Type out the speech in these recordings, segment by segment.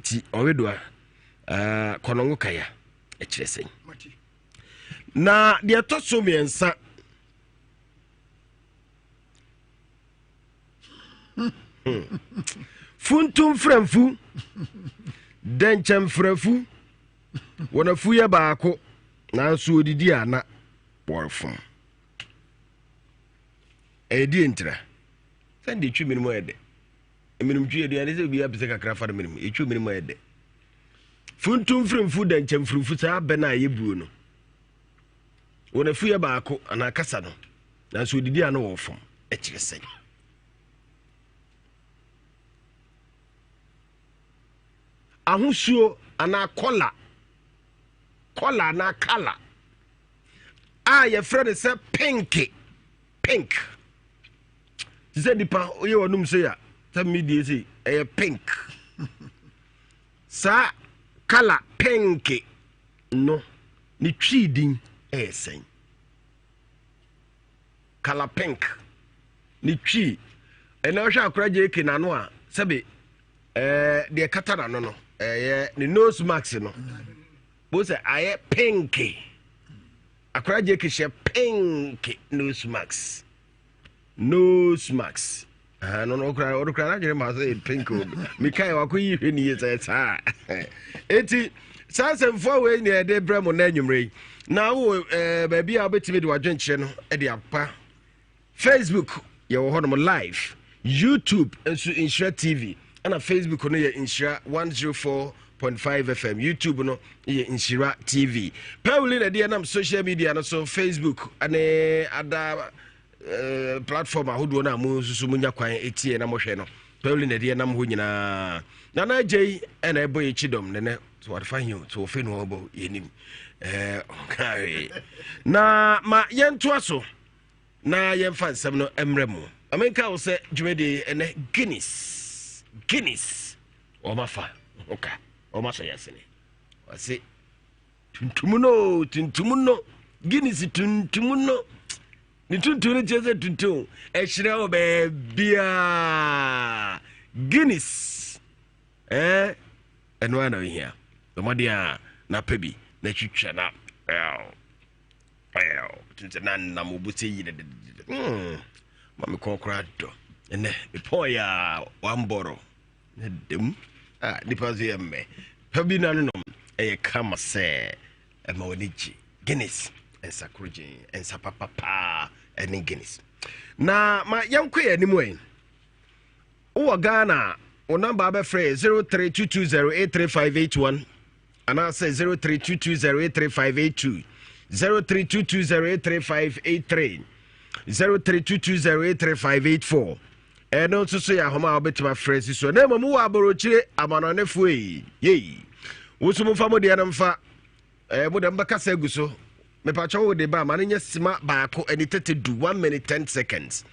Nti ɔwedoa kɔnɔngo kaya ɛkyerɛ sɛn? Na deɛ ɛtɔ so mmiɛnsa Funtum frɛmfu, dɛnkyɛm frɛfu, wɔn afu yɛ baako, nanso wɔdidi a na wɔrefom. Ɛyɛ die ntira. Sɛn de twi mene mu ayɛ dɛ. Mmenim twi aduane sɛ obiara pɛ sɛ kakra fa no menem. Ɛtwi mene mu ayɛ dɛ. Funtum frɛmfu, dɛnkyɛm frɛmfu, saa abɛ no a yɛbuo no. Wɔn afu yɛ baako anaa kasa no, nanso wɔdidi a na wɔrefom. Ɛkyerɛ sɛn? Ahosuo anaa kɔla, kɔla anaa kala a yɛfrɛ no sɛ pinke, pink. Te sɛ nipa woyɛ wɔnom sei a, sɛ medie sei, ɛyɛ pink. Saa kala pinke no, ne twii din ɛyɛ sɛn? Kala pink ne twi ɛna ɔhwɛ akora JK n'ano a sɛbe ɛɛ deɛ kata n'ano no ɛyɛ ne nose mask no bo sɛ ayɛ pink akora JK hyɛ pink nose mask nose mask no no ɔkura ɔkura n'adwene ma sɛ pink o mikae wakɔ yi hwɛ ne yie sɛ saa eti saa nsɛmfoɔ wei na yɛde brɛ mo na anwummerɛ yi na wowɔ ɛɛ baabi a wobɛtumi de wadwenkyerɛ no de apa Facebook yɛwɔ hɔnom live YouTube nso Nhyira TV ɛna Facebook no yɛ Nhyira 104.5 FM YouTube no yɛ Nhyira TV Pɛwuli na ɛde ɛnam social media no so Facebook ne ada eh, platform ahodoɔ no a mo nso so monya kwan ɛtie na mohwɛ no Pauline na ɛdeɛ nam hɔ nyinaa nana agyei ɛna ɛbɔ yɛ kyidɔm nɛnɛ so wadefa hi so wɔfɛ no ɔbɔ yɛnim eh, ɔka hwee na ma yɛntoa so na yɛmfa nsɛm no mmerɛ mu amenka wo sɛ dwumadie ɛnɛ Guinness Guinness wɔmafa ho ka wɔmasɔ yɛ asene wɔse tuntum no tuntum no Guinness tuntum no ne tuntum no kyerɛ sɛ tuntum ɛhyerɛ wɔ baabiaa Guinness eh, ɛno ara na ohia ɔmɔden a na pɛ bi na twitwa na sɛ na nam obu sɛ yi dededede hmm, ma me kɔn koraa dɔ ɛnɛ mepɔn yɛ a wambɔrɔ na dɛm a nipa nso yɛ mmɛ pa bi na no nom ɛyɛ kama sɛ Ɛma w'ani gye. Guinness, nsa korogyen, nsa papa paa ɛne Guinness. Na ma yɛnkɔ yɛn anim ɛ. Wowɔ Ghana a, wo namba abɛfrɛ yɛ 0322083581 anaasɛ 0322083582, 0322083583, 0322083584. Ɛno nso so yɛ ahoma a wobɛtumi afrɛ si so. Na mmom wowɔ aborɔkyire amanɔnefoɔ yi, yei. Wo nso momfa mo deɛ no mfa. Eh, mo deɛ mobɛkasa agu so. Mepakyɛ wo de ba ma no nyɛ sima baako ani tete du 1 minute 10 seconds.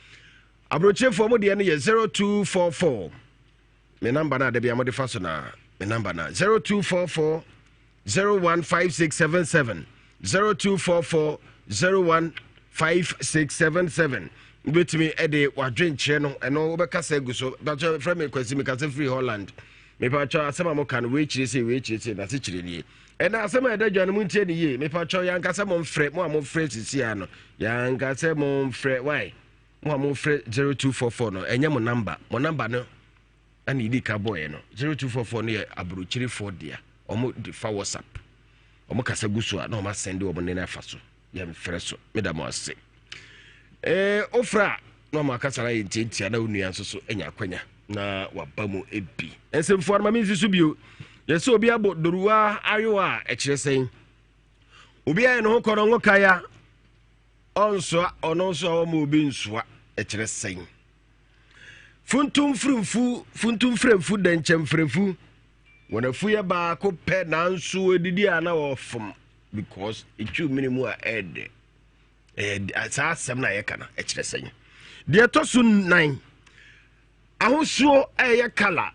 Aborɔkyirefoɔ mo deɛ no yɛ 0244. Me namba no a da bia mode fa so na me namba no 0244 015677 0244 015677 wobɛtumi de wadwenkyerɛ no ɛno wobɛkasa agu so bakyɛ frɛ me Kwasi mekasa firi Holland mepakyɛ asɛm a moka no wei kyerɛ sei wei kyerɛ sei nase kyerɛ nie ɛna asɛm a ɛda dwa no montie ne yie mepakyɛ yɛanka sɛ momfrɛ mo a mofrɛ sisia no yɛanka sɛ momfrɛ why mo a mofrɛ 0244 no ɛnyɛ mo namba mo namba no ɛna yɛdi ka bɔɔyɛ no 0244 no yɛ aburokyerefoɔ dea wɔn de fa WhatsApp wɔn kasa gu so a na wɔn asɛnde wɔn nene afa so yɛmfrɛ so meda mo ase ɛɛ ofra na wɔn akasa na yɛ ntiantia na onua nso so anya akwanya na waba mu ebi nsɛmfua no ma mi nsi so bio yɛsɛ obi abɔ doruwa ayowa a ɛkyerɛ sɛn obi ayɛ ne ho kɔ no ngo kaya ɔnsoa ɔno nso a wɔn obi nsoa ɛkyerɛ sɛn. Funtumfiremfu, funtumfiremfu, dɛnkyɛmfiremfu. Wɔn afu yɛ baako pɛ nanso wɔdidi a na wɔfom because etwiw mene mu a ɛɛdɛ. Ɛyɛ saa asɛm no a yɛka no ɛkyerɛ sɛn. Deɛ ɛtɔ so nan, ahosuo ɛyɛ kala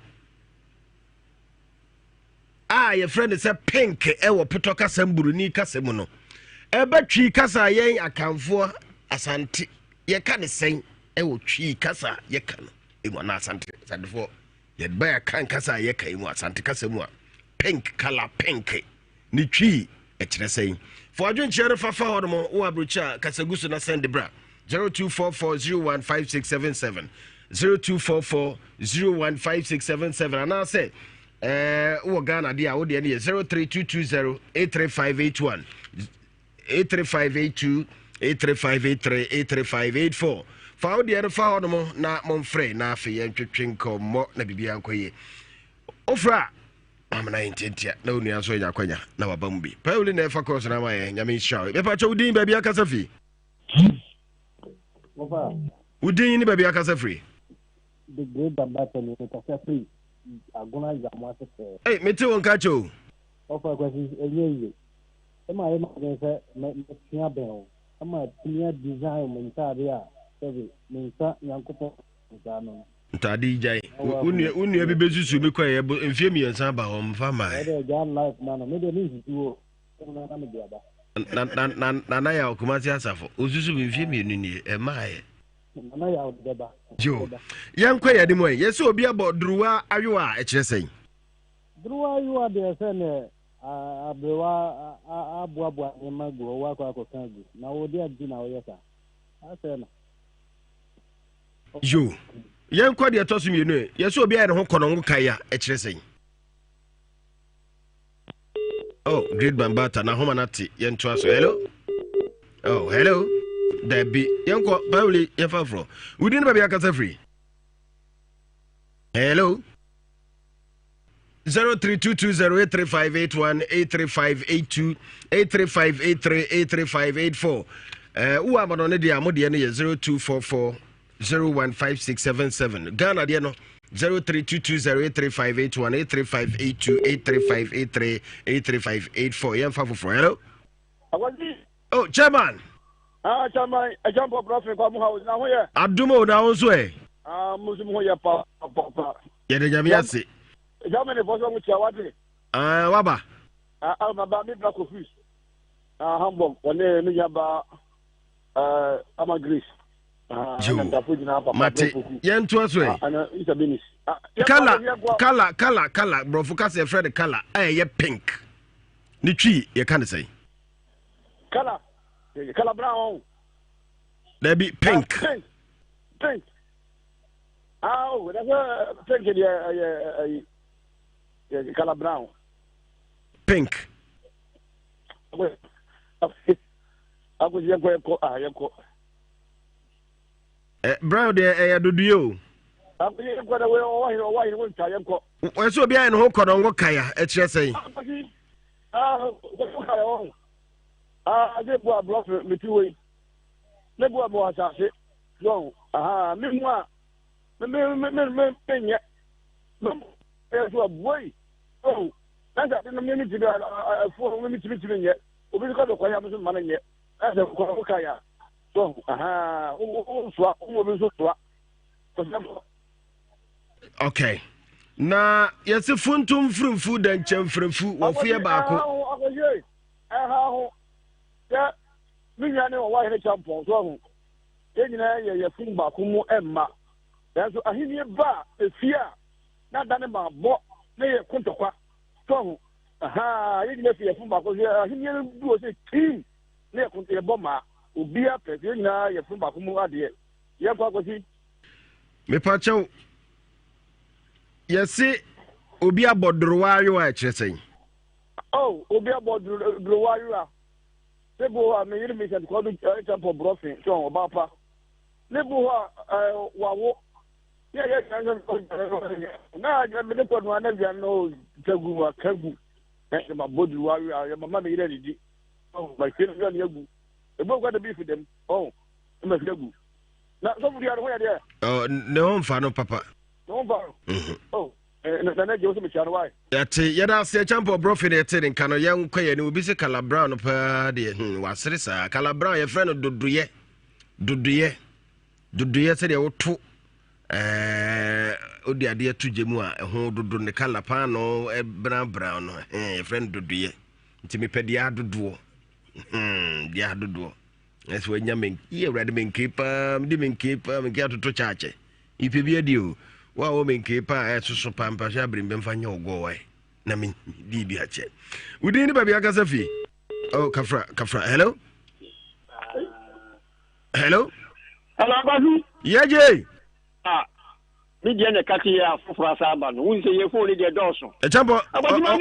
a yɛfrɛ no sɛ pink ɛwɔ potɔ kasa mu buroni kasa mu no ɛbɛ twi kasa yɛn akanfoɔ Asante yɛka ne sɛn ɛwɔ twi kasa yɛka no emu anaa Asante Asantefoɔ. Yɛde ba yɛka nkasa a yɛka yi mu, Asante kasa mu a, pink color, pink ne Twi ɛkyerɛ sɛn? Fa adwenkyerɛ no fafa hɔ nom. Wɔ aburokyi a, kasa gu so na send bra 0244015677, 0244015677, anaasɛ wowɔ Ghana deɛ a, wodeɛ no yɛ 0322083581, 83582, 83583, 83584. Fa wo deɛ no fa hɔ nom na momfrɛ na afei yɛntwetwe nkɔmmɔ na biribiara nkɔ yie. Wofrɛ a, amena yɛ ntiantia na onua nso anya akwanya na waba mu bi. Pauli na ɛfa kɔɔso no ama yɛ. Nyame nhyira wo. Mepa kyɛ, wo din, baabi akasa fi? Wo din ne baabi akasa firi? The Great Bambatani, mekasa firi Agona Yamoase pɛɛ. Ei, mete wo nka kyɛ o. Ɔfa Kwasi, ɛnyɛ yie. Ɛma ayɛ m'adwene sɛ mɛtwe abɛn wo ama atumi adesign me ntaade a sɛbe me nsa Nyankopɔn nsa ano no. Ntaade yi gyae. Wo nua bi bɛsusu me kɔɛ mfeɛ 3 ba hɔ mfa mae. Ɛdɛ gyaa life ma no, me deɛ mensusu o, na mede aba. Nana Yaw Kumasi Asafo, ɔsusu me mfeɛ 2 nie, ɛmaeɛ. Nana Yaw de bɛba. Yo, yɛnkɔ yɛn anim ɛ. Yɛsɛ obi abɔ duruwa ayowa a, ɛkyerɛ sɛn? Duruwa ayowa deɛ sɛ nɛ aberewa aboaboa nneɛma gu hɔ, woakɔ akɔka agu, na wo deɛ nti na woyɛ saa? Asɛ no. Yo, yɛnkɔ deɛ ɛtɔ so mmienu ɛ. Yɛsɛ obi ayɛ ne ho kɔnɔngo kae a, ɛkyerɛ sɛn? Oh, Great Bambata, na homa no ate. Yɛntoa so. Hello? Oh, hello? Dabi, yɛnkɔ, Pauli, yɛmfa forɔ. Wodi no baabi akasa firi? Hello? 0322083581, 83582, 83583, 83584. Wowɔ amano no deɛ a, mo deɛ no yɛ 0244 015677. Ghana deɛ no 0322083581, 83582, 83583, 83584. Yɛmfa foforɔ. Hello? Oh, chairman. Ah, chairman, ɛkyɛn pɔ brɔfin kwa mu ha o, na ho yɛ. Adum o, na ho nso ɛ. Ah, mo nso mo ho yɛ pa pa pa. Yɛde Nyame ase. Germany fɔ sɛ mo kyia wate. Ah, waba. Ah, ah, ma ba mi bra Kofi. Ah, Hamburg, wɔne me nua ba eh, Ama Grace. Ah, Yo. Mate, yɛntoa so ɛ. Ah, Kala, kala, kala, kala, borɔfo kasa yɛfrɛ no kala, a ɛyɛ pink. Ne Twi yɛka ne sɛn? Kala, kala brown. Dabi, pink. Ah, pink, pink. Ah, oh, that's a pink deɛ ɛyɛ ɛyɛ kala brown. Pink. Akosi yɛnkɔ yɛnkɔ ah yɛnkɔ. Eh, brown deɛ ɛyɛ dodoɛ o. Akosi yɛnkɔ na wei ɔwɔ hene ɔwɔ hene wɔntwa yɛnkɔ. Ɛsɛ obi ayɛ ne ho kɔdɔngo kaya, ɛkyerɛ sɛn? Akosi ah kɔdɔngo kaya wɔn. Ah ade bu aborɔfo meti wei. Ne bu abɔ asase. So aha me mu a me me me me me menyɛ. Me yɛ so abuoi. Oh na sɛ ade no me me timi afuo me me timi timi nyɛ. Obi nso ka sɛ kɔyɛ me so mma no nyɛ. Na sɛ kɔdɔngo kaya. So aha wo soa wo obi nso soa. Kɔsɛ kɔ. Okay. Na yɛse funtum mfurumfu dɛnkyɛ mfurumfu wɔfo yɛ baako. Akɔsie ɛha ho sɛ me nua ne ɔwɔ ahene kyampɔn so ahu. Yɛn nyinaa yɛ yɛfun baako mu mma. Nanso ahenni ba a efie a na da ne ma bɔ ne yɛ ko ntɔkwa so ahu. Aha yɛn nyinaa fi yɛfun baako so ahenni no du hɔ sɛ tim ne yɛ ko yɛbɔ maa obiara pɛ yɛn nyinaa yɛfun baako mu adeɛ. Yɛnkɔ akɔsi. Mepakyɛw, yɛse obi abɔ dorowa ayowa, ɛkyerɛ sɛn? Oh, obi abɔ dorowa ayowa. Ne bo hɔ a me yere Vincent kɔ do ɛkyɛ mpɔ borɔfe so ɔbaa pa. Ne bo hɔ a wawo. Ne yɛ aduane sɛ na mede kɔ noa na aduane no twa gu aka gu. Na yɛ ma bɔ dorowa ayowa yɛ mama me yere adidi. Oh, ma hwie aduane agu. Ebi okwa de beef dɛm. Oh, ma hwie agu. Na sɔfo dua ne ho yɛ deɛ. Oh, ne ho mfa no papa. Ne ho mfa no. Oh, na gye wo sɛ mekyia no wae. Yɛte, yɛda ase kyɛmpɔ borɔfe ne yɛte ne nka no. Yɛnkɔ yɛ ne obi se kala brown no paa deɛ, wasere saa. Kala brown yɛfrɛ no dodoyɛ, dodoyɛ, dodoyɛ, sɛdeɛ woto wode adeɛ to gye mu a ɛho dodo ne kala paano brown brown no, yɛfrɛ no dodoyɛ. Nti mepɛ deɛ adodoɔ, deɛ adodoɔ ɛsɛ wanya me yi. Awurade, menkee paa, mede menkee paa, menkee atoto kyaakyɛ ipɛ bi adi o. Wo a wɔ menkee pa a ɛsoso pa mpahyɛ abirimbɛ mfa nyɛ ɔgɔɔ wae na medii bi akyɛ. Wo din ne baabi akasa fie? Oh, kafra, kafra. Hello? Hello? Hello, Akwasi. Yɛgye. Ah, me deɛ na ɛka te yɛ afoforɔ asa aba no. Wohu sɛ yɛ fon no deɛ dɔɔso. Ɛkyɛmpɔ. Akwasi ma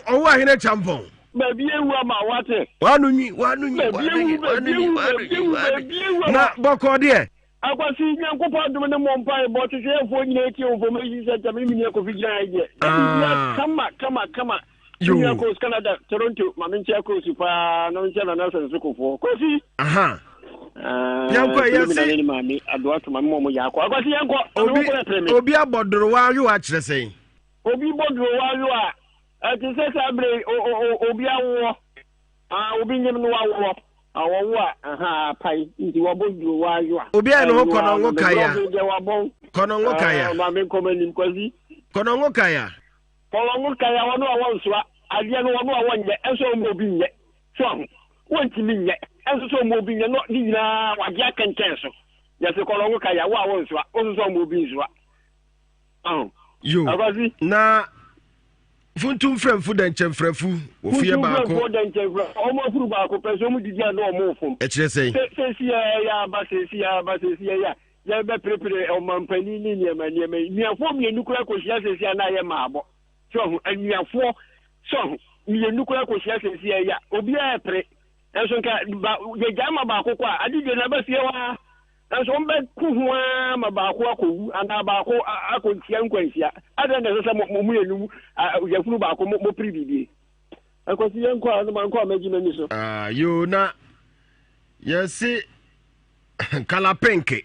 Ɔwɔ ahene kyampɔn. Baabi ewu ama wate. Wano nwi, wano nwi, wano nwi, wano nwi, wano nwi, wano nwi. Na bɔkɔ deɛ. Akwasi Nyankopɔn adom ne mo mpaebɔ twetweɛfoɔ nyinaa tie information center me ne me nua Kofi gyina ha yi deɛ. Na biribiara kama kama kama. Me nua Kos Canada Toronto ma me nkyia Kos paa na nkyia Nana Sɛnso Kofoɔ. Kofi. Aha. Ah, yɛnkɔ yɛse. Ne maame Adoa to ma me mɔ mo yaakɔ. Akwasi yɛnkɔ. Obi obi abɔ dorowa ayo akyerɛ sɛn. Obi bɔ dorowa ayo a ɛte sɛ saa bere obi awoɔ. Ah, obi nyem no awoɔ. Ah, wɔwo a, aha, apae. Nti wɔbɔ duro wɔayo a. Obi a ne ho kɔnɔngo kaya. Deɛ wabɔn. Kɔnɔngo kaya. Ah, maame nkɔm anim kwasi. Kɔnɔngo kaya. Kɔnɔngo kaya wɔn a wɔnsoa adeɛ no wɔn a wɔnyɛ ɛnso wɔn obi nyɛ so aho wɔntumi nyɛ ɛnso sɛ wɔn obi nyɛ no ne nyinaa wagye akɛntɛn so yɛsɛ kɔnɔngo kaya wo a wɔnsoa wɔnso sɛ wɔn obi nsoa. Yo, na funtum frɛmfo dɛnkyɛmfrɛfu wɔ fie baako. Funtum frɛmfo dɛnkyɛmfrɛfu wɔn afuru baako pɛ so wɔn didi a na wɔn fom. Ɛkyerɛ sɛn? Sɛsi yɛ aba sɛsi yɛ aba sɛsi yɛ yɛ yɛbɛperepere ɔmampanin ne nneɛma nneɛma yi nnuafoɔ mmienu koraa kɔhyia sɛsi a na ayɛ maabɔ so ho anuafoɔ so ho mmienu koraa kɔhyia sɛsi yɛ yɛ obiara pere nso nka ba yɛgyaa ma baako kɔ a adedie na aba fie hɔ ara Nanso wɔbɛko ho ara ma baako akɔwu anaa baako akɔhyia nkwanhyia. Adɛn na ɛsɛ sɛ mo mmienu yafunu baako mopere biribi? Akwasi yɛnkɔ a, no mankɔ a mɛgye m'ani so. Ah, yo na yɛse kala pink.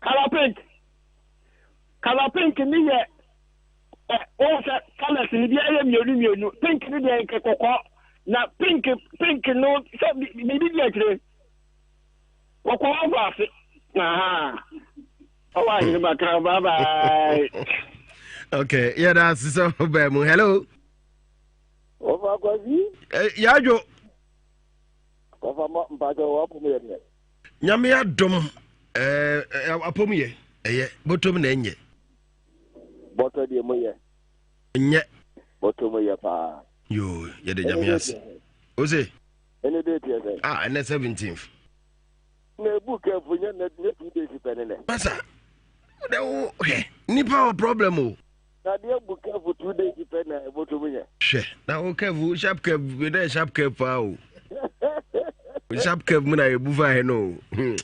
Kala pink. Kala pink ne yɛ wɔn sɛ colours ne bi ayɛ mmienu mmienu. Pink ne deɛ nkɛ kɔkɔɔ na pink pink no sɛ biribi di akyire. Kɔkɔɔ ɔbɔ ase. Ɔwɔ ahene bakra bye bye. Okay, yeah, that's so bad. Hello. Ofa Kwasi. Eh, Yadwo. Ofa mpacho wapom yɛ deɛ. Nyame adom eh, eh apom yɛ ɛyɛ bɔtɔm na ɛnyɛ. Bɔtɔ deɛ mo yɛ. Nyɛ. Bɔtɔ mo yɛ paa. Yoo, yɛde nyame ase. Ose. Ɛne date yɛ sɛn? Ah, ɛnɛ 17th. Na ebu kɛfo nyɛ nɛ nyɛ 2 days pɛ ne nɛ. Masa, wode wo hwɛ nipa wɔ problem o. Na deɛ bu kɛfo 2 days pɛ na ɛbɔtɔ mu nyɛ. Hwɛ, na wo kɛfo sharp curve bi dɛ sharp curve paa o. Sharp curve mu na yɛbu fa hɛ no o. Hmm.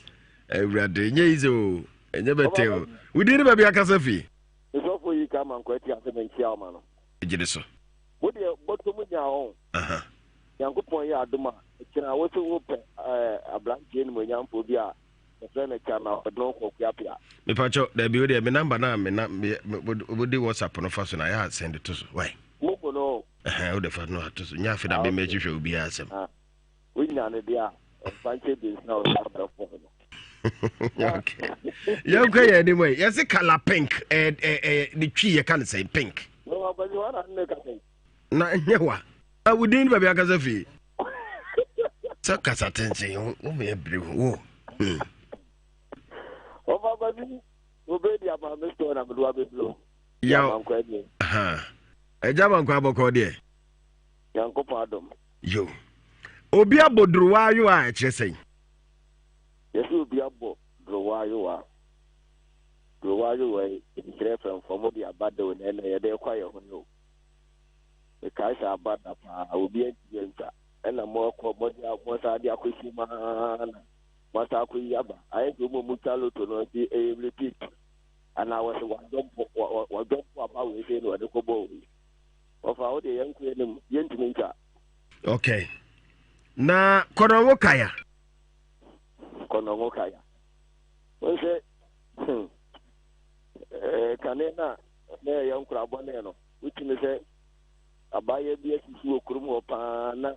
Awurade, nyɛ easy o. Ɛnyɛ bɛtɛ o. Wodi ne baabi akasa fi. Nsɔfo yi ka ma nkɔ ati ase menkyia ɔma no. Gyede so. Wo deɛ bɔtɔ mu nya ɔn. Nyankopɔn yɛ adom a, kyena wo se wo pɛ abranteɛ animuonyamfoɔ bi a yɛfrɛ no Kyama ɔde no kɔ Kuapea. Mepakyɛw, dabi wo deɛ me number no a me na me wode WhatsApp no fa so no ayɛ a send to so why? Momo no. Ɛhɛn wode fa no ato so nyɛ afe na me mɛkyi hwɛ obiara asɛm. Ah, wonya no deɛ a ɛmfa nkyɛ bi na ɔsɛ abɛfo no. Okay. Yɛnkɔ yɛn anim ɛ yɛse color pink ɛɛ ɛɛ ne twi yɛka no sɛn pink. No, abɛnyi hɔ na ne ka sɛn. Na nyɛ wa. Na wo din ne baabi akasa fie. Sɛ kasa tenten wo meyɛ bere wo. Hmm. Ɔfa baabi obe di ama me store na mede wa bɛduro. Yaw. Ɛgya mankɔ abɔkɔ deɛ. Nyankopɔn adom. Yo. Obi abɔ durowa ayowa a ɛkyerɛ sɛn? Yɛsɛ obi abɔ durowa ayowa. Durowa ayowa yi nkyerɛ fɛmfam de aba de o na ɛnna yɛde kɔ ayɛ ho no. Mekae sɛ aba da paa, obi antumi antwa. Ɛna moakɔ, mode mosan de akɔsi mu ara na moasan akɔyi aba. Ayɛ sɛ wɔn a wɔtwa loto no nso ɛyɛ repeat. Anaa wɔsɛ wɔadɔmpo wɔadɔmpo aba wei sei na wɔde kɔbɔɔ wei. Wɔfa wo deɛ yɛnkɔ anim, yɛntumi ntwa. Okay. Na kɔnɔngo kaya. Kɔnɔngo kaya. Wɔn sɛ hmm, eh, kane na na ɛyɛ nkora bɔne no. Wotumi sɛ abaayewa bi asisi wɔ kurom hɔ paa na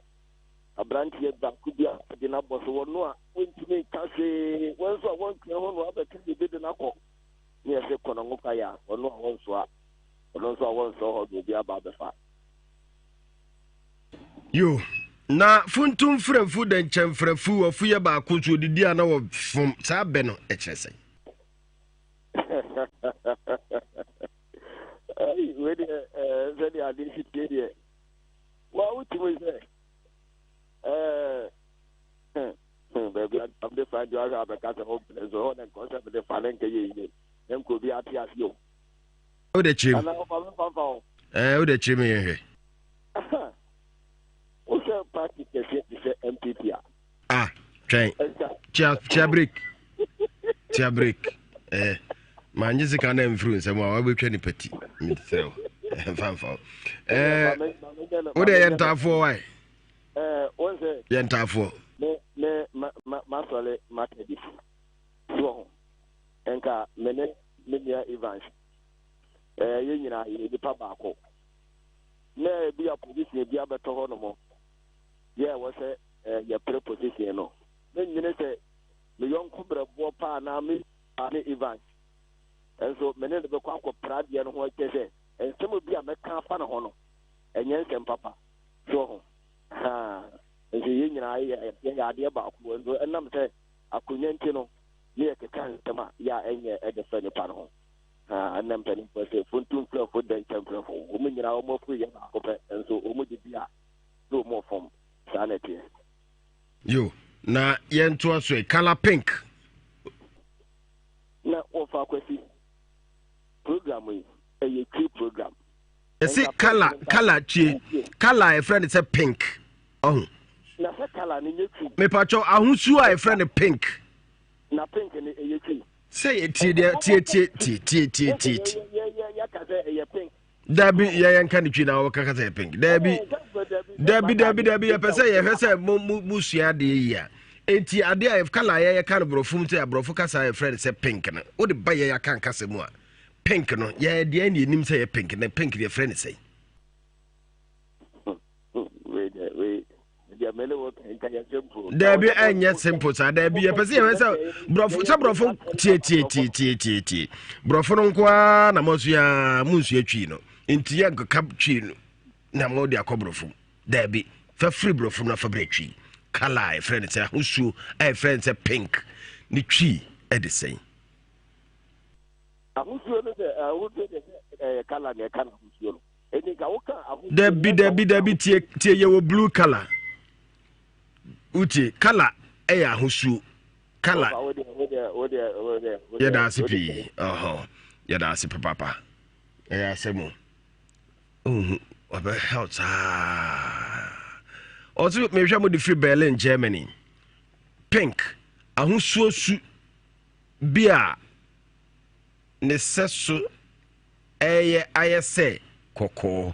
aberanteɛ baako bi a ɔde no abɔ so wɔno a wɔntumi nka hwee wɔn nso a wɔntwɛn ho no abɛka biribi de no akɔ ne yɛsɛ kɔnɔngo ka yɛ a ɔno a wɔnsoa ɔno nso a wɔnsɔ hɔ de obi aba abɛfa. Yo, na funtum frɛmfu dɛnkyɛmfrɛfu wɔfu yɛ baako nso odidi a na wɔfom saa bɛ no ɛkyerɛ sɛn? Ei, wei deɛ ɛɛ sɛdeɛ adeɛ si tie deɛ wa wotumi sɛ ɛɛ baabi a mede fa adwo ahwɛ abɛka sɛ wobrɛ nso hɔ na nkɔ sɛ mede fa ne nkɛyɛ yie na nkɔ obi ate ase o. Wode kyerɛ mu. Anaa wofa me fa mfa ho. Ɛɛ wode kyerɛ mu yɛn hwɛ. Wohwɛ party kɛseɛ te sɛ MPP a. Ah, twɛn. Tia tia break. Tia break. Eh, manye sika na mfiri nsɛm a wabɛtwa nipa ti. Mesrɛ wo. Mfa mfa wo. Eh, wode yɛ ntaafoɔ wae. Eh, wo sɛ. Yɛ ntaafoɔ. Me me ma ma masɔre Methodist. So ho. Nka me ne me nua Evans. Eh, yɛn nyinaa yɛ nipa baako. Na ebi a position bi abɛtɔ hɔ nom. Yɛ ɛwɔ sɛ yɛpere position no. Mennwene sɛ me yɔnko berɛboɔ paa anaa me ne Evans nso me ne no bɛkɔ akɔpere adeɛ no ho kyɛ sɛ nsɛm bi a mɛka afa ne ho no ɛnyɛ nsɛm papa so ho ha nso yɛn nyinaa yɛyɛ adeɛ baako nso ɛnam sɛ akonnwa nti no ne yɛkeka nsɛm a yɛ a ɛnyɛ ɛde fɛ nipa no ho ha ɛnna mpanimfoɔ sɛ funtumfrɛfo dɛnkyɛmfrɛfo wɔn nyinaa wɔn afuru yɛ baako pɛ nso wɔn didi a ne wɔn fam saa na ɛteɛ. Yo, na yɛntoa so ɛ color pink. Na wɔfa Kwasi program yi ɛyɛ twi program. Ɛsi color color tie color a yɛfrɛ no sɛ pink ɔho. Na sɛ color no nyɛ twi. Mepatwɔ ahosuo a yɛfrɛ no pink. Na pink no ɛyɛ twi. Sɛ yɛ tie deɛ tie tie tie tie tie tie. Yɛ yɛ yɛ ka sɛ ɛyɛ pink. Dabi yɛyɛ nka ne twi na wɔka kasa yɛ pink. Dabi dabi dabi dabi yɛpɛ sɛ yɛhwɛ sɛ mo mo mo sua adeɛ yi a. Enti adeɛ a kala a yɛyɛ ka no borɔfo mu sɛ aborɔfo kasa a yɛfrɛ no sɛ pink no wode ba yɛn aka nkasa mu a pink no yɛ deɛ ne yɛnim sɛ yɛ pink na pink deɛ yɛfrɛ no sɛn. Dabi ɛnyɛ simple saa dabi yɛpɛ sɛ yɛhwɛ sɛ borɔfo sɛ borɔfo tie tie tie tie tie tie borɔfo no nko ara na mo asua mo nsua twi no nti yɛ nkeka twi no na mo de akɔ borɔfo mu dabi fa firi borɔfo no afa brɛ twi kala a yɛfrɛ no sɛ ahosuo a yɛfrɛ no sɛ pink ne twi ɛde sɛn. Ahosuo no sɛ ahosuo deɛ sɛ ɛyɛ kala na ɛka no ahosuo no. Dabi dabi dabi tie tie yɛwɔ blue color wotie color ɛyɛ ahosuo color yɛda ase pii ɔhɔ yɛda ase papaapa ɛyɛ asɛm o ohu ɔbɛ health saa ɔso mehwɛ mo de firi Berlin Germany pink ahosuo su bi a ne sɛso ɛyɛ ayɛ sɛ kɔkɔɔ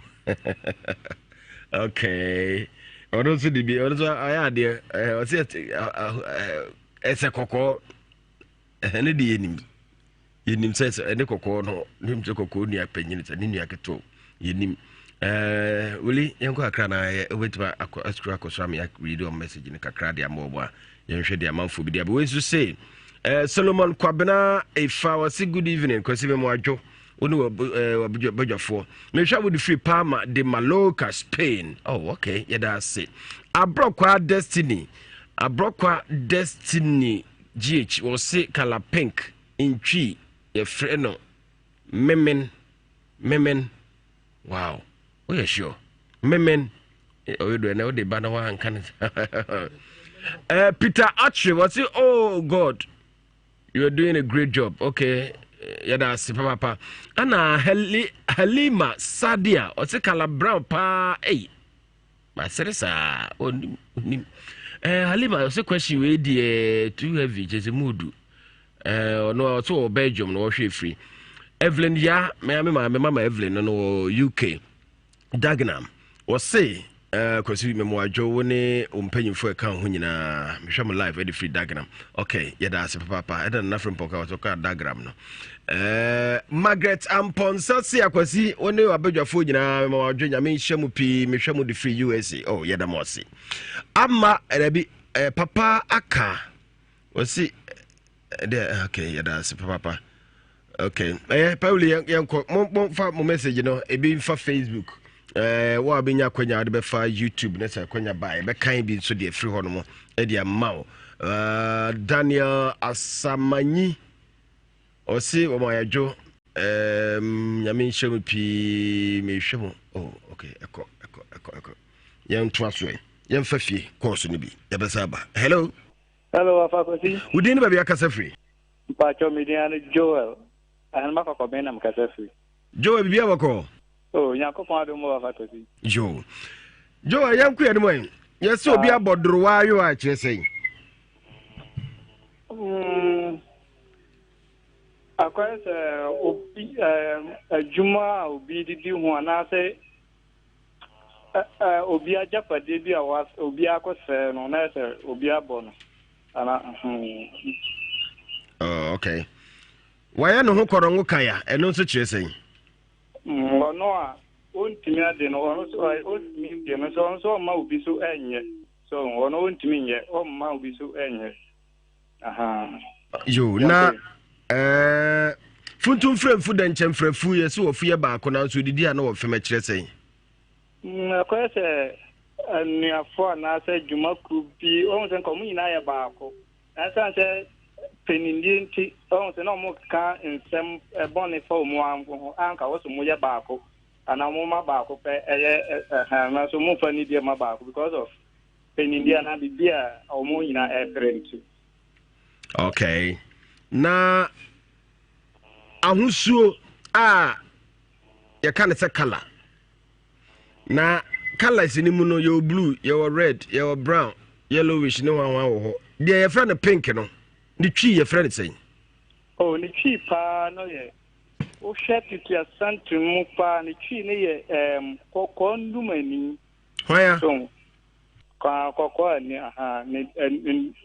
okay ɔno nso de bi ɔno nso ayɛ adeɛ ɔsɛ ɛsɛ kɔkɔɔ ɛne de yɛnim yɛnim sɛ ɛne kɔkɔɔ no nim sɛ kɔkɔɔ nua panyin sɛ ne nua ketewa yɛnim ɛɛ wuli yɛn kɔ kakra na yɛ wobɛtumi akɔ asukuru akɔ so ama yɛ read on message no kakra de ama wɔn a yɛnhwɛ de amanfoɔ bi de aba wei nso se eh, solomon kwabena efa wɔse good evening kwasi me mo adwo wo ne wabadwafoɔ eh, mehwɛ wode firi palma de maloka spain oh okay yɛda ase aborɔkwa destiny aborɔkwa destiny gh wɔse kala pink ntwi yɛfrɛ no memen memen Wow, woyɛ sure? Memen, ɔyɛ do ɛnɛ wode ba na woanka no. Eh, Peter Atri, wɔse, oh God, you are doing a great job. Okay, yɛda ase papapa. Ana Halima Sadia, ɔse kala brown paa, ei. Masere saa, onim, onim. Eh, Halima, ɔsɛ question wei deɛ too heavy, kyɛ sɛ mu du. Eh, ɔno ɔsɛ wɔ Belgium na wɔhwɛ firi. Evelyn ya, me me maame mama Evelyn no no wɔ UK. Dagenham, wɔse eh, Kwasi memoadwo wo ne wo mpanyimfoɔ ɛka ho nyinaa. Mehwɛ mo live ɛde firi Dagenham. Okay, yɛda ase papaapa. Ɛda nana firi mpɔka wɔsɛ ɔka Dagenham no. Eh, Margaret Amponsah se akwasi wo ne wabadwafoɔ nyinaa mema wadwe nyame nhyɛ mu pii mehwɛ mu de firi USA. Oh, yɛda mo ase. Ama dabi eh, papa aka wɔsi eh, deɛ eh, okay yɛda ase papapa. Okay, eh, Pauli yɛnkɔ mo mo fa mo message no ebi mfa Facebook. Eh, wo a bɛnya akwanya wode bɛfa YouTube ne sɛ akwanya ba yɛbɛkan bi nso deɛ firi hɔ no mo de ama wo. Uh, Daniel Asamanyi Ɔse wɔn ayadwo. Um, nyame nhyɛ mu pii mehwɛ mu. Oh, okay, ɛkɔ, ɛkɔ, ɛkɔ, ɛkɔ. Yɛntoa so ɛ. Yɛmfa fie kɔɔso no bi. Yɛbɛsa aba. Hello. Hello, Afa Kwasi. Wo din ne baabi akasa firi? Mpakyɛw, me din ane Joel. Ahenema Kɔkɔben na mekasa firi. Joel, biribi abɔkɔ? Oh, Nyankopɔn adom o, Afa Kwasi. Joel. Joel, yɛnkɔ yɛn mu ɛ. Yɛsɛ obi ah. abɔ dorowa ayo a kyerɛ sɛn? Mm, akɔyɛ sɛ obi adwuma a obi didi ho anaasɛ obi agyapadeɛ bi a obi akɔsɛe no na ɛsɛ obi abɔ no ana. Hmm. Oh, okay. Wayɛ ne ho kɔrɔngo kaya, ɛno nso kyerɛ sɛn? Mm, ɔno a ɔntumi ade no, ɔno nso ɔntumi deɛ no nso ɔno nso ɔmma obi so ɛnyɛ. So ɔno ɔntumi nyɛ, ɔmma obi so ɛnyɛ. Yo, na ɛɛ funtum mfrɛmfu dɛnkyɛ mfrɛfu yɛ sɛ wɔfu yɛ baako nanso odidi a na wɔfem kyerɛ sɛn? Mm, ɛkɔyɛ sɛ anuafo anaasɛ dwumakuo bi wɔn sɛ nka wɔn nyinaa yɛ baako ɛsan sɛ panindie nti wɔn sɛ na wɔn ka nsɛm bɔne fa wɔn ho anka wɔn sɛ wɔn yɛ baako anaa wɔn ma baako pɛ ɛyɛ ɛhɛn nanso wɔn fa nidie ma baako because of Panyin anaa biribi a wɔn nyinaa ɛrepere nti. Okay. Na ahosuo a yɛka no sɛ color. Na colors no mu no yɛwɔ blue, yɛwɔ red, yɛwɔ brown, yellowish ne hwanhwan wɔ hɔ. Deɛ yɛfrɛ no pink no, ne twi yɛfrɛ no sɛn? Oh, ne twi paa no yɛ wohwɛ tete asante mu paa ne twi no yɛ um, kɔkɔɔ nnumani. Hwan a? So kɔkɔɔ ani aha ne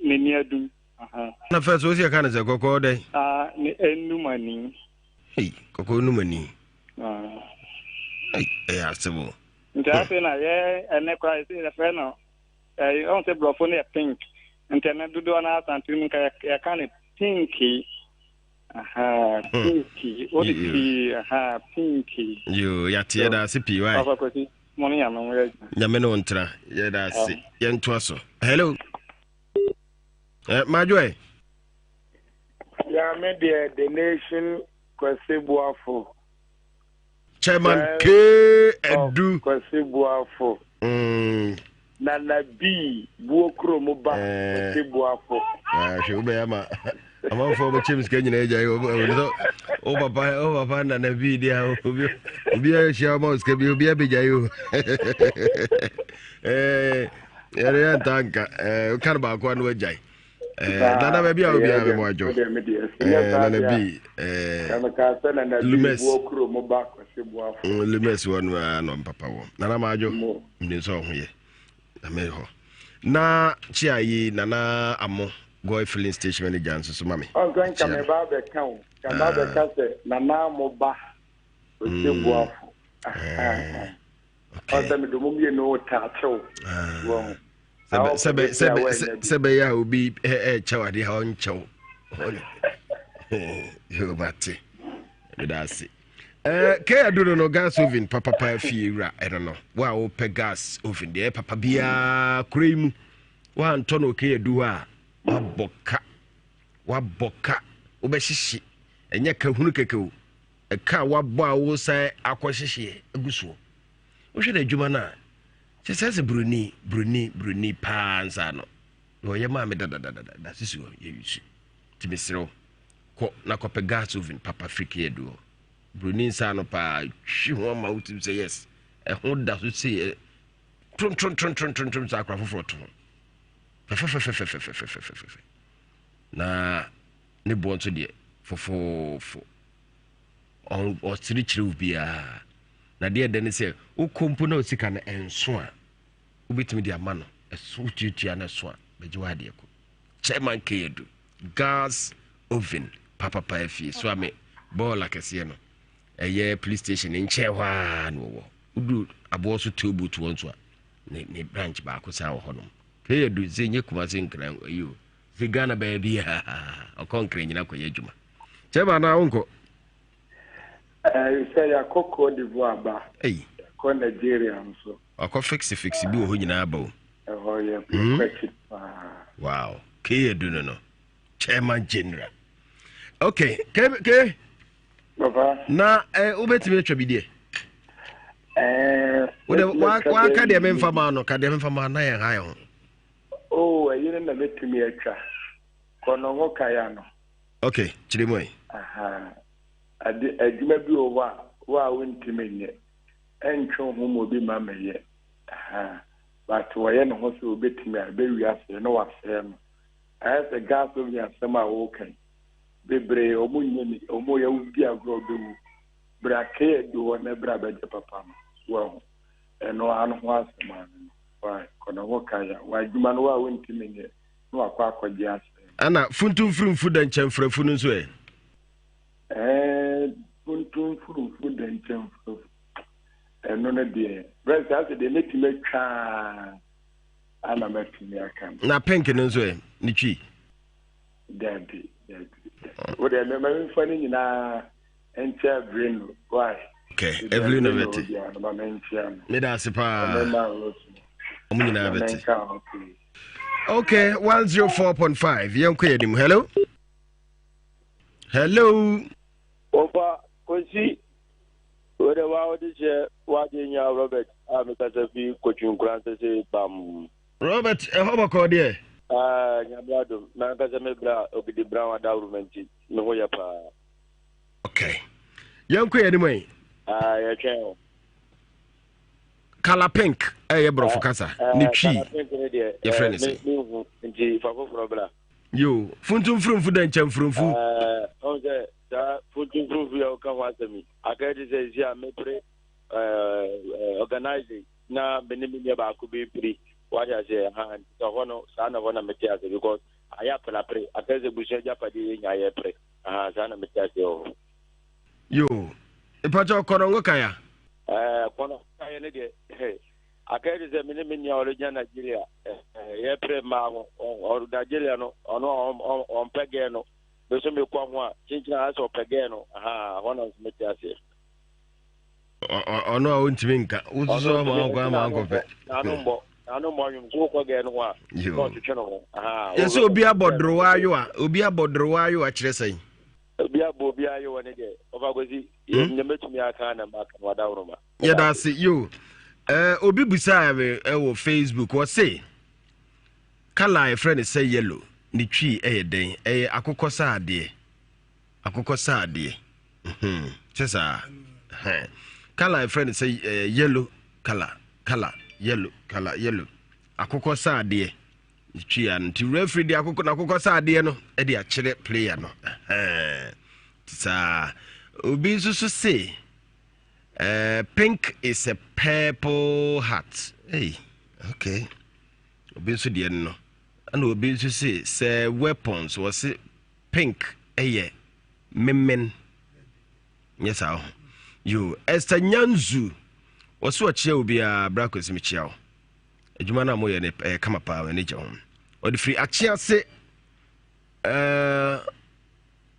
n'ani adum aha. Na fɛ so wosi ɛka ne sɛ kɔkɔɔ dɛn? Ah ne enum ani. Hey, kɔkɔɔ enum ani. Ah. Hey, ɛyɛ asɛm o. Nti afei na yɛ ɛnɛ koraa yɛsɛ yɛfrɛ no ɛyɛ ɔn sɛ borɔfo no yɛ pink nti ɛnɛ dodoɔ no asante mu nka yɛka no pinki. Aha, hmm. pinki wode pii aha pinki. Yo, yɛate yɛda ase pii wae. Papa Kwasi. Mo ne Nyame nyɛ adwuma. Nyame ne wo ntena. Yɛda ase. Yɛntoa so. Hello. Eh, Madwo ɛ. Ya me deɛ The Nation Kwasi Boafo. Chairman K. Edu. Kwasi Boafo. Mm. Nana B buo kurom ba eh. Kwasi Boafo. Ah, hwɛ wobɛyɛ ama amanfoɔ bɛkyɛm sika nyina agya yi sɛ wo papa wo papa nana bi deɛ obi obi ahyia ma wo sika bi obi abɛgya yi o eh, yɛde yɛ nta nka eh, woka no baako a na wagyae eh, nana baabi a obiara bɛmɔ adwo nana bi lumes lumes wɔ no a na ɔmpapa wɔ nana maadwo menim sɛ ɔho yɛ na mehɔ Na kyia yi Nana Amo Goy filling station manager nso so ma me. Ɔnsɛ nka me ba abɛka o, nka ba abɛka sɛ Nana Amo ba Ose mm. Boafo. Eh, Ɔnsɛ me de mo mmienu taakyew. Ah. Sɛ bɛyɛ a obi ɛkyɛw adeɛ a ɔnkyɛw. Yo mate. Meda ase. Eh, kɛ aduro no gas oven papapa fie wura ɛno no wo a wopɛ gas oven deɛ papa biara kura yi mu woantɔ no ɔkɛ adu hɔ a wabɔ ka wabɔ ka wobɛhyehye ɛnyɛ ka hunu kɛkɛ o ɛka a wabɔ a wosan akɔhyehyeɛ agu soɔ wohwɛ no adwuma no a kyɛ sɛ sɛ buroni buroni buroni paa nsa no na ɔyɛ maa me dadadadada da sisi hɔ yɛyusu nti mesrɛ wo Kɔ na kɔpɛ gas oven papa firi KAD hɔ. Broni nsa ano paa twi ho ama wotim sɛ yes ɛho da so sei trontrontrontrontrom sɛ akora foforɔ to ho fɛfɛfɛfɛfɛfɛfɛfɛfɛ na ne boɔ nso deɛ fofoofo ɔsere kyerɛ wo biara na deɛ ɛdɛ ne sɛ wokɔ mpo na osika no ɛnso a wobɛtumi de ama no ɛso wotuatua no ɛso a bɛgye wɔ adeɛ kɔ chairman keyadu Gas oven papapa afie so ame bɔɔl akɛseɛ no ɛyɛ police station nkyɛn hɔ a na wɔwɔ wodu aboɔ so toll booth wɔ nso a ne ne branch baako san wɔ hɔnom kɛyɛ du sɛ nyɛ kuma se nkran ayi o sɛ Ghana baabi a ɔkɔ nkran nyina kɔyɛ adwuma kyɛ ma na wonkɔ sɛ yɛakɔ Cote d'Ivoire ba yɛakɔ Nigeria nso Wakɔ fixe fixe bi wɔ hɔ nyinaa aba o. Ɛhɔ yɛ hmm? yɛkɔ akyiri paa. Wow, K Adu no no, Chairman General. Okay, K K. Papa. Na eh, wobɛtumi atwa bi deɛ? Eh, Wode waka deɛ memfa maa no, ka deɛ memfa maa na yɛn ha yɛn ho. Oh, ɛyi no na mɛtumi atwa. Kɔnɔngo kaya no. Ok, kyerɛ mu ɛ. Aha. Ade, adwuma bi wɔ hɔ a, wo a wontumi nyɛ. Ɛntwe wo ho ma obi ma mɛyɛ. Aha. But wɔyɛ ne ho sɛ obɛtumi a, ɛbɛwi asɛe na wasɛe no. Ayɛ sɛ gas oven asɛm a woka yi. Bebree ɔmo nyɛ ni, ɔmo yɛ wo di agorɔ ɔbɛwu. Bra kee adu hɔ na bra bɛgye papa no. So wahu? Ɛno ara no ho asɛm ara no. Why? Kɔ na ho ka ya. W'adwuma no wo a wontumi nyɛ na wakɔ akɔgye asɛm. Ɛna funtumfurumfu dɛnkyɛmfrɛfu no nso ɛ? Ɛɛ, funtumfurumfu dɛnkyɛmfrɛfu. Ɛno no deɛ, brɛ saa sɛ deɛ mɛtumi atwa ana mɛtumi aka no. Na pink no nso ɛ, ne twi? Dabi, dabi, dabi. Wo deɛ mɛma memfa no nyinaa nkyɛ Evelyn why? Okay, Evelyn na bɛte. Meda ase paa. Ɔmo nyinaa bɛte. Okay, 104.5. Yɛnkɔ yɛn anim. Hello? Hello? Ofa Kwesi wede wa wode hyɛ wagye nya Robert a mekasa fi Kotwi Nkoransese bam. Robert, ɛhɔ bɔkɔɔ deɛ? Ah, Nyame adom. M'ankasa me bra Ogidi Brown adawuruma nti, me ho yɛ paa. Okay. Yɛnkɔ yɛn anim ɛ. Ah, yɛtwɛn o. Kala pink ɛyɛ borɔfo kasa. Ne twi. Yɛfrɛ ne sɛ. Menhu nti fa foforɔ bra. Yo, funtumfurumfu dɛ nkyɛmfurumfu. Ɛɛ, ɔn sɛ saa funtumfurumfu yɛ woka ho asɛm yi. Akɛyɛ te sɛ ɛsi a mepere ɛɛ organizing na me ne me nua baako bi piri wate aseɛ ha nti sɛ hɔ no saa na hɔ na mete ase because ayɛ aperapere akɛyɛ sɛ busua agyapadeɛ yɛ nya yɛ pere aha saa na mete aseɛ wɔ hɔ. Yo, mpakyɛ kɔnɔngo kaya. Ɛɛ kɔnɔngo kaya ne deɛ akɛyɛ te sɛ me ne me nua ɔregyina Nigeria ɛɛ yɛpere mmaa ho ɔ Nigeria no ɔno ɔmpɛ gɛɛ no me nso mekɔ ho a kyinkyin ayɛ sɛ ɔpɛ gɛɛ no aha hɔ na nso mete aseɛ. Ɔno a ɔntumi nka wososo ama ɔnkɔ ama ankɔpɛ yɛsɛ obi abɔ dorowa ayowa obi abɔ dorowa ayowa kyerɛ sɛn obi abɔ obi ayowa ne deɛ ɔfa kɔsi nyɛ mɛtumi aka na maka no adaworoma yɛda ase yo eh, obi busaa me ɛwɔ eh, facebook wɔse kala a yɛfrɛ no sɛ yellow ne twi ɛyɛ dɛn ɛyɛ akokɔ saadeɛ akokɔ saadeɛ hmm, sɛ saa kala yɛfrɛ no sɛ eh, yellow kala kala yellow kala yellow akokɔ saadeɛ twia no nti referee de akokɔ n'akokɔ saadeɛ no de akyerɛ player no saa obi nso so se uh, pink is a purple heart hey, okay obi nso deɛ no ɛna obi nso se sɛ weapons wɔse Pink yɛ memen nyɛ saa ho yo Esther Nyanzu wɔso ɔkyea obiara bra kwasi mekyea wo adwuma no a moyɛ no ɛyɛ kama paa m'ani gye ho ɔde firi akyease uh,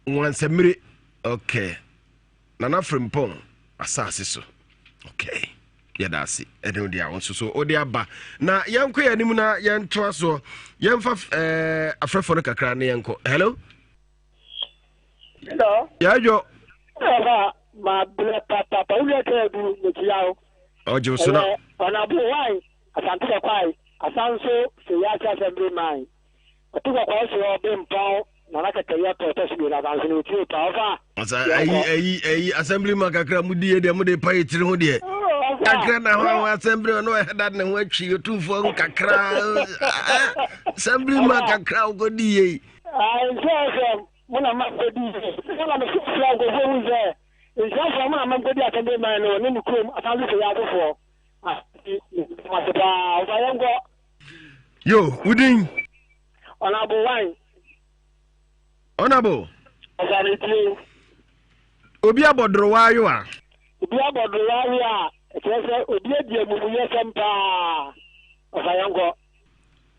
nwansamire okay Nana Frimpong asase so. Okay. Yɛda ase. Ɛne wode a wo nso so wode aba. Na yɛnkɔ yɛn anim na yɛntoa soɔ. Yɛmfa eh, afrɛfoɔ no kakra na yɛnkɔ. Hello? Hello? Yɛadwo. Ɔba ma brɛ papapa wo nua tɛ du mekyia wo. Ɔgye so na. Ɔnabo wan asante kɔkɔe asan so fɛ yɛ ase asɛmbre man. Ɔte kɔkɔɔ so ɔbempɔn Nana kɛkɛ yɛ tɔ ɛtɔ so mmienu adanse no otie paa ɔfa. Ɔsa ayi ayi ayi assembly man kakra mu die deɛ mo de pa yɛ tiri ho deɛ. Kakra na ho ho assembly ɔno ɛhɛ da ne ho atwi otumfoɔ ho kakra assembly man kakra wokɔ di yie. Nhyɛ fm mo na ma kɔ di yie mo na mo fira nkurɔfoɔ hu sɛ nhyɛ fm mo na ma kɔ di assembly man no ne ne kurom asanse sɛ yɛ asefoɔ. Ase paa ɔfa yɛn kɔ. Yo, wudin. Honorable Wine. Honorable. Ɔsane Obi abɔ dorowa ayo a. Obi abɔ dorowa ayo a, ɛkyerɛ sɛ obi adi amumuyɛsɛm paa. Ɔfa yɛn kɔ.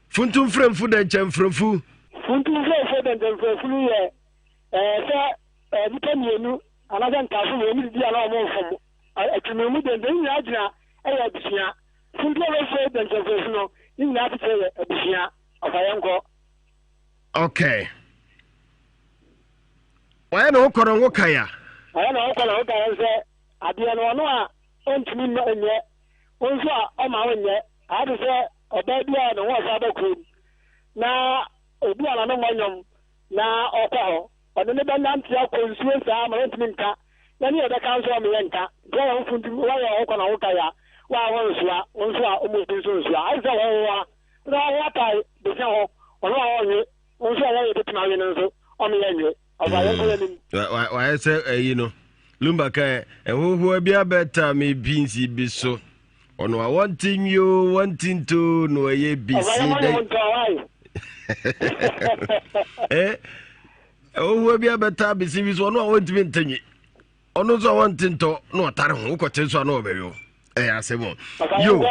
Funtumfrɛmfu dɛnkyɛmfrɛmfu. Funtumfrɛmfu dɛnkyɛmfrɛmfu no yɛ ɛɛ sɛ ɛɛ nipa mmienu anaasɛ ntaafo mmienu didi a na wɔn mfom. Atwene mu dɛnkyɛn nyinaa gyina ɛyɛ abusua. Funtumfrɛmfu dɛnkyɛmfrɛmfu no ne nyinaa asekyerɛ yɛ abusua. Ɔfa yɛn kɔ. Okay. Wayɛ ne ho kɔnɔngo kaya. Ɛyɛ na ɔkɔ na ɔka yɛn sɛ adeɛ no ɔno a ɔntumi mma nyɛ, wo nso a ɔma wonyɛ. Ayɛ te sɛ ɔbaa bi a ne ho ɔfa aba kurom na obi a n'ano mmɔ nnwom na ɔkɔ hɔ. Ɔne no bɛnante akɔ nsuo saa ma ɔntumi nka, na ne yɛbɛka nso ɔmo yɛ nka. Nti wayɛ ho funtum, wayɛ ho kɔ na ho ka ya, wo a wonsoa, wo nso a ɔmo bi nso nsoa. Ayɛ te sɛ ɔhohoa, na ɔhohoa tae besia hɔ, ɔno a ɔnwe, wo nso a wɔyɛ bɛtumi awe no nso ɔmo yɛ nwe. Ɔfa yɛn kɔ yɛn anim. Wayɛ sɛ ayi no, Lumba ka ɛhohoa bi abɛta me pinsi bi so. Ɔno a wɔnte nwi o, wɔnte nto no ɛyɛ bi si dɛ. Eh, ɛhohoa bi abɛta besi bi so, ɔno a wɔntumi nte nwi. Ɔno nso a wɔnte ntɔ na ɔtare ho, wokɔte nso a na ɔbɛwe wo. Ɛyɛ asɛm o. Yo,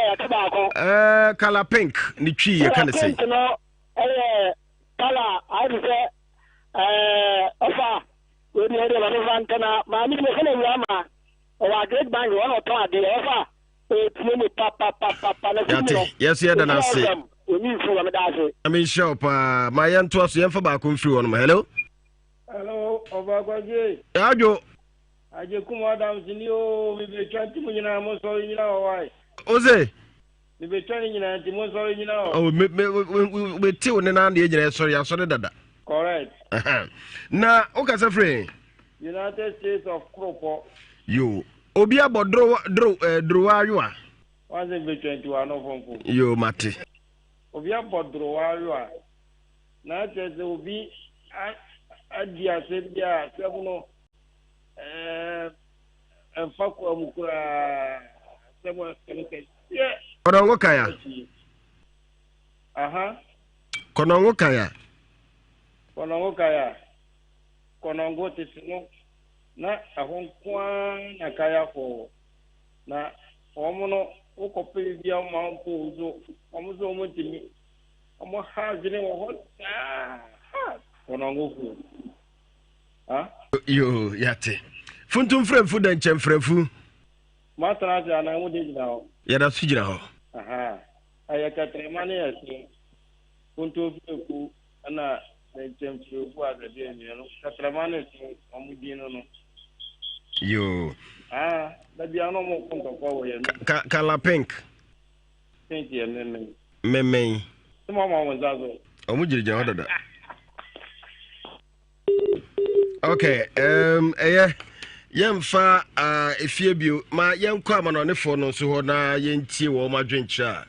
eh, kala pink ne twi yɛka ne sɛn? Pink no ɛyɛ kala ayɛ te sɛ ɛɛ ɔfa wei deɛ ɛdeɛ maame fa ntɛna maame bi yɛfɛ no awura ma ɔwɔ agric bank hɔ na ɔtɔn adeɛ ɔfa ɛtie mu papapapapa na Yate, yɛso yɛda no ase. Ɔni mfiri wɔ meda ase. Nyame nhyira wo paa. Ma yɛntoa so, yɛmfa baako mfiri hɔ nom. Hello? Hello, Ɔba Kwagye. Adwo. Agyekum Adams ni o, mebɛtwa nti mo nyinaa monsɔre nyina hɔ wae. Ose? Mebɛtwa ne nyinaa nti monsɔre nyina hɔ. Oh, me me me me te wo ne nan deɛ nyinaa sɔre asɔre dada. Correct. Na wokasa firi? United States of Koropɔ. Yo, obi abɔ doro doro eh, dorowa ayowa. Wansi mbɛtwa nti wano fomfo. Yo, mate. Obi abɔ dorowa ayowa. Na kyerɛ sɛ obi adi asɛm bi a asɛm no ɛmfa kwa mu koraa asɛm asɛm kɛseɛ. Kɔnɔngo kaya. Aha. Kɔnɔngo kaya. Kɔnɔngo kaya. Kɔnɔngo tete no na ɛhɔ nko ara na kayafoɔ wɔ. Na wɔn no wokɔpɛ biribi a wɔma wo mpo nso wɔn nso wɔn ntumi. Wɔn ha adwene wɔ hɔ saa. Kɔnɔngofoɔ. Ha? Yoo yate. Funtum frɛmfu dɛnkyɛm frɛmfu. Moatena ase anaa mode gyina hɔ? Yɛda so gyina hɔ. Aha. Ɛyɛ kɛtrɛma ne ɛse. Kontomfirɛku ɛna dɛnkyɛmfirɛku asɛdeɛ mmienu. Kɛtrɛma ne ɛse wɔn din no no. Yoo. Ah, da bia na wɔn ko ntɔkwa wɔ yɛn mu. Ka kala pink. Pink yɛ mmemmɛn. Mmemmɛn. Sɛ mo ama wɔn nsa so. Wɔn gyinagyina hɔ dada. Okay, um, ɛyɛ yɛmfa uh, efie bio ma yɛnkɔ amanɔnefoɔ no nso hɔ na yɛntie wɔn adwenkyerɛ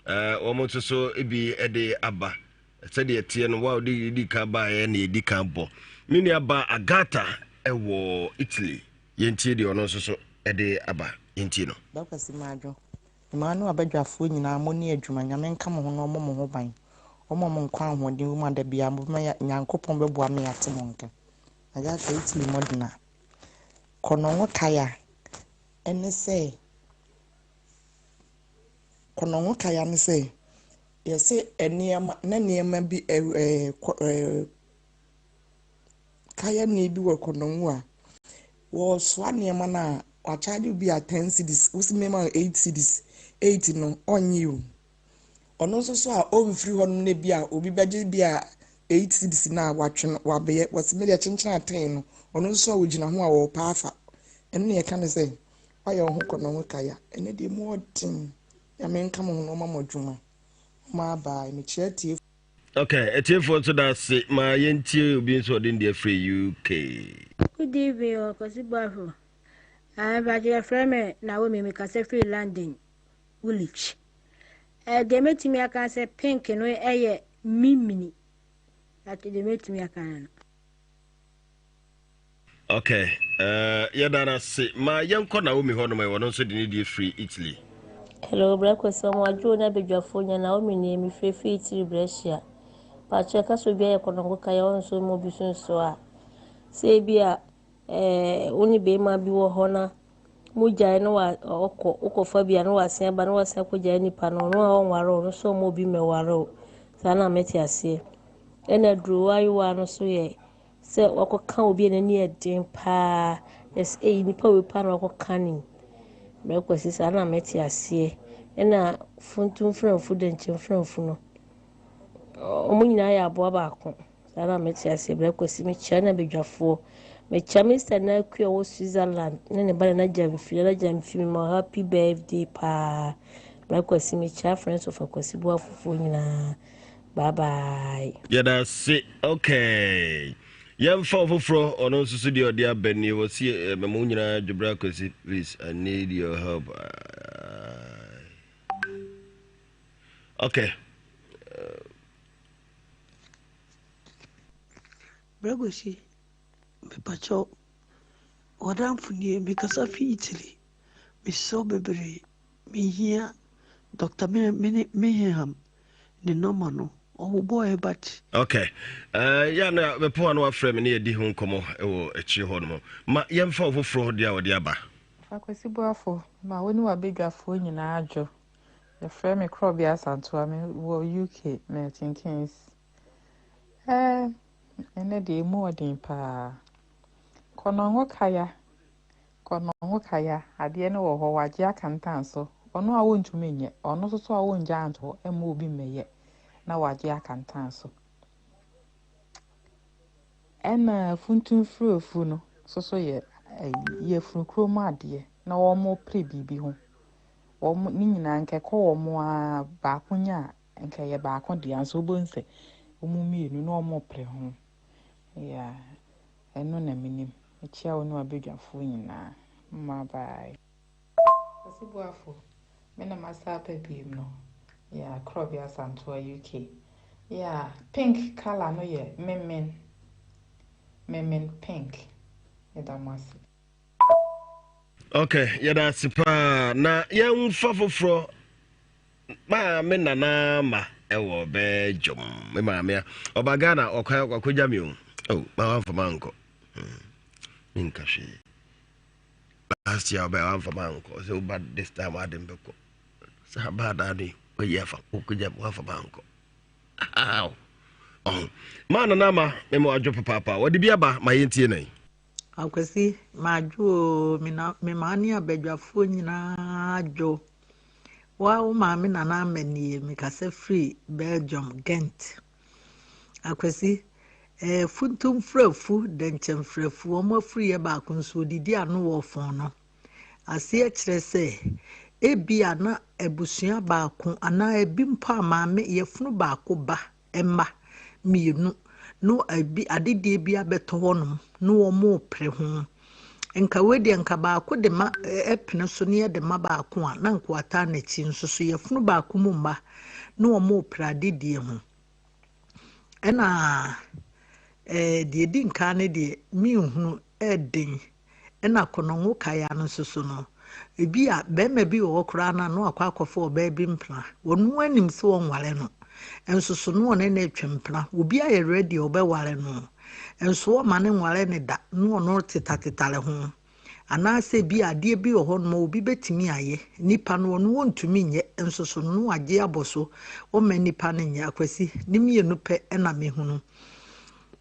a uh, wɔn nso so bi de aba sɛdeɛ ɛteɛ no wa wɔde di kan baeɛ na yɛdi kan bɔ me nua ba Agata ɛwɔ Italy yɛntie deɛ ɔno nso so ɛde aba yɛntie no. Dakwasi Madwo, Mmaa ne abadwafoɔ nyinaa moni adwuma Nyame nka mo ho na ɔmɔ mo ho ban ɔmɔ mo nkwa ahoɔden wɔ mu a dabiaa mobɛma ya Nyankopɔn bɛboa me yate mo nka na yɛahwɛ Italy mɔdena kɔnɔngo kaya ɛne sɛ kɔnɔngo kaya ne sɛ yɛse nneɛma na nneɛma bi ɛɛ ɛɛ Kayani bi wɔ Konongo a, wɔresoa nneɛma no a, wɔakyagye wo bi a ten cedis, wosi mema wo eight cedis, eight no ɔnnye o. Ɔno nso so a ɔmfiri hɔnom no bi a obi bɛgye bi a eight cedis no a watwe no wabɛyɛ, wɔsi me deɛ kyenkyen a ten no, ɔno nso so a ɔgyina ho a ɔrepa afa. Ɛno na yɛka no sɛ woayɛ wo ho Konongo kaya. Ɛnɛ deɛ mu ɔden. Nyame nka mo ho na ɔma mo adwuma. Ɔma abae. Mekyia atiefo. Ok, atiefoɔ nso da ase. Ma yɛntie obi nso ɔde ndeɛ firi UK. Good evening o Kwasi Boafo. Ah, mpakyɛ yɛfrɛ me Naomi, mekasa firi London, Woolwich. Eh, deɛ mɛtumi aka sɛ pink no ɛyɛ mimini. Deɛ mɛtumi aka no. Ok eh, yɛda no ase. Ma yɛnkɔ Naomi hɔ nom ɛ, ɔno nso de ne deɛ firi Italy. Hello brɛ kwesi ɔmo adwo ne abadwafoɔ nya Naomi nie me firi firi Italy Brescia pakyɛ ɛka sɛ obi ayɛ kɔnɔngo kaya ɔnso mma obi so nso a sɛ ebi a ɛɛ wo ne bɛrima bi wɔ hɔ na mo gyae no wa ɔkɔ wokɔfa bi a na wasen aba na wasen akɔgyae nipa no ɔno a ɔnware wo no so ɔmo obi mmɛware wo saa na mete aseɛ ɛna duro ayewa no so yɛ Sɛ wakɔka obi a n'ani yɛ den paa, yɛsɛ ei nipa wei paa na wakɔka no yi. Mmerɛ Kwasi saa na mete aseɛ. Ɛna funtum mframfu dɛnkyɛm mframfu no, wɔn nyinaa yɛ aboa baako. Saa na mete aseɛ. Mmerɛ Kwasi mekyia na badwafoɔ. Mekyia Mister Nakui a ɔwɔ Switzerland ne ne ba Nana Gyamfi. Nana Gyamfi mema wo happy birthday paa. Bra Kwasi mekyia Friends of Akwasi Boafofoɔ nyinaa. Bye bye. Yɛda ase okay. Yɛmfa ɔfoforɔ ɔno nso so deɛ ɔde aba nie wɔsi eh, mɛma wo nyinaa dwobra Kwasi please I need your help. Okay. Bra Kwasi mepakyɛw w'adamfo nie mekasa fi Italy mesrɛ wo bebree mehia Doctor Meheham ne nɔma no ɔwobɔɛ but. Ok uh, ya na bɛpɔ a na wafrɛ me ne yɛdi ho nkɔmmɔ wɔ akyire hɔ nom ma yɛmfa ɔfoforɔ deɛ a wɔde aba. Fa Kwasi Boafo ma wo ne w'abadwafoɔ nyinaa dwo. Yɛfrɛ me Korɔbea Asantoa, me wɔ UK, Milton Keynes. Eh, ɛnɛ deɛ emu ɔden paa. Kɔnɔngo kaya Kɔnɔngo kaya, adeɛ no wɔ hɔ, wagye akantan so. Ɔno a ɔntumi nyɛ, ɔno nso so a ɔngyaa nto hɔ mma obi mmɛyɛ na wagye akantan so. Ɛna funtumfurofu no nso so yɛ ɛyi yafunu kurom adeɛ na wɔpere biribi ho. Wɔn ne nyinaa nka ɛkɔ wɔn ara baako nya a nka ɛyɛ baako dea nso wobɛhu sɛ wɔn mmienu na wɔpere ho. Yeah. Ɛno na menim. Mekyia wo ne w'abadwafoɔ nyinaa. Mma bye. Kwasi Boafo, me na masa aba biom no. Yeah, Korɔbea Asantoa UK. Yeah, pink colour no yɛ memen. Memen pink. Meda mo ase. Ok, yɛda ase paa. Na yɛmfa foforɔ. Maame Nana Ama ɛwɔ Belgium. Me maame a ɔba Ghana ɔkwan wakɔgya me o. Oh, ma wamfa ma nkɔ. Hmm. Menka hwee. Last year ɔbɛ wamfa ma nkɔ. Sɛ woba this time ade mbɛkɔ. Sɛ aba adaa no yi, wayi afa wokɔgya me wamfa ma nkɔ. Aw. Oh. Ma Nana Ama mema wadwo papaapa. Wɔde bi aba ma yɛntie no yi. Akwasi, madwo oo, me na me maa ne abadwafoɔ nyinaa dwo. Wo a wo maame Nana Ama nie, mekasa firi Belgium, Ghent. Akwasi, eh, funtum frɛfu, dɛnkyɛm frɛfu, wɔn afuruyɛ baako nso odidi ano wɔ fɔn no. Aseɛ kyerɛ sɛ, ebia na abusua baako anaa ebi mpo a maame yafunu baako ba mma mmienu no ebi adedie bi abɛtɔ hɔnom na wɔrepere ho. Nka wei deɛ nka baako de ma ɛpene so na yɛde ma baako a na nka wataa n'akyi nso so yafunu baako mu mma na wɔrepere adedie ho. Ɛna ɛɛ deɛ ɛdi nkan no deɛ menhunu ɛɛden. Ɛna Konongo Kaya no nso so no, ebi a barima bi wɔ hɔ koraa no a na wakɔ akɔfa ɔbaa bi mpena. Ɔno ara nim sɛ ɔnware no. Nso so no ɔne no retwe mpena. Obi ayɛ ready a ɔbɛware no. Nso ɔmma no nware no da na ɔno tetatetare ho. Anaasɛ ebi a adeɛ bi wɔ hɔnom a obi bɛtumi ayɛ. Nipa no ɔno ɔntumi nyɛ nso so no na wagye abɔ so. Ɔmma nipa no nyɛ. Akwasi, ne mmienu pɛ na mehunu.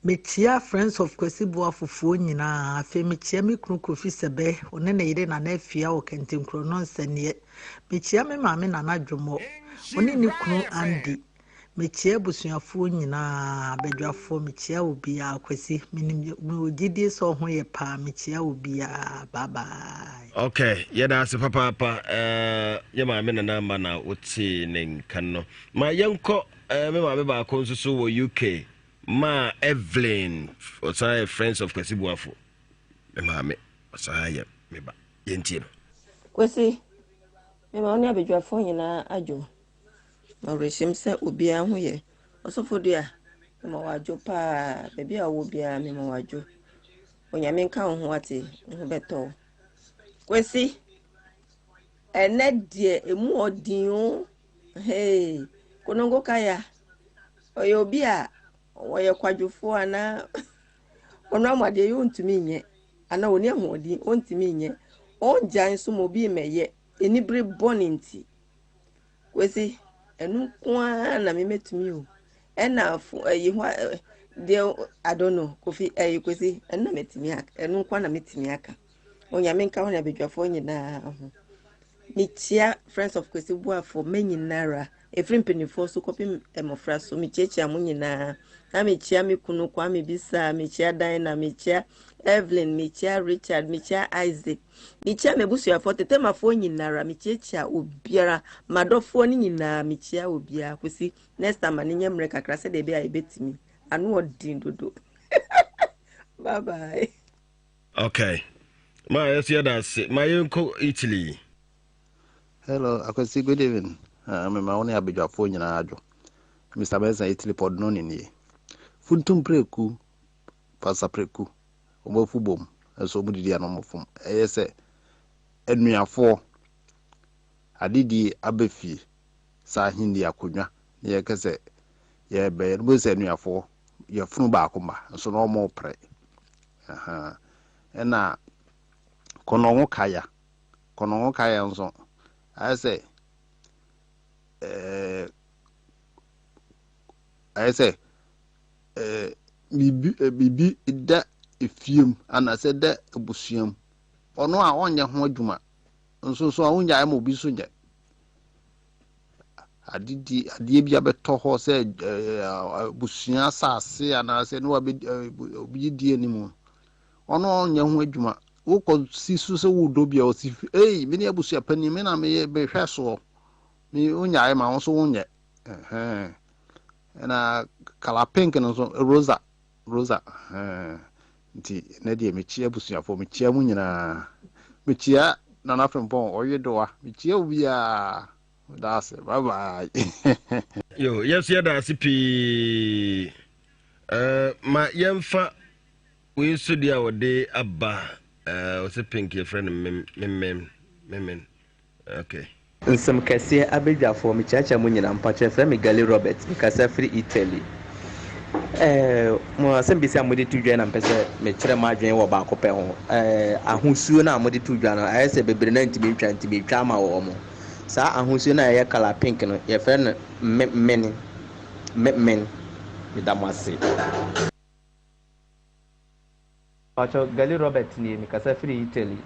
Mekyea Friends of Kwasi Boafo foɔ nyinaa. Afei mekyea me kunu Kofi Sɛbɛ, ɔne ne yere Nana Afia wɔ Kɛntenkorɔ no nsɛnneɛ. Mekyea me maame Nana Dwomɔ, ɔne ne kunu Andy. Mekyea abusuafoɔ nyinaa, badwafoɔ, mekyea obiara. Kwasi, menim mewɔ gyidie sɛ ɔho yɛ paa, mekyea obiara. Bye bye. Ok, yɛda ase papaapa. Uh, yɛ maame Nana Ama na wotee ne nka no. Ma yɛnkɔ uh, me maame baako nso so wɔ UK. Maa Evelyn ɔsan yɛ Friends of Kwasi Boafo. Me maame ɔsan yɛ me ba. Yɛntie no. Kwasi, mema wo ne abadwafoɔ nyinaa adwo. Ma werɛhyɛm sɛ obiara ho yɛ. Ɔsɔfo dua, mema wo adwo paa. Baabi a wowɔ biara, mema wo adwo. Onyame nka wo ho ate, wo ho bɛtɔ wo. Kwasi, ɛnɛ deɛ emu ɔden o. Hey, Konongo Kaya. Ɔyɛ obi a ɔyɛ kwadwofoɔ anaa ɔno ama adeɛ yɛ ɔntumi nyɛ anaa ɔni ahoɔden ɔntumi nyɛ ɔngyae nso ma obi mmɛyɛ anibere bɔne nti kwasi ɛno nko ara na memɛtumi o ɛna fo ɛyi hɔ deɛ I don't know kofi ɛyi kwasi ɛno na mɛtumi aka ɛno nko ara na mɛtumi aka onyame nka ho na abadwafoɔ nyinaa ho mekyia friends of kwasi boafo mɛ nyinara. Ɛfiri mpanimfoɔ so kɔpem mmɔfra so, mekyiakyia mo nyinaa. Na mekyia me kunu Kwame Bisa, mekyia Diana, mekyia Evelyn, mekyia Richard, mekyia Isaac, mekyia m'abusuafoɔ, tetemafoɔ nyinara, mekyiakyia obiara, m'adɔfoɔ no nyinaa, mekyia obiara. Kwesi, next time ma no nyɛ mmerɛ kakra sɛdeɛ ɛbɛyɛ a yɛbɛtumi. Ano ɔden dodo. Bye bye. Okay. Ma yɛso yɛda ase. Ma yɛnkɔ Italy. Hello, Akwasi, good evening. Uh, mema wo ne abadwafoɔ nyinaa adwo. Mr. Benson, Italy Pordenone nie. Funtum preku, pasa preku, wɔn afu bom, nso wɔn didi ano wɔn fom. Ɛyɛ sɛ anuafoɔ adedie aba fie, saa ahenni akonnwa ne yɛka sɛ yɛbɛyɛ no, bɛsɛ anuafoɔ yɛfunu baako ma, nso na wɔn repere. Ɛna kɔnɔngo kaya. Kɔnɔngo kaeɛ nso, ayɛ sɛ ɛɛ ayɛ sɛ ɛɛ biribi biribi da efie mu anaasɛ da abusua mu. Ɔno a ɔnyɛ ho adwuma nso nso a wonyae ma obi nso nyɛ. Adedi adeɛ bi abɛtɔ hɔ sɛ ɛɛ abusua asase anaasɛ ne wabɛ obi di anim. Ɔno ɔnyɛ ho adwuma. Wokɔ si so sɛ wodɔ bi a ɔsi fi ei me ne abusua panin me na meyɛ mehwɛ soɔ. Me wonyae ma wo nso wonyɛ. Ɛhɛn. Ɛna kala pink no nso rosa rosa ɛhɛn. Nti ɛnɛ deɛ mekyia abusuafoɔ mekyia mu nyinaa. Mekyia Nana Frimpong ɔyedoa mekyia obiara. Meda ase bye bye. Yo yɛnso yɛda ase pii. Uh, ma yɛmfa Wei nso deɛ a wɔde aba eh, ɔsɛ pink yɛfrɛ no memen memen okay. Nsem kɛseɛ abadwafoɔ mekyeakyea mo nyinaa mpakyɛ yɛfrɛ me Gali Robert mekasa firi Italy eh, mo asɛmbisa a mode to dwa na mpɛ sɛ mekyerɛ m'adwene wɔ baako pɛ ho eh, ahosuo no a mode to dwa no ayɛ sɛ bebree no ntumi ntwa nti metwa ama wɔ mo saa ahosuo no a ɛyɛ color pink no yɛfrɛ no memene memen meda mo ase. Mpakyɛw, Gali Robert nie, mekasa firi Italy.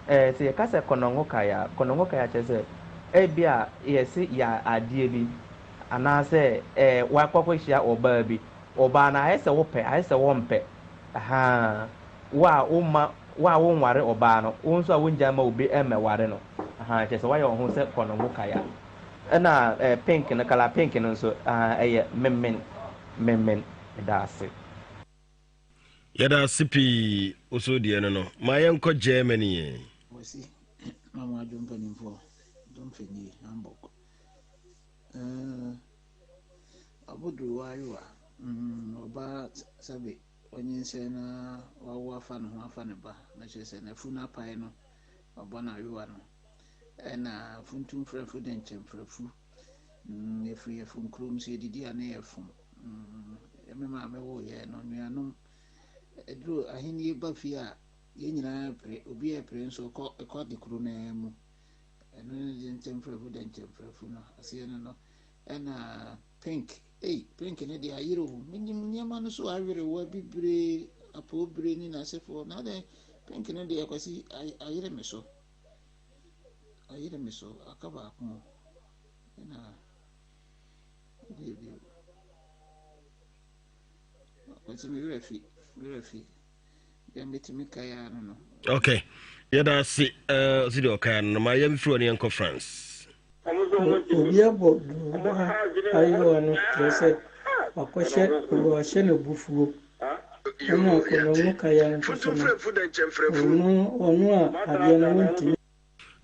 Eh, sɛ yɛka sɛ kɔnɔngo kae a, kɔnɔngo kae a kyerɛ sɛ ebia yɛse yɛ adeɛ bi anaasɛ eh, wakɔ akɔhyia ɔbaa bi, ɔbaa no ayɛ sɛ wopɛ, ayɛ sɛ wompɛ, ahaa, wo a womma, wo a wonware ɔbaa no, wo nso a wongyae mma obi mmɛware no, ahaa, kyerɛ sɛ woayɛ wo ho sɛ kɔnɔngo kae a. Ɛna eh, pink no, colour pink no nso, ahaa, ɛyɛ memen, memen, meda ase. Yɛda ase pii wo so deɛ no no ma yɛnkɔ Germany ɛ. Kwasi na mo adwo mpanimfoɔ domfe nie Hamburg eh, aboduru ayewa mm, ɔbaa sɛbe ɔnyinsɛn na wawo afa ne ho afa ne ba na kyerɛ sɛ n'afu no apae no ɔbɔ no ayewa no ɛna funtum frɛfu de nkyɛmfrɛfu mm, yɛfiri yɛfom kurom sɛ yɛdidi a ne yɛfom Mm, me maame woo yɛn no, nuanom, ɛduru ahenni ba fie a, yɛn nyinaa pere, obi a pere nso ɛkɔ ɛkɔ ade koro no ara mu. Ɛno ne de nkyɛmfrɛfu de nkyɛmfrɛfu no aseɛ no no. Ɛna pink, ei, pink ne deɛ ayere o. Menim nneɛma no so awerewa bibire, apɔwbire ne n'asefoɔ. Na adɛn, pink no deɛ kwasi ayere me so. Ayere me so, aka baako. Ɛna Okay, yɛda ase ɔsi deɛ ɔkae no no ma yɛmfiri hɔ ne yɛnkɔ France. Obi abɔ duruwa ayewa no kyerɛ sɛ wakɔhyɛ wahyɛ no abufuo. Ɛna akɔnɔmu kaya nso so no, ɔno ɔno a adeɛ no wontumi.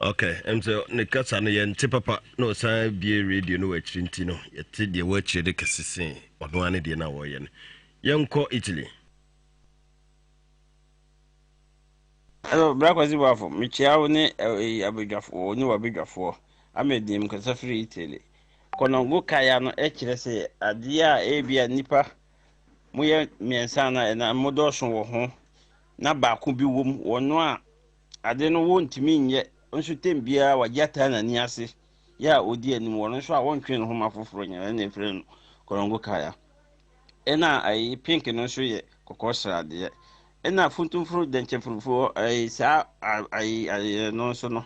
Ok, ɛm sɛ ne kasa no yɛnte papa na ɔsan bie radio no wɔ akyiri nti no yɛte deɛ wɔ akyire de kɛse sen ɔno ara ne deɛ no a wɔyɛ no. Yɛnkɔ Italy. Hello, Bra Kwasi Boafo, mekyia wo ne eh, abadwafoɔ ne w'abadwafoɔ. Ahmed nie, mekasa firi Italy. Kɔnɔngo kaya no kyerɛ sɛ adeɛ a ebia nnipa moyɛ mmiɛnsa anaa ɛnan modɔɔso wɔ ho na baako bi wom, wɔno a Ade no wontumi nyɛ nso tɛm biara wagye ataa n'ani ase yɛ a odi anim wɔ no nso a wɔntwe ne ho ma foforɔ nyɛ ɛna efrɛ no kɔrɔngo kaya. Ɛna ayi pink no nso yɛ kɔkɔɔ sradeɛ. Ɛna funtumfuru dɛnkyɛmfurufuo ayi saa ayi ayi no nso no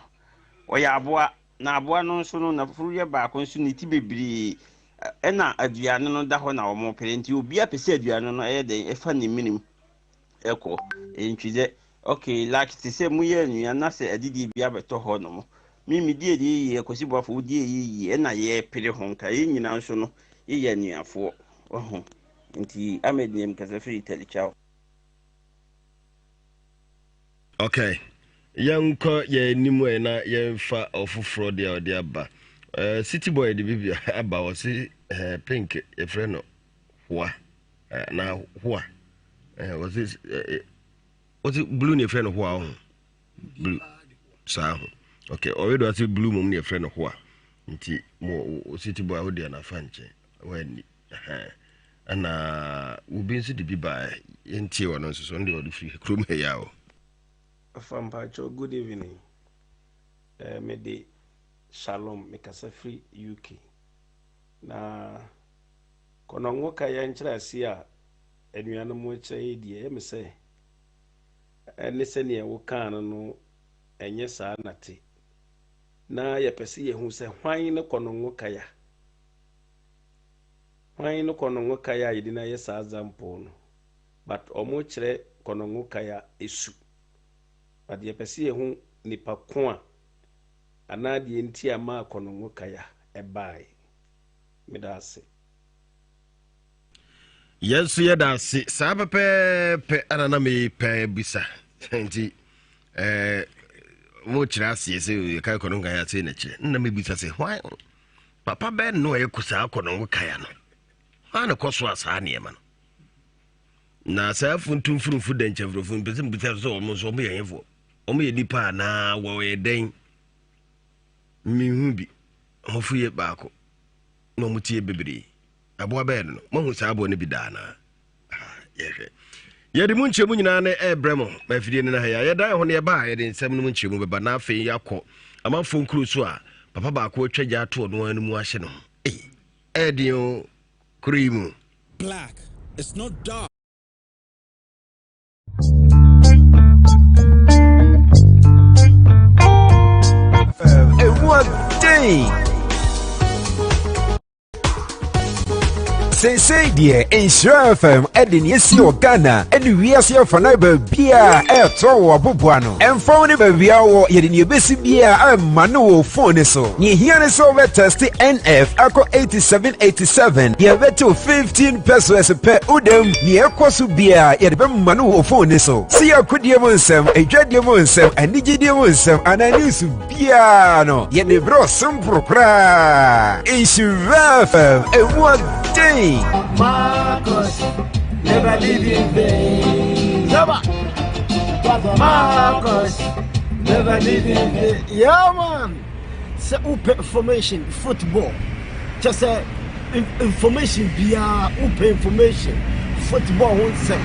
ɔyɛ aboa. Na aboa no nso no, n'afuru yɛ baako nso ne ti bebree. Ɛna aduane no da hɔ na wɔpere. Nti obiara pɛ sɛ aduane no ɛyɛ dɛn ɛfa ne menem ɛkɔ. Ntwi dɛ, okay, like te sɛ moyɛ nnuan na sɛ adidie bi abɛtɔ hɔ nom. Me medi ɛdeɛ yie, Kwasi Boafo wodi ɛyɛ yie, ɛna yɛpere ho nka. Yɛn nyinaa nso no, yɛyɛ anuafoɔ. Wahu? Nti Ahmed nie mekasa firi Italy. Ciao. Okay. Yɛnkɔ yɛn anim ɛ na yɛmfa ɔfoforɔ deɛ ɔde aba. Uh, City boy de bibi aba ɔse uh, pink yɛfrɛ no hoa uh, na hoa uh, ɔse uh, ɔse blue ne yɛfrɛ no hoa ho blue saa ho okay ɔwe do ase blue mom ne yɛfrɛ no hoa nti mo city boy wo deɛ nafa nkyɛn wani Ɛna obi nso de bi baeɛ, yɛntie ɔno nso so, ɔno deɛ ɔde firi kurom ha yi a o. Afa mpakyɛw good evening eh, me de Shalom me kasa firi UK na kɔnɔngo ka yɛ nkyerɛaseɛ a anuanom kyerɛ yi deɛ ɛyɛ me sɛ ɛne sɛdeɛ wokaa no no ɛnyɛ saa na te na yɛpɛ sɛ yɛhu sɛ hwan ne kɔnɔngo kaya Hwan ne kɔnɔngo kaya a yɛde no ayɛ saa example no but ɔmo kyerɛ kɔnɔngo kaya su but yɛpɛ sɛ yɛhu nipa ko a anaa deɛ nti a maa kɔnɔngo kaya ɛbaae. Meda ase. Yɛn nso yɛda ase saa pɛpɛɛpɛ ana na mepɛ bisa nti eh, mokyerɛ aseɛ sɛ yɛka kɔnɔngo kaya sei na kyerɛ na mebisa sɛ hwan Papa bɛn no a ɛkɔ saa akɔ no kaya no? Hwan na kɔ so a saa nneɛma no? Na saa funtumfurumfu dɛnkyɛmfurumfu mpɛ sɛ mbisa sɛ wɔn nso wɔn yɛ hefoɔ? Wɔn yɛ nipa anaa wɔyɛ dɛn? Mehu bi. Wɔn fo yɛ baako na wɔn ti yɛ bebree. Aboa bɛyɛ no no. Moahu saa aboa no bi da anaa? yɛhwɛ yɛde mu nkyerɛmu nyinaa no ɛrebrɛ mo ma afidie no no ha yi a yɛdan ho no yɛba a yɛde nsɛm no mu nkyerɛmu bɛba na afei yɛakɔ amanfoɔ nkuro so a papa baako atwa gya ato ɔno ara no mu ahyɛ no ho ei ɛɛden o kuro yi mu Black, it's not dark. Emu ɔden. Seesei deɛ Nhyira FM de nea esi wɔ Ghana ne wiase afanan baabiara ɛretɔ wɔ aboboa no. Ɛmfa wo ne baabi a wɔ, yɛde nea ebesi biara ɛrema no wɔ fon no so. Nea ehia ne sɛ wobɛtɛste NF akɔ 8787, yɛbɛtew 15 pesos pɛ wodam. Nea ɛkɔ so biara yɛde bɛma no wɔ fon no so. Sɛ yɛ akodie mu nsɛm, adwadie mu nsɛm, anigyedie mu nsɛm anaa news biara no yɛde brɛ ɔsemporo koraa nhyira fm ɛmu ɔden Marcus, never live in vain. Never. Marcus, never live in vain. Yeah, man. Sɛ wopɛ information football kyɛ sɛ information biara wopɛ information football ho nsɛm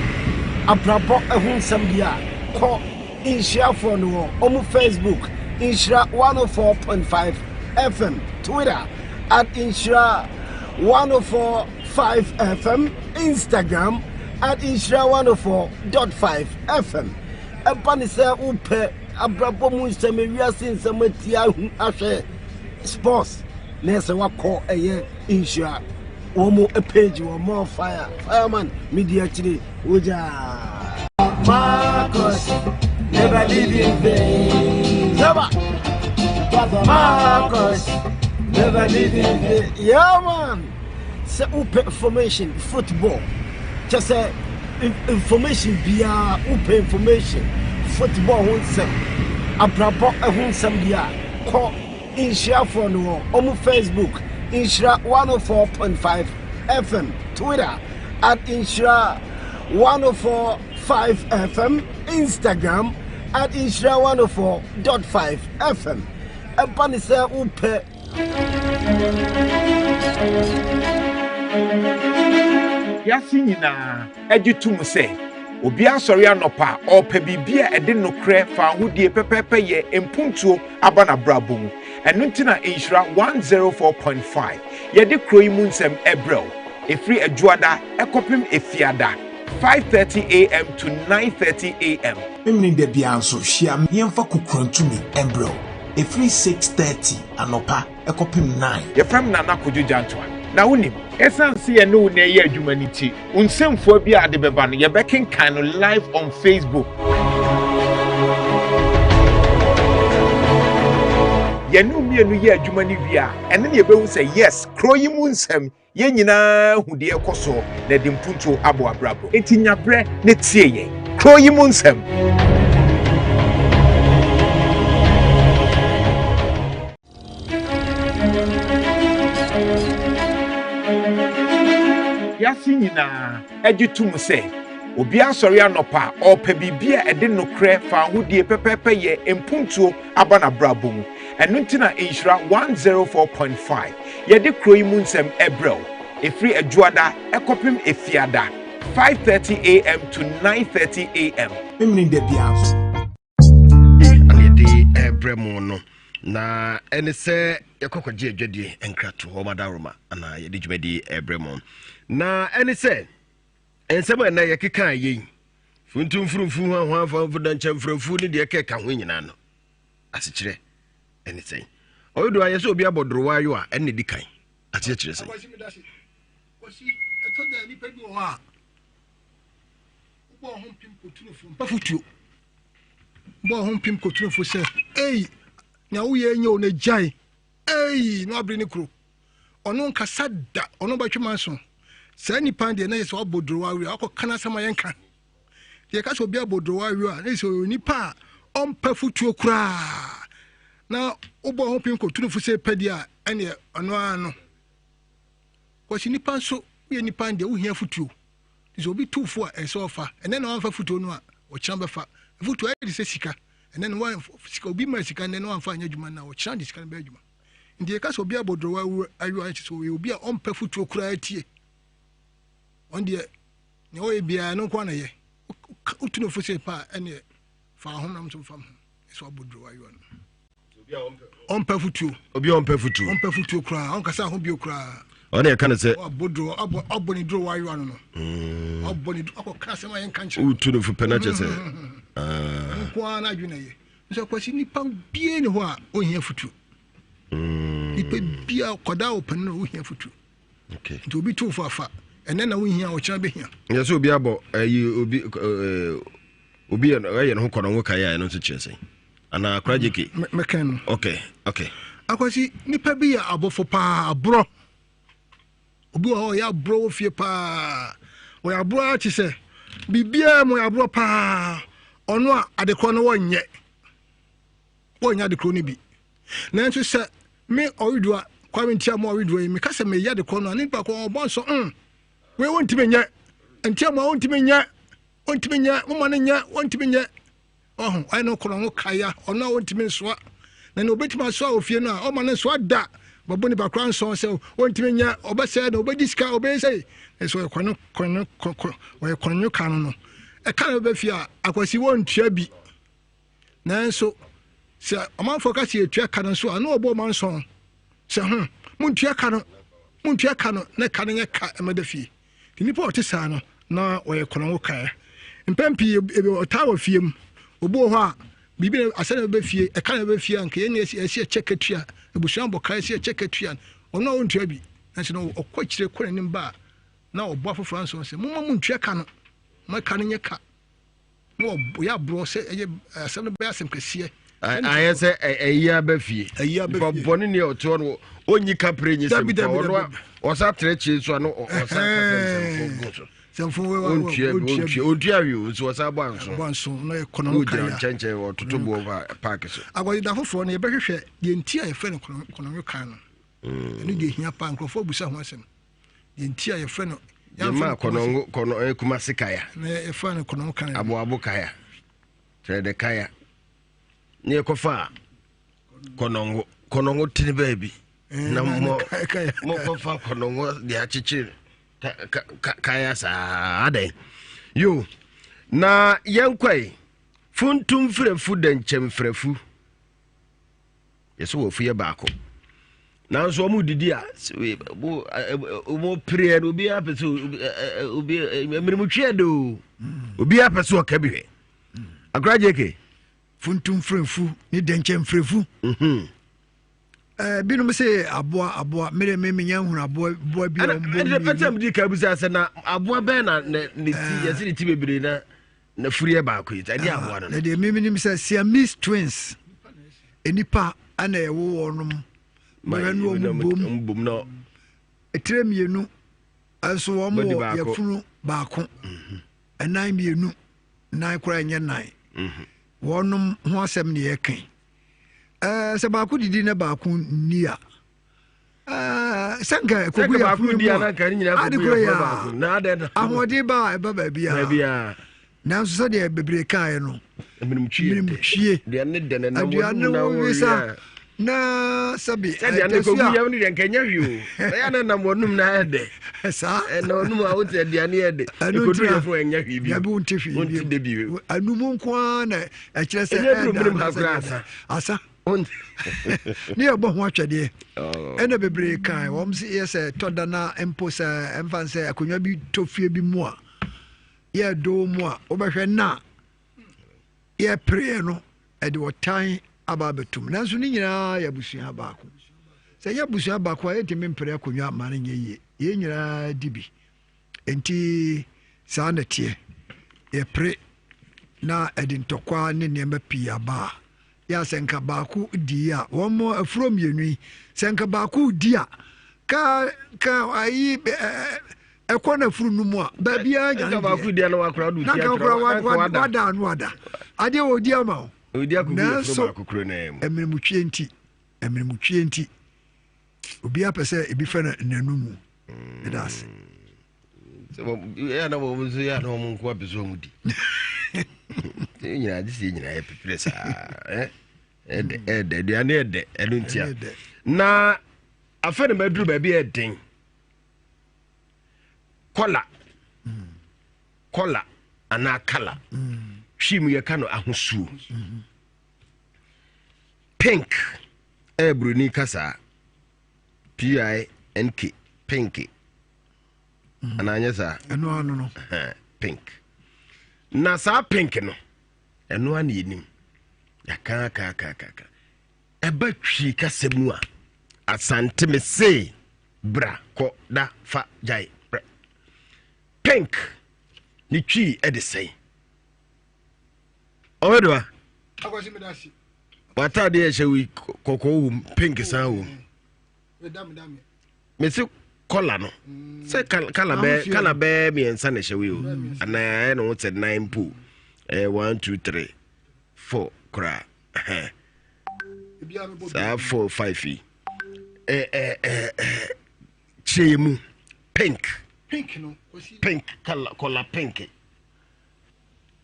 abrabɔ ho nsɛm deɛ a kɔ Nhyirafoɔ no wɔ ɔmo Facebook, Nhyira 104.5 FM, Twitter at Nhyira 104.5 FM, Instagram at Nhyira 104.5 FM. Ɛba ne sɛ wopɛ abrabɔ mu nsɛm, ewiase nsɛm atia ahu ahwɛ sports na ɛsɛ wakɔ ɛyɛ Nhyira wɔn page wɔ more fire fireman media akyire wogya. Marcus, never live in vain. Never. Marcus, never live in vain. Yeah, man. Sɛ wopɛ information football kyɛ sɛ information biara wopɛ information football ho nsɛm abrabɔ ho nsɛm deɛ a kɔ Nhyirafoɔ no wɔ ɔmo Facebook, Nhyira 104.5 FM, Twitter at Nhyira 104.5 FM, Instagram at Nhyira 104.5 FM. Ɛba ne sɛ wopɛ Wiase nyinaa gye tom sɛ obiara sɔre anɔpa a, ɔrepɛ biribi a ɛde nokorɛ, fawohodie, pɛpɛɛpɛyɛ, mpuntuo aba n'abrabɔ mu. Ɛno nti na Nhyira 104.5 yɛde kuro yi mu nsɛm brɛ wo. Ɛfiri Adwuada kɔpem Efiada, 5:30 AM to 9:30 AM. Memeneda biara nso, hyia me na yɛmfa kokurantumi mbrɛ wo. Ɛfiri 6:30 anɔpa kɔpem 9. Yɛfrɛ me Nana Kojo Gyantoa. Na wonim, ɛsiane sɛ yɛne wo na ɛyɛ adwuma no nti, wo nsɛmfua bi a ade bɛba no, yɛbɛkenkan no live on Facebook. Yɛne wo mmienu yɛ adwuma no wie a, ɛno na yɛbɛhu sɛ yes, kuro yi mu nsɛm, Yɛn nyinaa hu deɛ ɛrekɔ soɔ na ɛde mpuntuo abɔ abrabɔ. Enti nya berɛ na tie yɛn. Kuro yi mu nsɛm. Wiase nyinaa gye tom sɛ obiara sɔre anɔpa a, ɔrepɛ biribi a ɛde nokorɛ, fawohodie, pɛpɛɛpɛyɛ, mpuntuo aba n'abrabɔ mu. Ɛno nti na Nhyira 104.5 yɛde kuro yi mu nsɛm ɛbrɛ wo ɛfiri Adwuada ɛkɔpem Efiada 5:30 am to 9:30 am. Memeneda biara nso. Ana yɛde ɛbrɛ mo no na ɛne sɛ yɛkɔkɔgye adwadie nkratoɔ madaroma ana yɛde dwumadie ɛbrɛ mo na ɛne sɛ nsɛm a ɛnɛ yɛkeka yei funtumfurumfu hwanhwanfamfo dankyɛmframfu ne deɛ ɛkɛka ho nyinaa no asekyerɛ ɛne sɛn ɔyɛ do ayɛ sɛ obi abɔ dorowa ayo a ɛne di kan aseɛ kyerɛ sɛn. ɛtɔ da nipa bi wɔ hɔ a wobɔ ho mpem koturofo mpafotuo bɔ ho mpem koturofo sɛ ei nea woyɛ nyɛ o na gyae ei na wabere ne kuro ɔno nkasa da ɔno bɛtwe manso saa nipa deɛ na yɛ sɛ wabɔ dorowa awie akɔ kana asɛm a yɛnka Deɛ ɛka sɛ obi abɔ dorowa awie a, na sɛ ɔyɛ onipa a ɔmpɛ fotuo koraa na wobɔ ho pem kɔtu no fo sɛ pɛ deɛ a, ɛneɛ ɔno ara no. Kɔsi nipa nso, woyɛ nipa deɛ wohia fotuo. Sɛ obi tu fo a, ɛsɛ ɔfa. Ɛnɛ na wamfa fotuo no a, ɔkyena bɛfa. Fotuo ayɛ te sɛ sika. Ɛnɛ na wa sika obi ma sika ɛnɛ na wamfa anyɛ adwuma na ɔkyena de sika no bɛyɛ adwuma. Nti yɛka sɛ obi abɔ dorowa awie a, ɛkyɛ sɛ ɔyɛ obi a ɔmpɛ fotuo koraa tie. Ɔno deɛ Nea ɔyɛ biara ɛno nko ara na ɛyɛ. Wotu no fo sɛ pa a, ɛneɛ fa ho na nso mfa ho. Ɛsɛ wabɔ duro wayɔ no. Ɔmpɛ futuo. Obi a ɔmpɛ futuo. Ɔmpɛ futuo koraa. Ɔnkasa ho bio koraa. Ɔne ɛka no sɛ. Wabɔ duro abɔ abɔ ne duro wayɔ ano no. Abɔ ne duro akɔ ka asɛm a yɛnka nkyerɛ. Wotu no fo pɛ na kyerɛ sɛ. Mm. Ah. Nko ara n'adwene na ɛyɛ. Nso akwasi nipa bie ne hɔ a ɔhia futuo. Nipa bia kɔdaa ɔpanin a ɔhia futuo. Okay. Nti obi tu fo afa. Ɛnɛ na wohia ɔkyena bɛhia. Yɛ sɛ obi abɔ ɛyi obi ɛɛ obi yɛ ɛyɛ ne ho kɔnɔ ngo kae a ɛno nso kyerɛ sɛn? Anaa akora gyeke? Mɛkɛn no. Okay, okay. Akwasi nipa bi yɛ abɔfo paa aborɔ. Obi wɔ hɔ ɔyɛ aborɔ wɔ fie paa. Ɔyɛ aborɔ ara te sɛ biribiara mu ɔyɛ aborɔ paa. Ɔno a adekorɔ no wɔnyɛ. Wɔnyɛ adekorɔ no bi. Nanso sɛ me ɔredua Kwame ntia mo ɔredua yi meka sɛ meyɛ de kɔ no a ne nipa kɔ ɔbɔ nsɔ mm wei wontumi nyɛ ntia mo a wontumi nyɛ wontumi nyɛ moma no nyɛ wontumi nyɛ ɔho ɔyɛ no kɔnɔ ho kaya ɔno a wontumi nsoa na ne obetumi asoa wɔ fie no a ɔma no nsoa da bɛbɔ nipa kora nsɔn sɛ wontumi nyɛ ɔbɛsɛ na ɔbɛdi sika ɔbɛyɛ sɛ ɛsɛ ɔyɛ kɔnɔ kɔnɔ kɔnɔ ɔyɛ kɔnɔ ka no no ɛka na bɛbɛ fie a akwasi wɔntua bi Nanso sɛ ɔmanfoɔ ka sɛ yɛtua ka no nso a, na wɔbɔ ɔman sɔn sɛ ho montua ka no, montua ka no, na ka no nyɛ ka mmɛda fie. Nti nnipa a ɔte saa no, na wɔyɛ kɔnɔngo kaeɛ. Mpɛn pii ebi ɔtaa wɔ fie mu. Obi wɔ hɔ a, biribi na asɛ na ɛbɛbɛ fie, ɛka na ɛbɛbɛ fie a, nka yɛn na ɛsi ɛkyɛ katua, abusua bɔ ka ɛsi ɛkyɛ katua, ɔno a ɔntua bi. Nanso na ɔkɔ akyire kɔ n'anim ba a, na ɔbɔ afoforɔ ansɔn sɛ momma montua ka no, mo ka no nyɛ ka. na wɔyɛ aborɔ sɛ ɛyɛ asɛm no bɛyɛ asɛm kɛseɛ. ayɛ sɛ ɛyi aba fie ɛyi aba fie nipa bɔne ni ɔte hɔ no ɔnyi kapere nyi sɛm pa ɔno ɔsa trɛkyee so ano ɔsa kasa nsɛmfo gu so sɛmfo ɔntua ɔntua ɔntua awie o nso ɔsa bɔ anso bɔ anso na yɛ kɔnɔ no kaya nkyɛnkyɛn ɔtoto boɔ ba paaki so agɔdeda foforɔ no yɛbɛhwehwɛ deɛ nti a yɛfrɛ no kɔnɔ no kan no ɛno deɛ hia paa nkurɔfoɔ abusa ho asɛm deɛ nti a yɛfrɛ no yɛma kɔnɔngo kɔnɔ eh, kumase kaya na yɛfrɛ no kɔnɔngo kaya aboabo kaya kyerɛ dɛ kaya ne yɛkɔfa a kɔnɔngo kɔnɔngo tene baabi eh, na mo mokɔfa kɔnɔngo de akyekyere kaya saa adɛn yo na yɛnkɔe funtum frɛfu dɛnkyɛm frɛfu Yɛsɛ wɔn afu yɛ baako. Nanso wɔn didi a wɔn pereɛ no obiara pɛ sɛ obi mmeremutweɛ de o obiara pɛ sɛ ɔka bi hwɛ. Akora gyeke. Funtumfrɛfu ne dɛnkyɛmfrɛfu. Mhm. Eh, binom sɛ aboa aboa mere me menya nhunu aboa aboa bi a ɔmbɔ mmienu. Ɛna ɛna di ka bisa sɛ na aboa bɛn na ne ne ti eh. yɛsi ne ti bebree na na furi yɛ baako yi ɛde ah, aboa no. Na deɛ mímu nim sɛ Siamese twins nipa ɛna ɛwɔ wɔnom bɛrɛ no wɔn bom bom na etire mmienu nso wɔn wɔ yɛfunu baako mhm. ɛnan mmienu nan koraa nyɛ nan mhm. wɔnom ho asɛm ne yɛka ɛɛ sɛ baako didi na baako nni a ɛɛ sɛ nka ekogu yɛ funu mu a ade koro yɛ a ahoɔden ba a ɛba baabi a nanso sɛdeɛ bebree kaeɛ no mmeremtwie aduane wo wesa na sɛbi sɛdeɛ ne kɔgu yam no deɛ nka ɛnyɛ hwee o ɛyɛ na nam wɔnum na ayɛ dɛ saa ɛna wɔnum a wote aduane yɛ dɛ ɛkɔdu yɛ fo ɛnyɛ hwee bio dabi wonte hwee bio wonte de bio anum nko ara na ɛkyerɛ sɛ ɛnyɛ duru mmerem ha koraa asa asa ne yɛbɔ ho atwɛdeɛ oh. ɛna bebree kan wɔn sɛ yɛ sɛ tɔ da na mpo sɛ ɛmfa sɛ akonnwa bi tɔ fie bi mu a yɛdo mu a wobɛhwɛ na yɛpereɛ no ɛde ɔtan aba abɛtom nanso ne nyinaa yɛ abusua baako sɛ ɛnyɛ abusua baako a yɛntumi mpere akonnwa ma no nyɛ yie yɛn nyinaa di bi nti saa na ɛteɛ yɛpere na ɛde ntɔkwa ne nneɛma pii aba a yɛ a sɛ nka baako di a wɔn mo afuro mmienu yi sɛ nka baako di a ka ka ayi ɛɛ ɛkɔ na furu no mu a baabiara nya ne deɛ na nka wakora wada ano ada adeɛ wɔ odi ama wo nanso mmeremutwie nti mmeremutwie nti obiara pɛ sɛ ebi fɛ no n'anu mu ɛda ase. yɛ na wɔn nso yɛ na wɔn nko apɛ sɛ wɔn di nyinaa gye sɛ nyinaa yɛ pepere saa ɛdɛ ɛdɛ aduane ɛdɛ ɛno ntia na afɛ na maduru baabi ɛden kɔla kɔla anaa kala twi mu yɛka no ahosuo pink ɛyɛ buroni kasaa pink pink anaa nyɛ saa ɛno ano no pink na saa pink no ɛno ana yɛnim yɛkaakaakaaka ɛba twi kasa mu a asante me se Bra, kɔ, da, fa, gyae, brɛ. Pink ne twi de sɛn? Ɔwɛdoa. W'ataadeɛ ɛhyɛ wi kɔkɔɔ wom pink san wom. Mesi kɔla no sɛ kala bɛɛ kala bɛɛ mmiɛnsa na ɛhyɛ wi o anaa ɛna wɔn sɛ nine mpo ɛyɛ one two three four koraa saa four five yi. kyerɛ mu pink pink no pink kala kɔla pink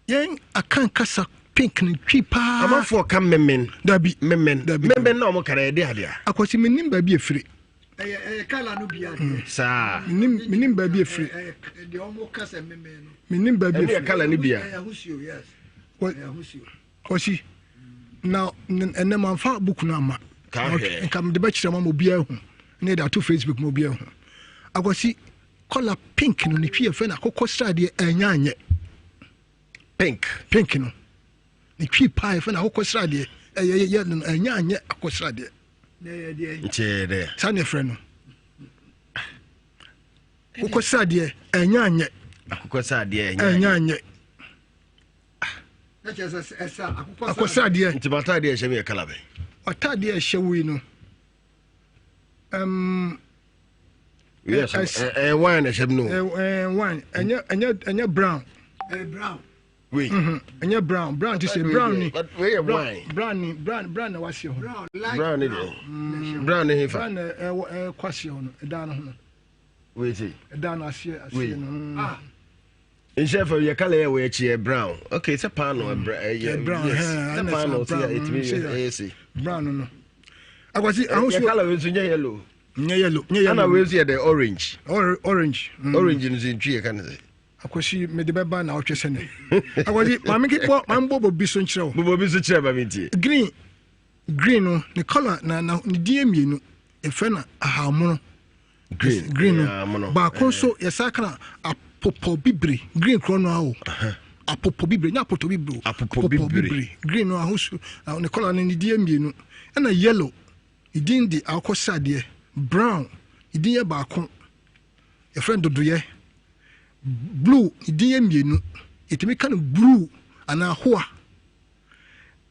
yɛn akan kasa pink no twi paa amanfoɔ ka memen dabi memen dabi memen na wɔn kara yɛde adeɛ akwasi menim baabi efiri ɛyɛ ɛyɛ kala no bi adeɛ hmm. saa menim menim baabi efiri deɛ wɔn kasa memen no menim baabi efiri ɛyɛ kala no bi a ɛyɛ ahosuo yes ɛyɛ ahosuo Kwasi, na ɛnɛ mamfa book no amma. Nka mede bɛkyerɛ ma ma obiara ahu. Ne yɛde ato Facebook ma obiara ahu. Akwasi, kɔla pink no ne twi yɛfrɛ no akokɔ sradeɛ ɛnyɛ anyɛ. Pink. Pink no. Ne twi paa yɛfrɛ no akokɔ sradeɛ ɛyɛ yɛ no ɛnyɛ anyɛ akokɔ sradeɛ. Nkyɛɛ dɛ. Saa ne yɛfrɛ no. Akokɔ sradeɛ ɛnyɛ anyɛ. Akokɔ sradeɛ ɛnyɛ anyɛ. Akɔsradeɛ. Nti m'ataadeɛ ɛhyɛ mi yɛ kala bɛn? W'ataadeɛ ɛhyɛ wo yi no. Um, yes, ɛyɛ wine ɛhyɛ mi no. Ɛɛ wine ɛnyɛ ɛnyɛ ɛnyɛ brown. Ɛyɛ brown. Wei. Mhm, ɛnyɛ brown brown ti sɛ brown ni. Wei yɛ wine. Brown ni brown brown na waseɛ ho. Brown ni deɛ. Brown ni hefa. Brown na ɛwɔ ɛkɔ aseɛ ho no ɛdan no ho no. Wei ti. Ɛdan no aseɛ aseɛ no. Ah. Nhyɛ fam yɛ kala yɛ wɔ akyi yɛ brown okay sɛ paano ɛyɛ brown yes sɛ paano sɛ ɛtumi yɛ ɛyɛ se brown no akwasi ahosuo yɛ kala wei nso nyɛ yellow nyɛ yellow nyɛ yellow ɛna wei nso yɛ dɛ orange orange orange nso ntwi yɛ ka ne sɛ akwasi mede bɛba na ɔtwe sɛ ne akwasi maame ke bɔ maame bɔ bɔ bi so nkyerɛ wo bɔ bi so kyerɛ ma mi tie green green no ne kala na na ne din mmienu efɛ na ahamono green green no baako nso yɛsa ka na apopɔ bibire green korɔ no awo. Apopɔ bibire, nyɛ apotɔ bibire o. Apopɔ bibire. Green no ahosuo, ne kɔla no ne din yɛ mmienu. Ɛna yellow, ne din de akokɔsradeɛ. Brown, ne din yɛ baako, yɛfrɛ no dodoyɛ. Blue, ne din yɛ mmienu, yɛtumi ka no bruu anaa hoa.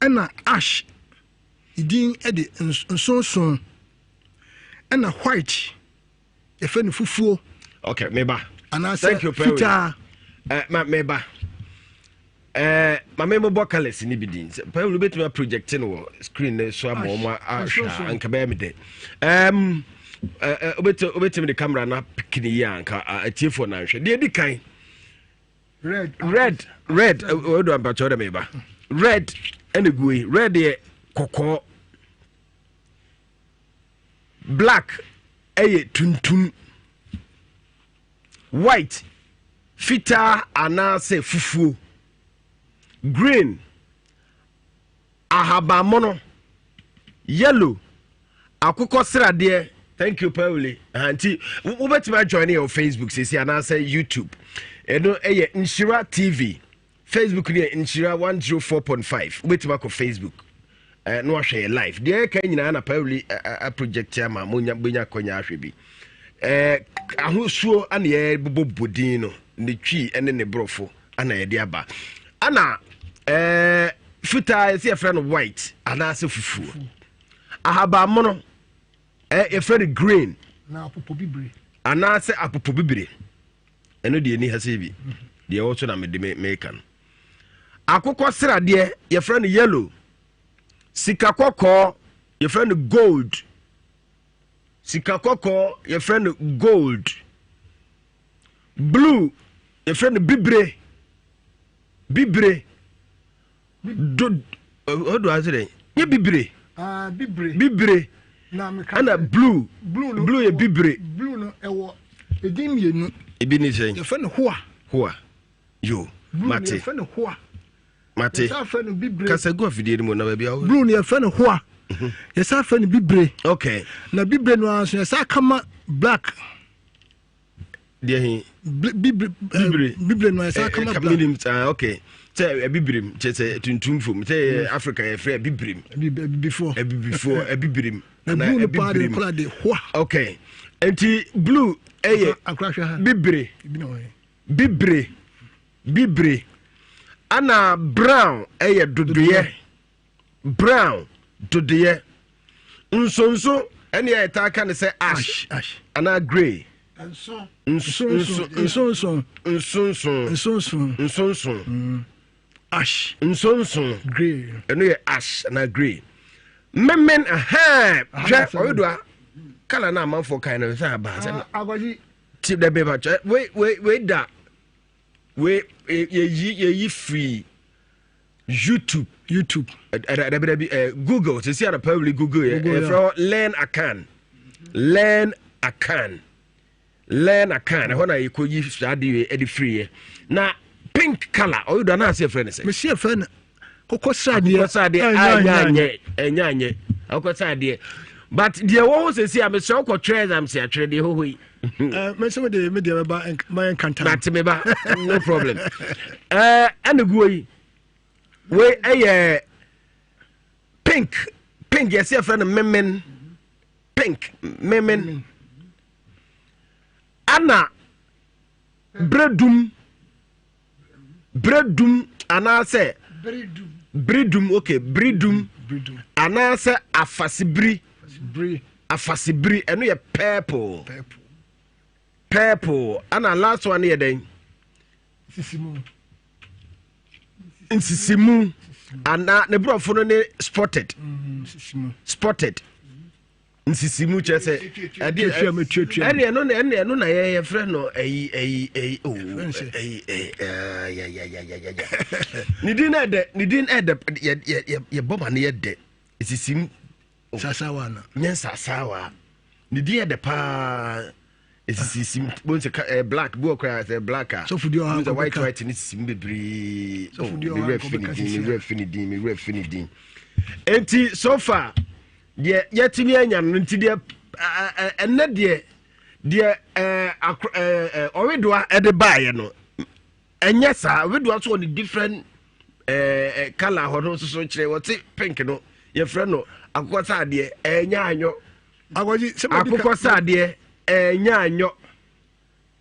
Ɛna ash, ne din de nsonson. Ɛna white, yɛfrɛ no fufuo. Okay, meba. Anaasɛ fitaa. Eh, ma meba. Eh, ma me mobɔ colors ni bi din. Pɛwuri betumi a project no wɔ screen ne so ama wɔn ahwɛ a anka bɛyɛ me dɛ. Um, eh, eh, wobɛtumi de camera na piki ne yie anka atiefoɔ na ahwɛ. Deɛ di kan. Red. Red, red, ɔdo ampakyɛw dɛ meba. Red ɛna gu yi. Red yɛ kɔkɔɔ. Black yɛ tuntum. White, fitaa anaasɛ fufuo. Green, ahabanmono. Yellow, akokɔ sradeɛ. Thank you, Pauli. Nti wobɛtumi ajoin yɛ wɔ Facebook sisi anaasɛ YouTube. Ɛno ɛyɛ Nhyira TV. Facebook no yɛ Nhyira 104.5. Wobɛtumi akɔ Facebook eh, na wahwɛ yɛ live. Deɛ ɛka nyinaa na Pauli project ama monya bɛnya akɔnya ahwɛ bi. Eh, ahosuo ana yɛbobɔbɔ din no ne twi ne ne borɔfo ana yɛde aba. Ana eh, fitaa yɛsɛ yɛfrɛ no white anaasɛ fufuo. Ahabanmono eh, yɛfrɛ no green anaasɛ apopobibire. Ɛno deɛ ni ha sɛ bi deɛ ɛwɔ so na mede meka no. Akokɔ sradeɛ yɛfrɛ no yellow. Sika kɔkɔɔ yɛfrɛ no gold. Sika kɔkɔɔ yɛfrɛ no gold. Blue yɛfrɛ no bibire. Bibire. Do ɔdo ase dɛ nye bibire. Ah, bibire. Bibire. Ɛna blue. Blue no blue yɛ bibire. Blue no ɛwɔ edin mmienu. Ebi ne sɛn. Yɛfrɛ no hoa. Hoa. Yo. Blue Mate. no yɛfrɛ no hoa. Mate. Yɛsan frɛ no bibire. Kasa gu afidie no mu na baabi awo. Blue no yɛfrɛ no hoa. Yɛsan frɛ no bibire. Okay. Na bibire no ara nso yɛsan kama black. Deɛ he. Bibire. Bibire no yɛsan kama black. Minim ah okay. Sɛ abibirem kyɛ sɛ tuntum fam sɛ yɛ Africa yɛfrɛ abibirem. Abibifoɔ. Abibifoɔ abibirem. Na blue no paa de nkora de hoa. Okay. Nti blue ɛyɛ bibire. Bibire. Bibire. Ana brown ɛyɛ dodoyɛ. Brown dodoyɛ. Nsonso ɛne a yɛtaa ka ne sɛ ash anaa grey. Nsonso. Nsonso. Nsonso. Nsonso. Mm. Ash. Nsonso. Grey. Ɛno yɛ ash anaa grey. Memen ahɛn hwɛ ɔyodoa kala na amanfoɔ kan no sɛ aba sɛ. Ah, Agwaji. Ti dɛ bɛba kyɛ wei wei wei da wei yɛyi yɛyi firi youtube youtube ɛdɛbɛdɛbi ɛ google sisi anapa wuli google yɛ ɛfrɛ hɔ learn akan learn akan learn akan ɛhɔ na yɛkɔ yi saa de yɛ ɛde firi yɛ na pink colour ɔyɛ do anaasɛ yɛfrɛ no sɛ. mesi yɛfrɛ no akokɔ sradeɛ akokɔ sradeɛ anyɛ anyɛ ɛnyɛ anyɛ akokɔ sradeɛ but deɛ ɛwɔ hɔ sɛsi a mesrɛ wokɔ twerɛ exams atwerɛ deɛ ɛwɔ hɔ yi. mɛ sɛ mede me deɛ bɛba mayɛ nkanta mate me ba no problem ɛna guo yi wei ɛyɛ pink pink yɛsɛ yɛfrɛ no memen pink memen ana beredum beredum anaasɛ beredum okay beredum anaasɛ afasebiri afasebiri ɛno yɛ purple purple ana last one yɛ dɛn nsisimu anaa ne borɔfo no ne spotted mm, spotted nsisimu kyerɛ sɛ ɛde ɛne ɛno na ɛne ɛno na yɛfrɛ no ɛyi ɛyi ɛyi oo ɛyi ɛyi yayayayaya ne din ɛdɛ ne din ɛdɛ yɛ yɛ yɛbɔ ma no yɛ dɛ nsisim sasawa na nyɛ nsasawa ne din ɛdɛ paa esisisi mu sɛ ɛɛ black bi wɔ koraa sɛ black a sɔfo di ɔha sɛ white white ne sisi mu bebree oh sɔfo di me ɔha werɛ fi ne din me werɛ fi ne din me werɛ fi ne din eti so far deɛ yɛtumi anya no nti deɛ ɛnɛ deɛ deɛ ɛɛ akoro ɛɛ ɔwedoa ɛde baayɛ no. Ɛnyɛ saa, wedoa nso wɔ ne different ɛɛ eh, colour hɔ no nso so kyerɛ wɔte pink no yɛfrɛ no akokɔ saadeɛ ɛnyɛ anyɔ. Akokɔ saadeɛ ɛnyɛ anyɔ.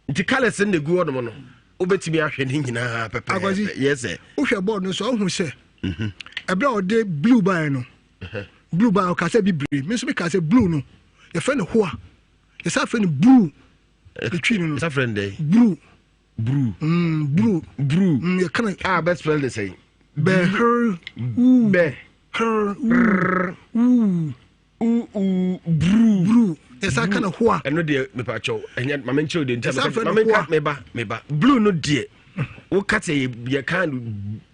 Nti colours no na egu hɔnom no wobɛtumi ahwɛ ne nyinaa pɛpɛɛpɛ. Yɛ sɛ. Wohwɛ bɔɔl no so ɔhu sɛ mhm. ɛberɛ a ɔde blue baeɛ no mhm. blue baeɛ ɔka sɛ bibire me nso meka sɛ blue no yɛfrɛ no hoa yɛsa frɛ no blue ɛtwi no no yɛsa frɛ no dɛn blue blue mm, blue blue mm, yɛka no a bɛ spell de sɛn bɛ her u bɛ her u u Uu bruu. Bruu. Yɛsan ka no hoa. Ɛno deɛ mepakyɛw ɛnyɛ maame nkyerɛw deɛ nti a maame nka meba meba blue no deɛ woka sɛ yɛka no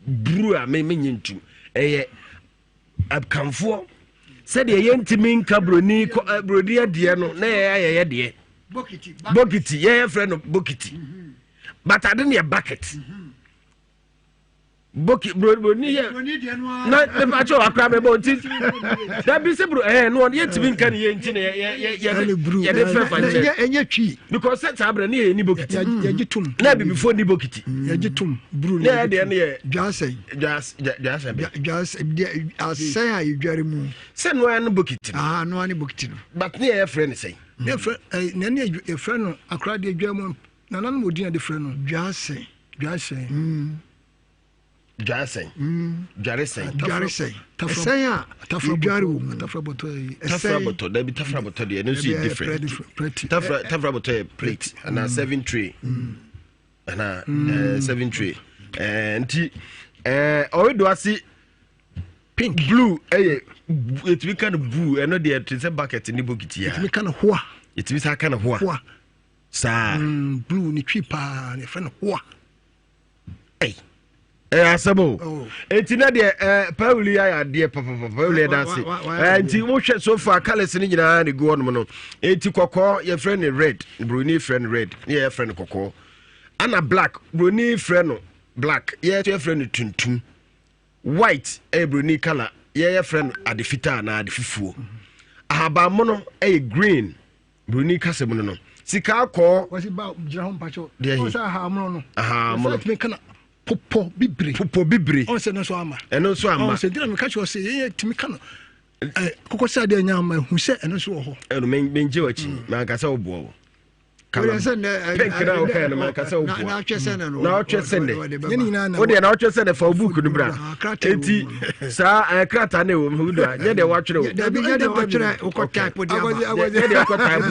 bruu a me menye ntum ɛyɛ akanfoɔ sɛdeɛ yɛntumi nka broni kɔ broni adeɛ no na yɛyɛ ayɛyɛ deɛ bokiti yɛyɛ frɛ no bokiti mhm. but ade no yɛ bucket. Mm -hmm. boki broni yɛ na nipa kyɛw akora bɛ bɔ nti dabi sɛ bro ɛɛ no yɛ tumi nka ne yɛ nti na yɛ yɛ yɛ yɛ de fɛ fa nkyɛn ɛnyɛ twi because sɛ saa abirɛ ne yɛ ni bokiti yɛgye tum na abibifo ni bokiti yɛgye tum buru ne yɛ deɛ ne yɛ dwaasɛn dwaasɛn bɛ dwaasɛn asɛn a yɛdware mu sɛ noa ne bokiti no ah noa ne bokiti no but ne yɛ yɛ frɛ ne sɛn ne yɛ frɛ ɛɛ ne ne yɛ frɛ no akora deɛ dwa mu nananom odin a de frɛ no dwaasɛn Dwaresɛn. Mm. Dwaresɛn. Mm. Dwaresɛn. Dwaresɛn. Ɛsɛn a yɛdware wɔ mu. Tafra bɔtɔ yi. Tafra bɔtɔ dabi tafra bɔtɔ deɛ ɛno nso yɛ different. Tafra tafra bɔtɔ yɛ plate anaa mm. serving tray. Mm. Anaa mm. Eh, serving tray. Eh, nti eh, ɔredo ase pink blue ɛyɛ yɛtumi ka no blue ɛno deɛ te sɛ bucket ne bokiti a. Yɛtumi ka no hoa. Yɛtumi sa ka no hoa. Hoa. Saa. Mm, blue ne twi paa na yɛfrɛ no hoa. Ɛy. Ɛyɛ asɛm o. Oh. Eti na deɛ ɛɛ eh, Pauli ayɛ adeɛ papapapa Pauli ɛda ase. Ɛɛ eh, nti wohwɛ so far colours ne nyinaa ne gu hɔnom no. Eti kɔkɔɔ yɛfrɛ no red, broni frɛ no red, ne yɛfrɛ no kɔkɔɔ. Ana black, broni frɛ no black, yɛ yɛfrɛ no tuntum. White ɛyɛ broni colour, yɛ yɛfrɛ no ade fitaa anaa ade fufuo. Ahabanmono ɛyɛ green. Buroni kasa mu no no sika akɔɔ. Wɔsi ba gyina hɔ mpakyɛw. Deɛ he. Ɔsɛ ahamono no. Ahamono. Ɔsɛ tumi kana popɔ bibire. Popɔ bibire. Ɔsɛ no nso ama. Ɛno nso ama. Ɔsɛ ntina mi ka kyerɛ ɔsɛ yɛn yɛ tumi ka no ɛ kɔkɔ sɛ adeɛ nya ama ehu sɛ ɛno nso wɔ hɔ. Ɛno mɛ mɛ ngye w'akyi mɛ ankasa ɔboa wo. Pink na ɔkae no mankasa woboa na ɔtwɛ sɛ nnɛ wodeɛ na ɔtwɛ sɛ nnɛ fa wo book no bra enti saa ɛyɛ krataa na ɛwɔ mu wodu a nyɛ deɛ woatwerɛ o nyɛ deɛ woatwerɛ wokɔ type de aba nyɛ deɛ wokɔ type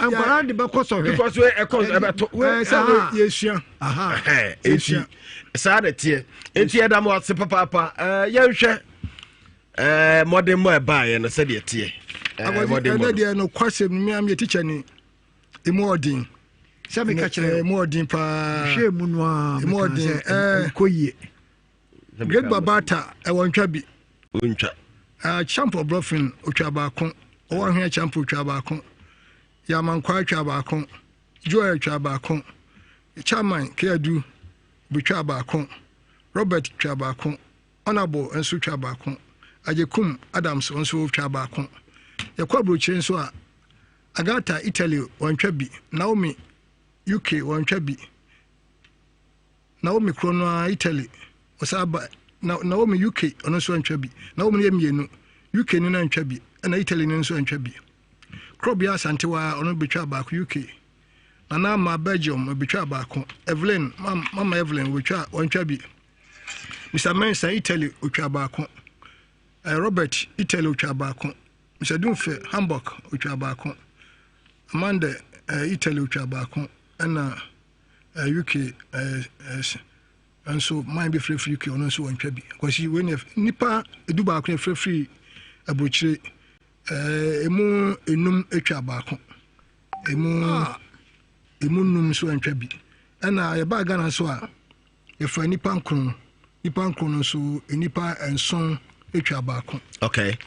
nkwadaa de bɛkɔ sɔhwɛ because ɛkɔ ɛbɛto sɛ yɛsua enti saa na ɛteɛ enti ɛda mo ase papaapa yɛnhwɛ mmɔdemmɔ ɛbaeɛ no sɛdeɛ ɛteɛ ɛnɛ deɛ nokwasɛm no meam yɛ tikya ni Emu ɔden. Sɛ meka kyerɛ. Emu ɔden paa. Hwɛ mu no ara. Emu ɔden. Ɛɛ kɔ yie. Great Babata ɛwɔ ntwa bi. Ontwa. Uh, Champ Obrofin otwa baako. Ɔwɔ ahwea Champ otwa baako. Yamankwa atwa baako. Joel atwa baako. Chairman Keadu betwa baako. Robert twa baako. Honourable nso twa baako. Agyekum Adams nso twa baako. Yɛkɔ aburokyire nso a Agatha, Italy, wantwa bi. Naomi, UK, wantwa bi. Naomi korɔ no ara, Italy, ɔsan ba. Na, Naomi, UK, ɔno nso antwa bi. Naomi no yɛ mmienu. UK no no antwa bi, ɛna Italy no nso antwa bi. Korɔbea Asantewa, ɔno betwa baako, UK. Nana Ama, Belgium, betwa baako. Evelyn, Mama Evelyn, betwa, wantwa bi. Mr. Mensah, Italy, otwa baako. Eh, Robert, Italy, otwa baako. Mister Dumfe, Hamburg, otwaa baako. Amanda, eh, Italy, otwaa baako. Ɛna eh, UK eh, eh, nso man bi firifiri UK, ɔno nso wɔntwa bi. Kwasi, wei ne nnipa edu baako na firifiri aburokyire. Eh, emu enum atwa baako. Emu ah. emu num nso antwa bi. Ɛna yɛbaa Ghana nso a yɛfa nnipa nkron. Nnipa nkron no nso nnipa nson atwa baako. Okay.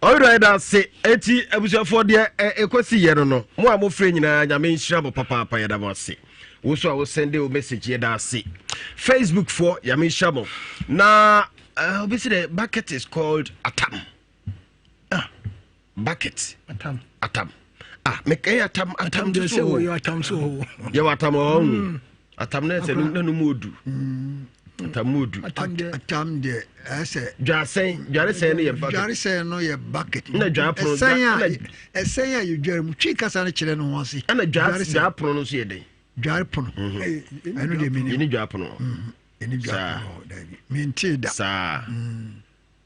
Ɔwerɛ ɛda ase eti abusuafoɔ deɛ ɛkɔsi yɛ no no mo a mofrɛ nyinaa nyame nhyira mo papaapa yɛda mo ase wo so a wosɛnde wo message yɛda ase facebook foɔ nyame nhyira mo na obi sɛ dɛ bucket is called atam ah bucket atam atam ah mekɛyɛ atam atam so yɛwɔ atam so yɛwɔ atam ɔɔ mm. Atam no ɛsɛ na no mu odu. Mm. Atam mu odu. Atam deɛ ɛsɛ. Dwaresɛn dwaresɛn no yɛ bucket. Dwaresɛn no yɛ bucket. Ɛna dwapono ɛsɛn a ɛsɛn a yɛdware mu twi kasa no kyerɛ no ho ase. Ɛna dwapono no nso yɛ dɛn. Dwarepono. Mhm. Ɛno deɛ menim. Yɛni dwapono. Mhm. Yɛni dwapono dabi mentee da. Saa. Mm.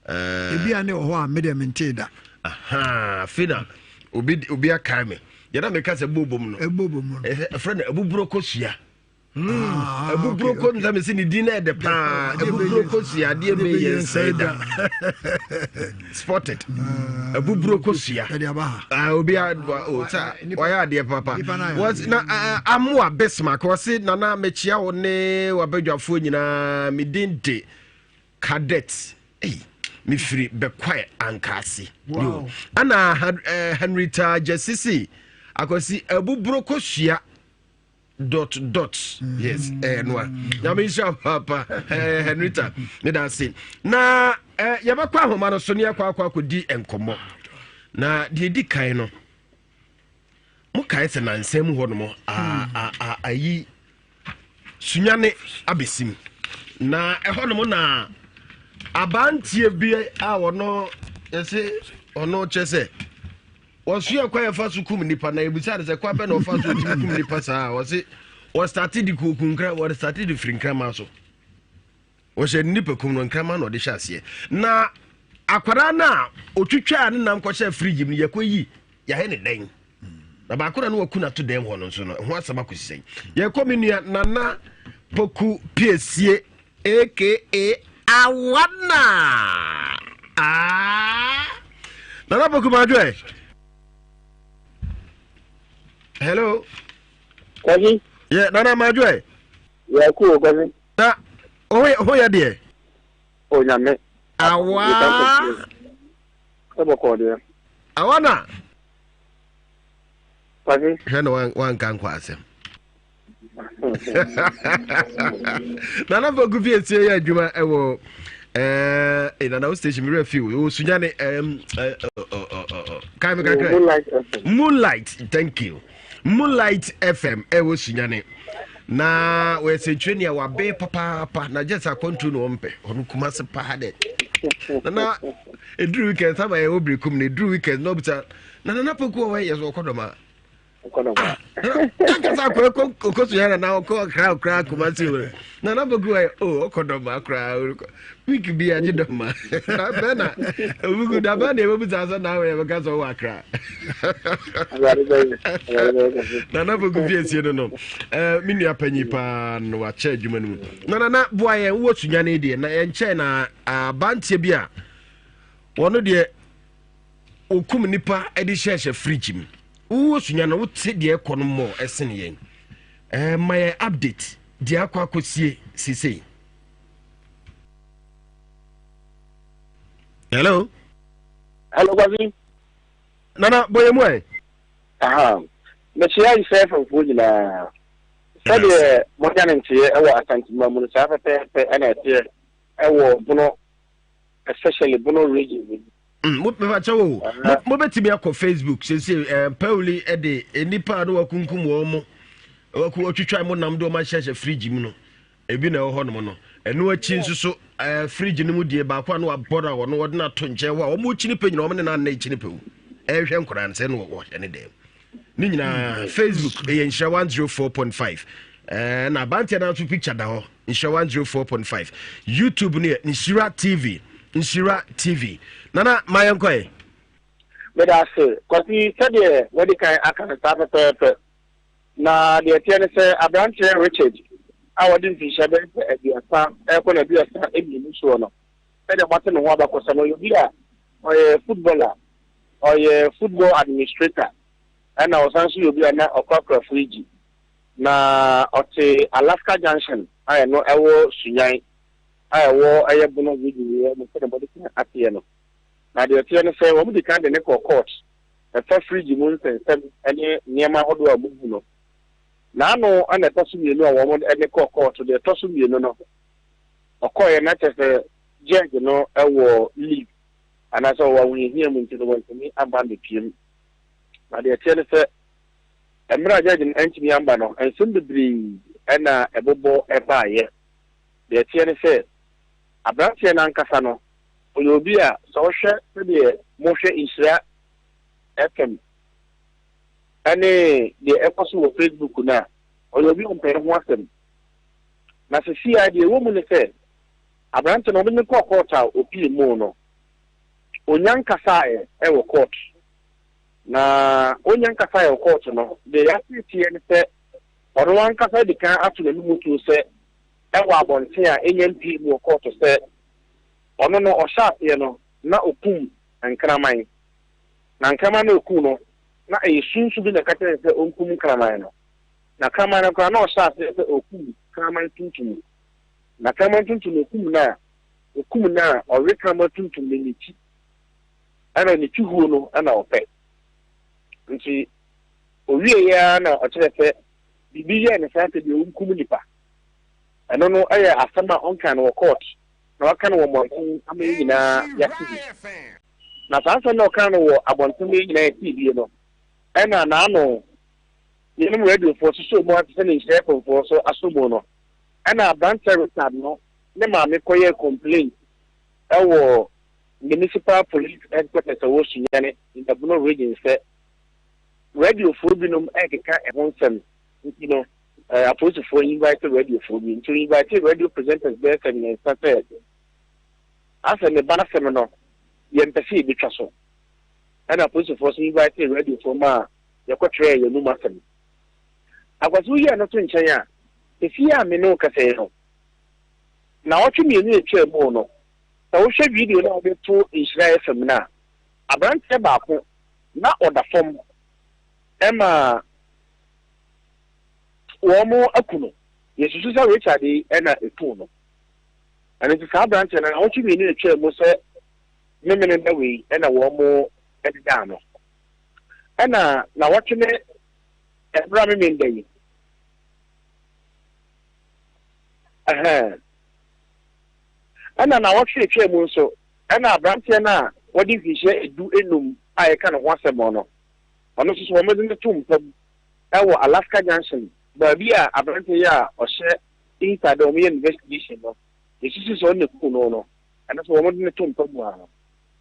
Ebi a ne wɔ hɔ a me deɛ mentee da. Afei na obi obi akae me yɛn na meka sɛ bobom no. Ebobom no. Ɛfrɛ no abuburo kosua. Hmm. Ah, abuburo ko nsa mesi ne din na ɛdɛ paa abuburo kosua adeɛ bɛ yɛ nsɛn da spotted ah, abuburo kosua ah, obi a o sa wayɛ adeɛ papa wɔsi na amoa bismarck wɔsi nana mekyia wo ne wabadwafoɔ nyinaa me din de. Cadet ei mefiri Bɛkwae Ankaase. Wow. Ana eh, Henrietta Gyasisi Akwasi abuburo kosua dot dot mm. yes eh, noa nyame nhyira papa eh, Henrietta meda ase na eh, yɛbɛkɔ ahoma no so ne yɛkɔ akɔ akɔdi nkɔmmɔ na deɛ ɛdi kan no mokae sɛ nansa mu hɔ nom ayi Sunyani abɛsim. Na ɛhɔnom na abanteɛ bi a ɔno yɛse ɔno kyerɛ sɛ wɔsua kwan yɛfa so kum nipa na yɛbisa no sɛ kwan bɛ na ɔfa so ɔtumi kum nipa saa wɔse wɔstate de kuoku nkra wɔstate de firi nkraman so. Wɔhyɛ ne nipakum no nkraman na ɔde hyɛ aseɛ. Na akwadaa no a ɔtwitwaa ne nam kɔhyɛ firigye mu no yɛkɔyi yɛayɛ ne dɛn? Na baako na no waku no ato dɛm hɔ no nso no ɛho asɛm akɔsi sɛn? Yɛkɔ me nua Nana Poku Piesie aka Awana. Ah! Nana Poku Madwoɛ. Hello. Kwasi. Yeah, Nana Madwoɛ. Yeah, cool, Kwasi. Na ho yɛ deɛ. Onyame. Awa. Ɛbɔkɔɔ deɛ. Awa na. Kwasi. Hwɛ na wanka nkɔ asɛm. Nana Poku fi esie yɛ adwuma ɛwɔ ɛɛ eh, nana wo station mi rɛ fi o sunyane ɛɛm ɛɛ ɔ kai mi kakra. Moonlight FM. Moonlight thank you. Moonlight FM ɛwɔ Sunyane na wɔyɛ sɛnkyerɛni a wabe papaapa na gye sɛ akwantuo na ɔmpɛ ɔno Kumase paa dɛ nana ɛduru weekend sama yɛwɔ berekum no ɛduru weekend na ɔbisa na nana poku ɔwɔ yɛ so ɔkɔ dɔma ankasa akɔ ɛkɔ ɔkɔ Sunyane na ɔkɔ ɔkra ɔkra Kumase wɔ nana poku wɔ o ɔkɔ dɔma koraa week bi agye dɔma na bɛn na obugu da bɛn na yɛbɛbusa sɛ na awɛ yɛbɛka sɛ ɔwɔ akra nana bogu fi asie no no eh, me nua panyin paa no wakyɛ adwuma no mu na nana boa yɛn wowɔ sunyane deɛ na yɛnkyɛn na abanteɛ bi a wɔno deɛ okum nipa de hyɛhyɛ fridge mu wowɔ sunya no wote deɛ ɛkɔ no mmɔ ɛsene yɛn eh, ma yɛn update deɛ akɔ akɔsie sesei hello hello kwasi nana bɔyɛ mu ɛ aha mekyia nsɛfɛfoɔ nyinaa sɛdeɛ moanya ne nteɛ ɛwɔ asantema mu no saa pɛpɛɛpɛ ɛna ɛteɛ ɛwɔ bono especially bono region mu mm, mefakyɛ wo mobɛtumi akɔ facebook sese eh, pauli de nnipa a na wakunkum wɔn mo wɔtwitwa mo nam de wɔn ahyɛhyɛ fridge mu no Ebi na ɛwɔ hɔnom no. Ɛno akyi nso so, ɛɛ fridge no mu die baako a na wabɔ no a wɔn wɔde no ato nkyɛn hɔ a wɔn kyini pɛ nyinaa wɔn ne no anna kyini pɛ o. Ɛrehwɛ nkwadaa no sɛ no wɔhwɛ ne dɛm. Ne nyinaa Facebook ɛyɛ nhyira 104.5. Ɛɛ na abanteɛ no nso picture da hɔ nhyira 104.5. YouTube no yɛ nhyira TV nhyira TV. Nana ma yɛn kɔ yɛ. Meda ase Kwasi sɛdeɛ wadi kan aka no saa pɛpɛɛpɛ. Na deɛ ɛteɛ ne sɛ, aberanteɛ Richard a wadi mfinhyia bɛyɛ sɛ 30 rekɔ n'aduasa mmienu soɔ no, sɛdeɛ moate ne ho abakɔsɛm no, ɔyɛ obi a ɔyɛ footballer, ɔyɛ football administrator, ɛna ɔsan nso yɛ obi a na ɔkorakora firigyi. Na ɔte Alaska Junction a ɛno ɛwɔ Sunyani a ɛwɔ ɛyɛ Bono region yi mu sɛdeɛ mode kan ateɛ no. Na deɛ ɛteɛ ne sɛ, wɔn di kan de ne kɔɔ court ɛfa fridge mu nsɛnsɛm ne nneɛma ahodoɔ a wɔbu no. N'ano na ɛtɔ so mmienu a wɔn de kɔɔ kɔɔto. Deɛ ɛtɔ so mmienu no, ɔkɔeɛ na kyerɛ sɛ judge no wɔ leave anaasɛ ɔwɔ ahohiahia mu nti no wantumi amba ambɛpiem. Na deɛ ɛteɛ ne sɛ, mmerɛ a judge no antumi amba no, nsɛm bebree na ɛbobɔ baeɛ. Deɛ ɛteɛ ne sɛ, aberanteɛ no ankasa no, ɔyɛ obi a sɛ wohwɛ sɛdeɛ mohwɛ Nhyira FM ne deɛ ɛkɔ so wɔ Facebook no a, ɔyɛ obi a ɔmpɛ ne ho asɛm. Na seesei ara deɛ ɛwɔ mu ne sɛ, aberante no wɔde no kɔɔ kɔɔto a ɔpie mu no, ɔnya nkasaeɛ wɔ kɔɔto. Na ɔnya nkasaeɛ wɔ kɔɔto no, deɛ yɛateeteɛ ne sɛ ɔno ankasa adi kan ato n'anom tuo sɛ ɛwɔ abɔnten a ɛnya mpie mu wɔ kɔɔto sɛ ɔno no ɔhyɛ aseɛ no na ɔkum nkraman. Na nkraman no ɔkum no, na ɛyɛ sunsu bi na ɛka kyerɛ no sɛ ɔnkum nkraman no. Na kraman no koraa na ɔhyɛ aseɛ sɛ ɔkum kraman tuntum. Na kraman tuntum no ɔkum no a, ɔkum no a ɔwe kraman tuntum no ne ti. Ɛna ne ti huo no na ɔpɛ. Nti ɔwieeɛ ara na ɔkyerɛ sɛ biribi yɛɛ no saa sɛ deɛ ɔnkum nipa. Ɛno no yɛ asɛm a ɔnkaa no wɔ court na waka no wɔ mmɔnten ama yɛn nyinaa yɛate bi. Na saa asɛm no a ɔkaa no wɔ abɔnten ma yɛn nyinaa yɛtee bie no, ɛna n'ano yɛnom radiofoɔ sosɔɔ mu ara te sɛ ne nhyira fmfoɔ nso asɔ mu no, ɛna aberanteɛ Richard no ne maame kɔyɛɛ complaint wɔ Municipal Police Headquarters a ɛwɔ Sunyani in the Bono Region sɛ radiofoɔ binom rekeka ɛho nsɛm nti no apolisifoɔ invite radiofoɔ bi nti invite radio presenters bɛyɛ sɛ mmiɛnsa sɛ asɛ ne ba n'asɛm no yɛmpɛ sɛ yɛbɛtwa so ɛna apolisifoɔ nso invite radiofoɔ ma yɛkɔtwerɛɛ yɛn anum asɛm. Akwasi woyi ɛno to nkyɛn a, efie a me ne wo kasa yi no, naawɔtwe mmienu a etwaa mu no, sɛ wohwɛ video no a wode to Nhyira FM no a, aberanteɛ baako na ɔda fam ma wɔn aku no. Yɛsusu sɛ Richard yi na ekum no. Ɛno nti saa aberanteɛ no naawɔtwe mmienu a etwaa mu sɛ Memeneda wei na wɔn dedaa no. Ɛna nawɔtwe ne ɛberɛ a memenda yi. Ɛhɛn. Ɛna nawɔtwe atwa mu nso, ɛna aberanteɛ no a wɔde mfinhyia edu enum a yɛka ne ho asɛm no, ɔno nso so wɔde no to mpa mu ɛwɔ Alaska Junction, baabi a aberanteɛ yi a ɔhyɛ inside a wɔyɛ investigation no, yɛsusu sɛ ɔno na ekum no no, ɛno nso wɔde no to mpa mu ara.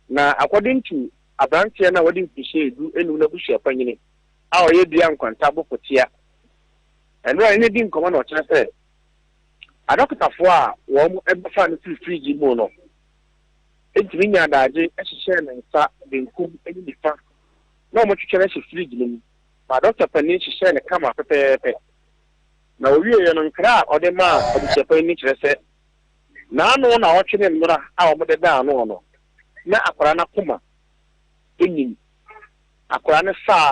Na according to aberanteɛ no a wadi mfirihyia edu enum no abusua panyini a ɔyɛ Dua Nkwanta Bofotia, ɛno a ne di nkɔmmɔ na ɔkyerɛ sɛ adɔkotafoɔ a wɔn bɛfaa no firi fridge mu no ntumi nyaa adagye hyehyɛɛ ne nsa benkum ne nifa na wɔtwetwe no hyɛ fridge no mu ma dɔkta panin hyehyɛɛ no kama pɛpɛɛpɛ. Na ɔwieeɛ no nkra a ɔde maa abusua panin no kyerɛ sɛ N'ano naawɔtwe ne nnora a wɔde da ano no, na akwadaa no akoma nnim, akwadaa no saa,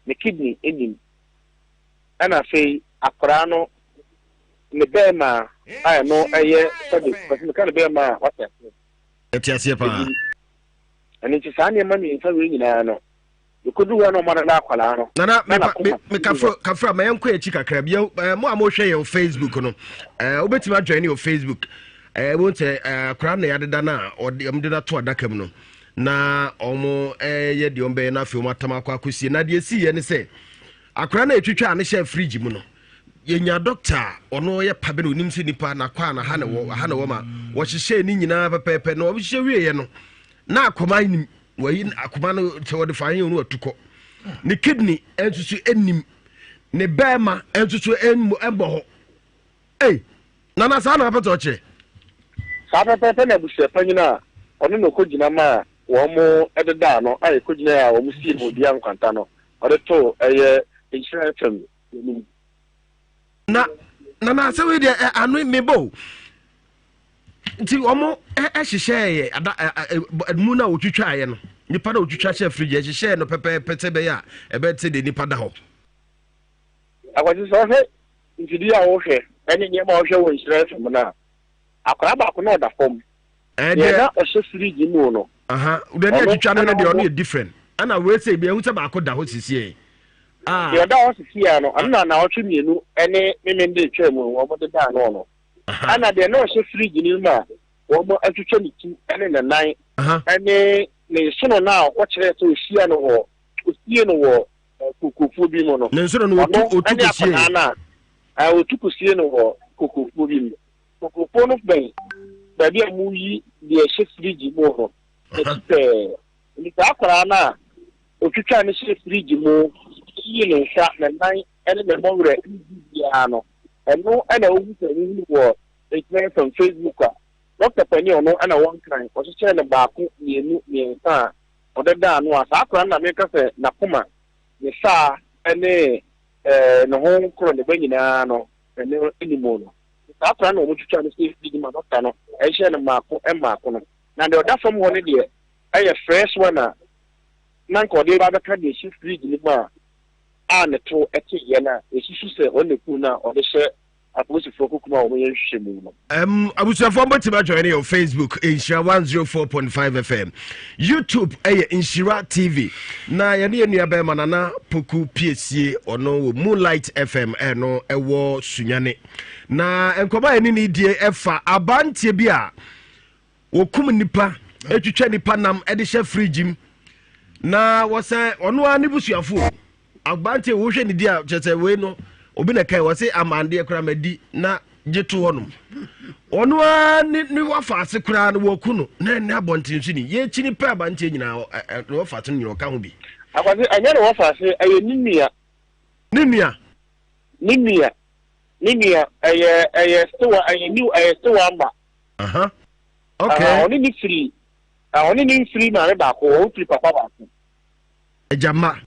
ne kidney nnim, ɛna afei akwadaa no ne bɛɛma a ɛno ɛyɛ sɛde pɛsɛ meka ne bɛɛma a wate aseɛ. Ɛte aseɛ paa. Ɛno nti saa nneɛma mmiɛnsa wei nyinaa no, Yɛkɔduru hɔ na ɔma no da akwadaa no. Nana, me, me kafra, kafra, ma yɛnkɔ akyi kakra bi. Eh, mo a mohwɛ yɛn Facebook no, eh, wobɛtumi adjoin wɔ Facebook. Eh, wohu sɛ eh, akwadaa na yɛadeda no a ɔde ɔmo de no ato adaka mu no na ɔmo eh, yɛ deɛ ɔmo bɛyɛ no afei ɔmo atam akɔ akɔsie. Na deɛ ɛsiiɛ ne sɛ akwadaa no a yɛtwitwaa no hyɛɛ fridge mu no yɛnya dɔkta a ɔno ɔyɛ pa bɛ na onim sɛ nipa nakɔ a na ha na wɔ ha na wɔ ma wɔhyehyɛ ne nyinaa pɛpɛɛpɛ na wɔhyehyɛ wieɛ no na akoma nim Wayi akoma no sɛ wɔde fa he no atu kɔ. Ne kidney nso so nnim. Ne bɛɛma nso so mmɔ hɔ. Ei, nana saa na apɛ sɛ ɔkyerɛ. Saa pɛpɛɛpɛ na abusua panyin a ɔno na ɔkɔgyina maa wɔn dedaa no a ɛkɔgyinae a wɔn sii no dua nkwanta no ɔde too ɛyɛ Nhyira FM anim. Na nana asɛm yi deɛ ano mebɔ o. nti wɔn hyehyɛɛ ada mu no a wɔtwitwaeɛ no nipa no a wɔtwitwa hyɛ firigye ɛhyehyɛɛ no pɛpɛɛpɛ sɛ ɛbɛyɛ a ɛbɛte deɛ nipa da hɔ. Akwasi sɛ ɔhwɛ mfidie a wohwɛ ɛne nneɛma a wohwɛ wɔ nhyira fm no a akwadaa baako na ɔda fam deɛ na ɔhyɛ firigye mu no. Deɛ ne atwitwa no no deɛ ɔno yɛ different ɛna wei sɛ ebi ehu sɛ baako da hɔ sisie. Deɛ ɔda hɔ sisie no ɔno na naawɔtwe mmienu ɛne memende atwa mu wɔn de daa no no. Ɛna deɛ na ɔhyɛ fridge no mu a wɔatwitwa ne ti ne ne nan ne ne nsono no a ɔkɔkyerɛɛ sɛ ɔhyia no wɔ ɔsie no wɔ kokofuo bi mu no. Ne nsono no ɔtu ɔtu kɔsie. Ne akwadaa no a A Wɔtu kɔsie no wɔ kokofuo bi mu. Kokofuo no bɛn baabi a wɔyi deɛ ɛhyɛ firigye mu no akyi pɛɛ. Enti saa akwadaa no a ɔtwitwaa no hyɛɛ firigye mu yii ne nsa, ne nan ne ne mmɔwerɛ ne biribiara no, ɛno na wohu sɛ wohunu wɔ Nhyira FM Facebook a dɔkta panin a ɔno na ɔwɔ Nkran, ɔhyehyɛɛ no baako, mmienu, mmiɛnsa a ɔde daa ano a saa akwadaa no na meka sɛ n'akoma, ne saa ne ne ho koro ne ba nyinaa no, ɛno nni mu no. Saa akwadaa no na wɔtwitwaa no hyɛɛ firigye mu ma dɔkta no hyɛɛ no mmaako mmaako no. Na deɛ ɔda fam hɔ no deɛ, ɛyɛ fresh one a na anka ɔde reba abɛka deɛ ɛhyɛ fridge no mu a a ne to teeɛ no a yɛsusu sɛ ɔno na ɛkuu no a ɔde hyɛ apolisifoɔ kokom a wɔyɛ nhwehwɛmu no. Um, abusuafoɔ mobɛtumi ajoin yɛ Facebook Nhyira 104.5 FM, YouTube ɛyɛ Nhyira TV, na yɛne yɛ nua bɛrima Nana Poku Piesie, ɔno wɔ Moonlight FM ɛno ɛwɔ Sunyane, na nkɔmɔ a yɛne ne die ɛfa abanteɛ bi a Wɔkum nnipa, twitwa nnipa nam de hyɛ fridge mu na wɔsɛ ɔno ara ne busuafo. Aberanteɛ wohwɛ ne di a kyerɛ sɛ wei no obi na kae wɔse amandeɛ koraa madi na gye to hɔnom. Ɔno ara ne ne wafa ase koraa no wɔku no na ɛne abɔnten so ni. Yɛkyini pɛ abanteɛ nyinaa ne wafa ase no nyinaa ɔka ho bi. Akwasi ɛnyɛ ne wafa ase ɛyɛ ne nua. Ne nua. Ne nua ne nua ɛyɛ ɛyɛ sewa ɛyɛ new ɛyɛ sewa ama. Aha. Okay. Ɔne ne firi ɔne ne mfiri maame baako wɔn firi papa baako. Agyama.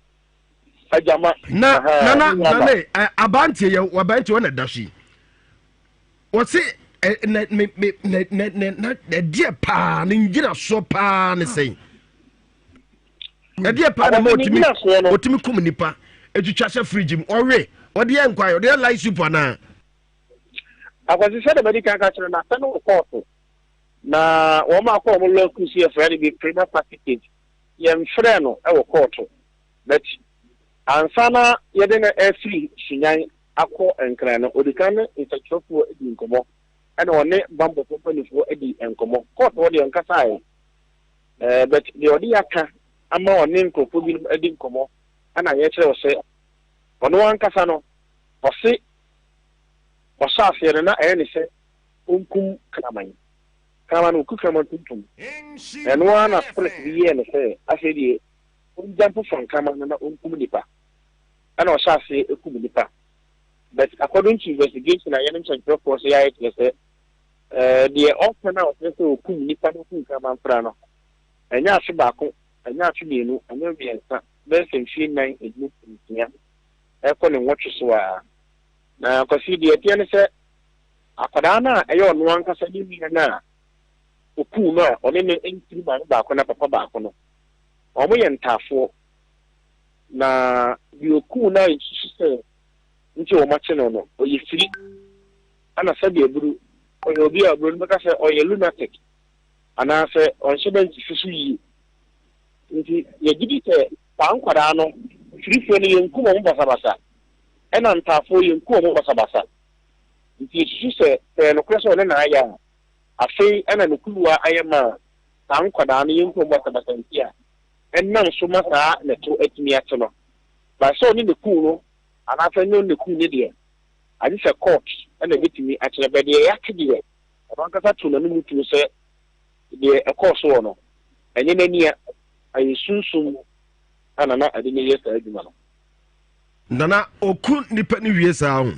Agyama. Na na na na ne abanteɛ yɛ abanteɛ wɔn na da so yi. Wɔsi na me me na na na na ɛdeɛ paa ne ngyinasoɔ paa ne sɛn. Ɛdeɛ paa na ma otumi otumi kum nipa etwitwa hyɛ fridge mu ɔwe ɔde yɛ nkwan ɔde yɛ light soup anaa. Akwasi, sɛdeɛ madi kan ka kyerɛ no, asɛm no wɔ kɔɔto, na wɔn a akɔ wɔn law school so yɛfrɛ no bi prima facie case. Yɛmfrɛɛ no wɔ kɔɔto, but ansa na yɛde no afiri Sunyani akɔ Nkran no, ɔdi kan ne nsɛnkyerɛwfoɔ dii nkɔmmɔ, ɛna ɔne bammɔfoɔ mpanimfoɔ dii nkɔmmɔ. Kɔɔto hɔ deɛ ɔnkasaeɛ, eh, but deɛ ɔde yɛaka ama ɔne nkurɔfoɔ binom adi nkɔmmɔ, ɛna yɛkyerɛ wo sɛ ɔno ankasa no, ɔse ɔhyɛ aseɛ no na ɛyɛ ne sɛ ɔnkum kraman. Kraman no, ɔku kraman tuntum. Ɛno ara na spirit bi yɛɛ no sɛ afei deɛ ɔnjump from kraman no na ɔnkum nipa. Ɛna ɔhyɛ aseɛ kum nipa. But according to investigation a yɛne nsɛntwerɛfoɔ sɛ yɛayɛ kyerɛ sɛ eh, deɛ ɔka no a ɔkyerɛ sɛ ɔkum nipa na ɔkum kraman fra no, ɛnyɛ afe baako, ɛnyɛ afe mmienu, ɛnyɛ mmiɛnsa, bɛyɛ sɛ mfie nnan, enum, nsia, ɛkɔ ne nwɔtwe so ara. Na Kwasi, deɛ ɛteɛ ne sɛ, akwadaa no a ɛyɛ ɔno ankasa ne nua no a ɔkuu no a ɔne no mfiri maame baako na papa baako no, wɔyɛ ntaafoɔ. Na deɛ ɔkuu no a yɛsusu sɛ nti wɔakye no no, ɔyɛ firi. Ɛna sɛdeɛ aburu, ɔyɛ obi a buroni bɛka sɛ ɔyɛ lunatic anaasɛ ɔnhyɛ da nsisi so yie. Nti yɛgye di sɛ saa nkwadaa no, firifoɔ no yɛnkum wɔn basabasa. Ɛna ntaafoɔ yɛnku wɔn basabasa. Nti yɛsusu sɛ, sɛ ɛyɛ nokorɛ sɛ ɔne na ayɛ a, afei ɛna ne kuruwa ayɛ ma a, saa nkwadaa no yɛnku wɔn basabasa nti a, ɛnam so ma saa nɛto atumi ate no. But sɛ ɔne na kuu no anaasɛ ɛnyɛ ɔne na kuu no deɛ, agye sɛ court na ɛbɛtumi akyerɛ. But deɛ yɛate deɛ, ɔno ankasa too n'anom tuo sɛ deɛ ɛkɔɔ soɔ no, ɛnyɛ n'ani a, ɛyɛ sunsum mu na na ɛde no yɛ saa adwuma no. Nana ɔku nipa no wie saa ho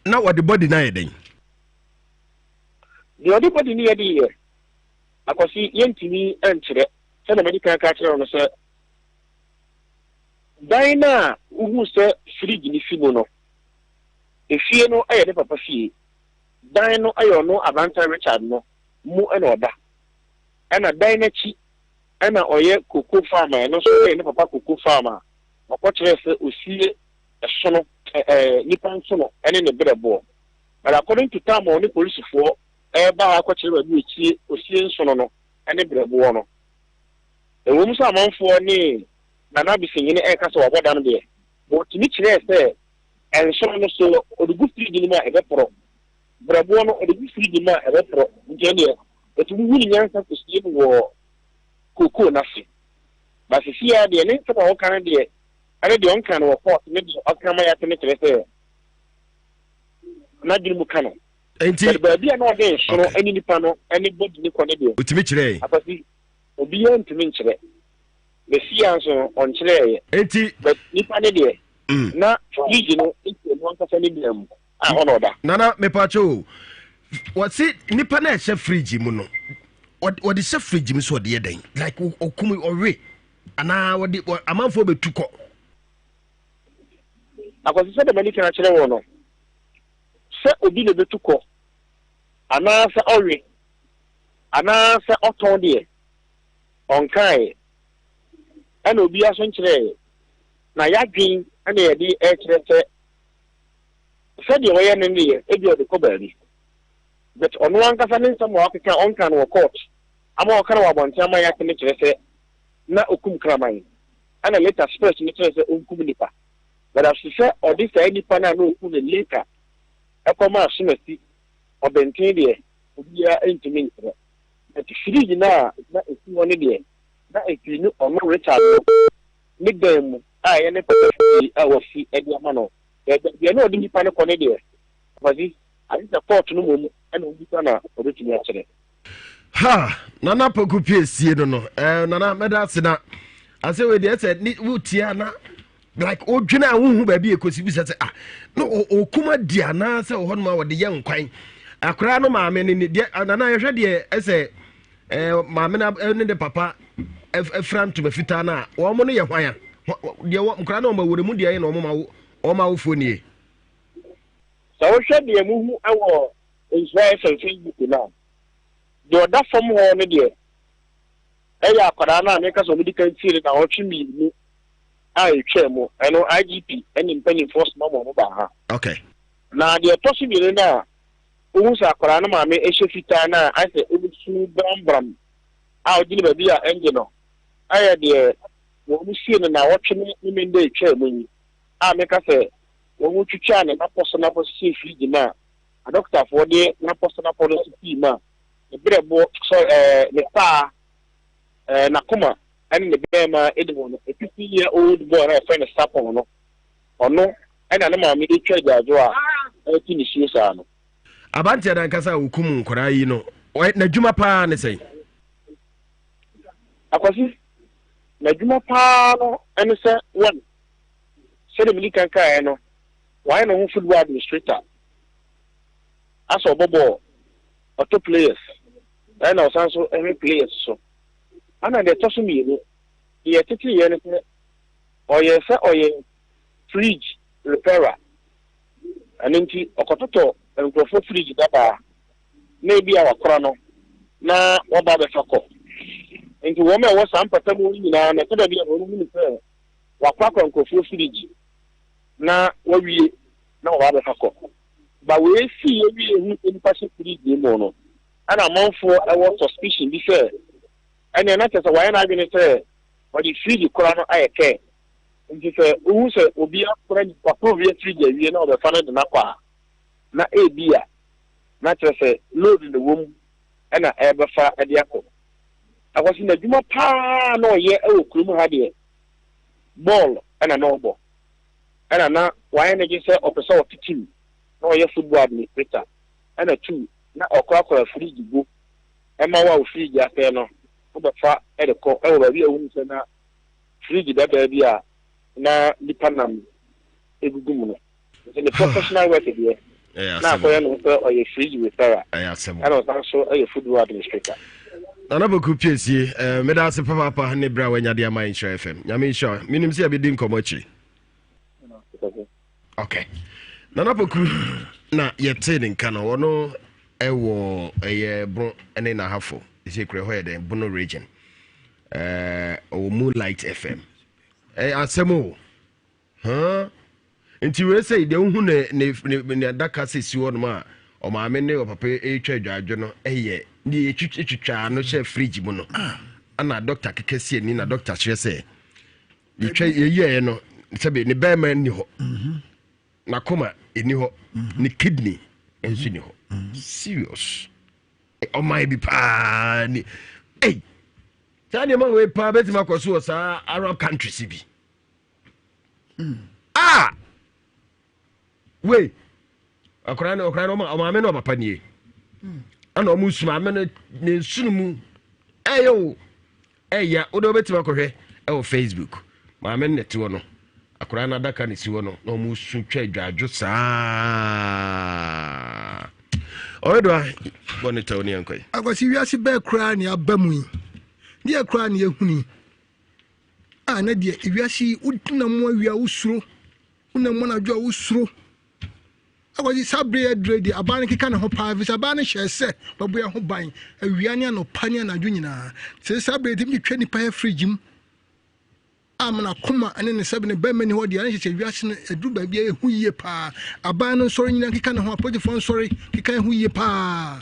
na wɔde body no ayɛ dɛn? Deɛ ɔde body no yɛ de yɛ Akwasi yɛntumi nkyerɛ sɛdeɛ madi kan ka akyerɛ wo no sɛ dan no a wohu sɛ fridge no si mu no efie no yɛ ne papa fie dan no yɛ ɔno aberanteɛ Richard no mu na ɔda ɛna dan no akyi ɛna ɔyɛ cocoa farm a ɛno nso yɛ ne papa cocoa farm a ɔkɔkyerɛɛ sɛ osie ɛsono ɛɛ nipa nsono ɛne ne brɛboɔ but according to time a ɔne polisifoɔ ɛreba ha akɔkyerɛ baabi osie osie nsono no ɛne brɛboɔ no ɛwɔ mu sɛ amanfoɔ ne Nana Abisenyini ɛreka sɛ wabɔ dam deɛ but ɔtumi kyerɛɛ sɛ ɛnsono no so ɔde gu fridge no mu a ɛbɛporɔ brɛboɔ no ɔde gu fridge mu a ɛbɛporɔ nti ɛneɛ ɛtumi hu ne nyansa kɔsie no wɔ kookoo no ase. But sisi ara deɛ ne nsɛm a ɔka no deɛ ɛne deɛ ɔnka no wɔ court ne deɛ ɔka ma yɛate no kyerɛ sɛ. n'adwene mu ka no. Nti But baabi a na ɔde nsono ne nipa no ne body ne kɔ ne deɛ. Otumi kyerɛɛ. Akwasi, obiara ntumi nkyerɛ. Mesia nso no, ɔnkyerɛeɛ. Nti. But nipa ne deɛ, na fridge no si ɔno ankasa ne dan mu a hɔ na ɔda. Nana, mepakyɛ o, wɔse nipa no a ɛhyɛ fridge mu no, wɔde hyɛ fridge mu so ɔde yɛ dɛn? Like ɔkum ɔwe anaa wɔde amanfoɔ bɛtu kɔ? Akwasi, sɛdeɛ m'ani kan akyerɛ wɔ no, sɛ obi na ɛbɛtu kɔ anaasɛ ɔwe anaasɛ ɔtɔn deɛ, ɔnkaeɛ, ɛna obiara nso nkyerɛeɛ. Na yɛadwen na yɛde rekyerɛ sɛ sɛdeɛ ɔyɛ no deɛ, ebia ɔde kɔ baabi. But ɔno ankasa ne nsɛm a wakeka a ɔnka no wɔ court ama ɔka no wɔ abɔnten ama yɛate no kyerɛ sɛ na ɔkum kraman. Ɛna later spirit no kyerɛ sɛ ɔnkum nipa. But as to sɛ ɔde saa nipa no a na ɔku no later ɛkɔma asomasi ɔbɛnten deɛ, obiara ntumi nkyerɛ. But fridge no a na ɛsi hɔ no deɛ, na ɛfiri ne ɔno Richard no ne dan mu a ɛyɛ ne papa fie a wasi de ama no. Baabi a na ɔde nipa no kɔ no deɛ, Kwasi, agye sɛ kɔɔto no mmom na ɔbisa na ɔbɛtumi akyerɛ. Ha! Nana Poku pie sie no no. Eh, Nana, mɛda ase na asɛ wei deɛ sɛ ne wotie a na like wodwene a wohu baabi ɛkɔsi bisa sɛ ah na ɔkum adi anaasɛ wɔ hɔnom a wɔde yɛ nkwan akoraa no maame no ni deɛ nana yɛhwɛ deɛ ɛsɛ eh, maame no eh, ne ne papa afira ntoma fitaa no a wɔn no yɛ hwan a deɛ nkoraa no wɔn awore mu deɛ yɛ na wɔn awofoɔ nie. Sɛ wohwɛ deɛ muhu wɔ Nhyira FM Facebook no a, deɛ ɔda fam hɔ no deɛ ɛyɛ akwadaa no a meka sɛ wɔde kan tie no nnawɔtwe mmienu a ɛtwaa mu. Ɛno IGP ne mpanimfoɔ soma ma wɔn baa ha. Okay. Na deɛ ɛtɔ so mmienu no a wohu sɛ akwadaa no maame hyɛ fitaa no a ayɛ sɛ ɔresu brambram a ɔgyina baabi a ɛngye no ayɛ deɛ wɔn sie no nnawɔtwe ne Memenda ɛtwaa mu yi a meka sɛ wɔn twitwaa ne napɔso napɔso hyɛɛ fridge mu a adɔkotafoɔ de napɔso napɔ no nso sii mu a ne berɛboɔ sɔ ɛɛ ne paa ɛɛ n'akoma ɛne ne bɛrima ɛdi wɔn no 15 year old boy na yɛfrɛ no Sapon no ɔno ɛna ne maame atwa agyaadwo a ɛte ne suo saa no. Abanteɛ no ankasa a ɔkum nkwadaa yi no, n'adwuma paa ne sɛn? Akwasi, n'adwuma paa no ɛne sɛ one, sɛdeɛ medi kan kaeɛ no, wayɛ ne ho football administrator, asɛ ɔbɔ bɔɔl, ɔtɔ players, ɛna ɔsan so hwɛ players so. Ɛna deɛ ɛtɔ so mmienu, deɛ ɛteteeɛ ne sɛ ɔyɛ sɛ ɔyɛ fridge repairer. Ɛno nti ɔkɔtotɔ nkurɔfoɔ fridge dadaa na ebi a wakora no na waba abɛfa kɔ. Nti wɔn a ɛwɔ saa mpata mu no nyinaa no, ɛtɔ da bi a wɔn hunu sɛ wakorakora nkurɔfoɔ fridge na wawie na wɔba abɛfa kɔ. Ba wei si yɛ wie hu nipa hyɛ fridge mu no, ɛna amanfoɔ ɛwɔ suspicion bi sɛ ɛnea na kyerɛ sɛ wayɛ n'adwene sɛ ɔde fridge kora no ayɛ kɛ. Nti sɛ wohu sɛ obi akora nipa koro bi afridge awie na ɔbɛfa no de no akɔ a, na ebi a na kyerɛ sɛ load na ɛwɔ mu ɛna ɛrebɛfa de akɔ. Akwasi n'adwuma paa na ɔyɛ wɔ kurom ha deɛ, bɔɔl ɛna na ɔbɔ. Ɛna na wayɛ ne gye sɛ ɔpɛ sɛ ɔte team na ɔyɛ football administrator. Ɛna two, na ɔkorakora fridge gu ɛma wo a wo fridge asɛe no wobɛfa de kɔ ɛwɔ baabi a wohu sɛ na fridge dadaa bi a na nipa nam egugu mu no. Nti ne professional work deɛ na akɔyɛ no sɛ ɔyɛ fridge repairer ɛna ɔsan so yɛ football administrator. Nana Boku Piesie, eh, meda ase papaapa ne berɛ a wanya de ama Nhyira FM. Nyame nhyira. Menim sɛ yɛbɛdi nkɔmmɔ akyiri. Okay. Nana Poku na yɛtee ne nka no, ɔno ɛwɔ ɛyɛ Bono ne N'ahafo. Ɛsɛ kura hɔ yɛ dɛn Bono region. Ɛɛ ɔwɔ Moonlight FM. Ɛyɛ asɛm o. Huh? Nti wei sɛ deɛ wohu ne ne ne ne adaka sɛ si hɔ nom a ɔmaame ne ɔpapa retwa adwadwo no ɛyɛ ne yɛtwitwaa no hyɛ fridge mu no. Ana dɔkta keka si ani na dɔkta kyerɛ sɛ yɛtwa yɛyɛɛ no sɛbe ne bɛrima nni hɔ mhm. n'akoma ɛni hɔ mhm. ne kidney nso ni hɔ mhm. serious ɔman bi paa ni ei saa nneɛma wei paa bɛtumi akɔ so wɔ saa arab countries bi mm. ah wei. Akwadaa no akwadaa no ɔmaame ne ɔpapa nie. Ɛna ɔmo su maame no ne nsono mu ɛyɛ o ɛya wode wobɛtumi akɔhwɛ ɛwɔ Facebook. Maame no na ɛte hɔ no akwadaa no adaka na esi hɔ no na ɔmo su twa adwadwo saa. Ɔredoa bɔ ne tɛw ne yɛn kɔ yi. Akwasi wiase bɛɛ koraa ne aba mu yi deɛ koraa ne yɛhunu yi a na deɛ ewiase yi wonam mu awia wosuro wonam mu anadwo a wosuro Akwasi saa bere yi aduru deɛ abaa no keka ne ho paa efisɛ abaa no hyɛɛ sɛ bɛbɔ yɛn ho ban awia ne anɔpa ne anadwo nyinaa. Sɛ saa bere yi tumi twitwa nipa yɛ fridge mu a mana koma ne ne sɛbe ne bɛrima ni hɔ deɛ ne hyehyɛ wiase no aduru baabi a ɛho yie paa. Abaa no nsɔre nyina keka ne ho apolisifoɔ nsɔre keka ɛho yie paa.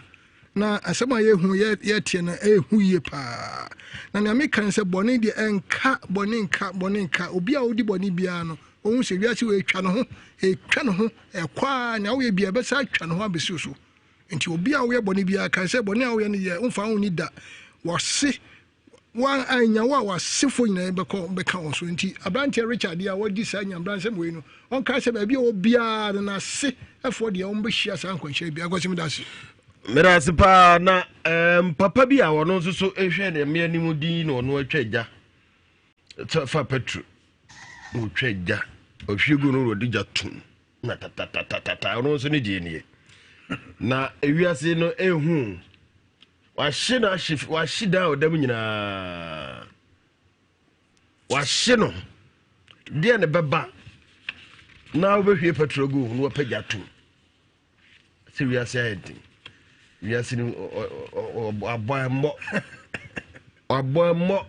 Na asɛm a yɛhu yɛteɛ no ɛho yie paa. Na nea meka ne sɛ bɔne deɛ ɛnka bɔne nka bɔne nka obi a ɔdi bɔne biara no Ohu sɛ wiase wei etwa ne ho, etwa ne ho, ɛkɔ ara, nea woyɛ biara ɛbɛsan atwa ne ho abesi wo so. Nti obi a woyɛ bɔne biara, kae sɛ bɔne a woyɛ no yɛ, womfa ho nni da. W'ase, wɔn annya wo a w'asefoɔ nyinaa bɛkɔ bɛka wɔn so. Nti aberanteɛ Richard yi a wadi saa nyamebransɛm wei no, ɔnkae sɛ baabi a ɔwɔ biara no n'asefoɔ deɛ wɔbɛhyia saa nkwanhyia bi. Akwasi meda ase. Meda ase paa na um, papa bi a ɔno nso so hwɛ ne mmea anim din na ɔno atwa agya fa petro na ɔtwa gya ɔhwie gu no na ɔde gya tom na tatatatata ɔno nso ne deɛ nie na ewiase no ehu wahye no ahye wahye dan a ɔda mu nyinaa wahye no deɛ ne bɛba na wobɛhwie petro gu ho na wapɛ gya tom sɛ wiase ayɛ den wiase no abɔ ɛmmɔ abɔ ɛmmɔ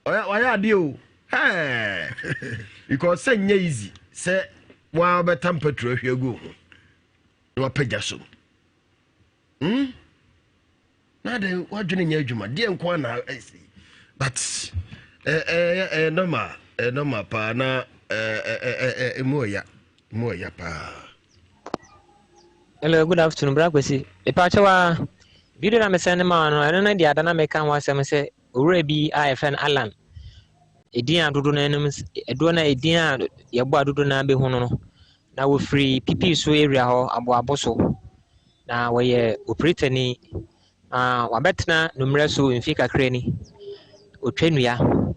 Wayɛ adeɛ o hɛɛ because sɛ nyɛ easy sɛ waa bɛtam petrol ahwie agu ho na wapagya so hmm na de wadwene nyɛ adwuma deɛ nko ana but ɛyɛ ɛyɛ normal ɛyɛ normal paa na ɛɛ ɛmu ɔya ɛmu ɔya paa. Hello, good afternoon, Bra Kwesi. Mepa kyɛw a, video na mesɛn ne ma no, ɛno ne deɛ ada na meka ho asɛm sɛ Owura bi a yɛfrɛ no Allan, edin a dodoɔ no ara nim, dodoɔ no ara edin a yɛbɔ a dodoɔ no ara bɛhu no no, na wɔfiri Pipiso area hɔ, Aboabo so. Na wɔyɛ opiritani. Na wabɛtena Nummerɛ so mfeɛ kakra ni. Ɔtwa nnua.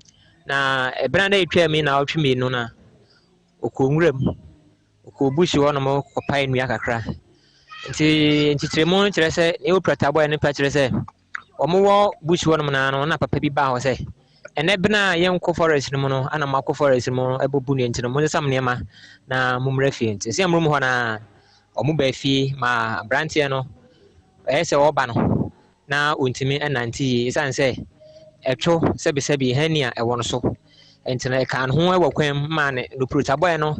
Na ɛberɛ a na ɛtwa mu yi nnawɔtwe mmienu no a, ɔkɔɔ nwuram. Ɔkɔɔ bush hɔnom kɔpae nnua kakra. Nti nkyekyeremu no kyerɛ sɛ, nea ɛwɔ prɛtabɔeɛ no pɛ kyerɛ sɛ, Wɔwɔ bush hɔnom no ara no, na papa bi baa hɔ sɛ, Ɛnnɛ bere a yɛnkɔ forest no mu no, ana moakɔ forest no mu abubu nnua nti no, monsesa mo nneɛma na mommra fie. Nti sɛ amonom hɔ no ara, wɔbaa fie ma aberanteɛ no, ɛyɛ sɛ ɔreba no, na ɔntumi nnante yie ɛsiane sɛ ɛtwo sɛbesɛbe hernia ɛwɔ no so. Nti no, ɛkaa ne ho wɔ kwan mu maa ne noporotabɔɛ no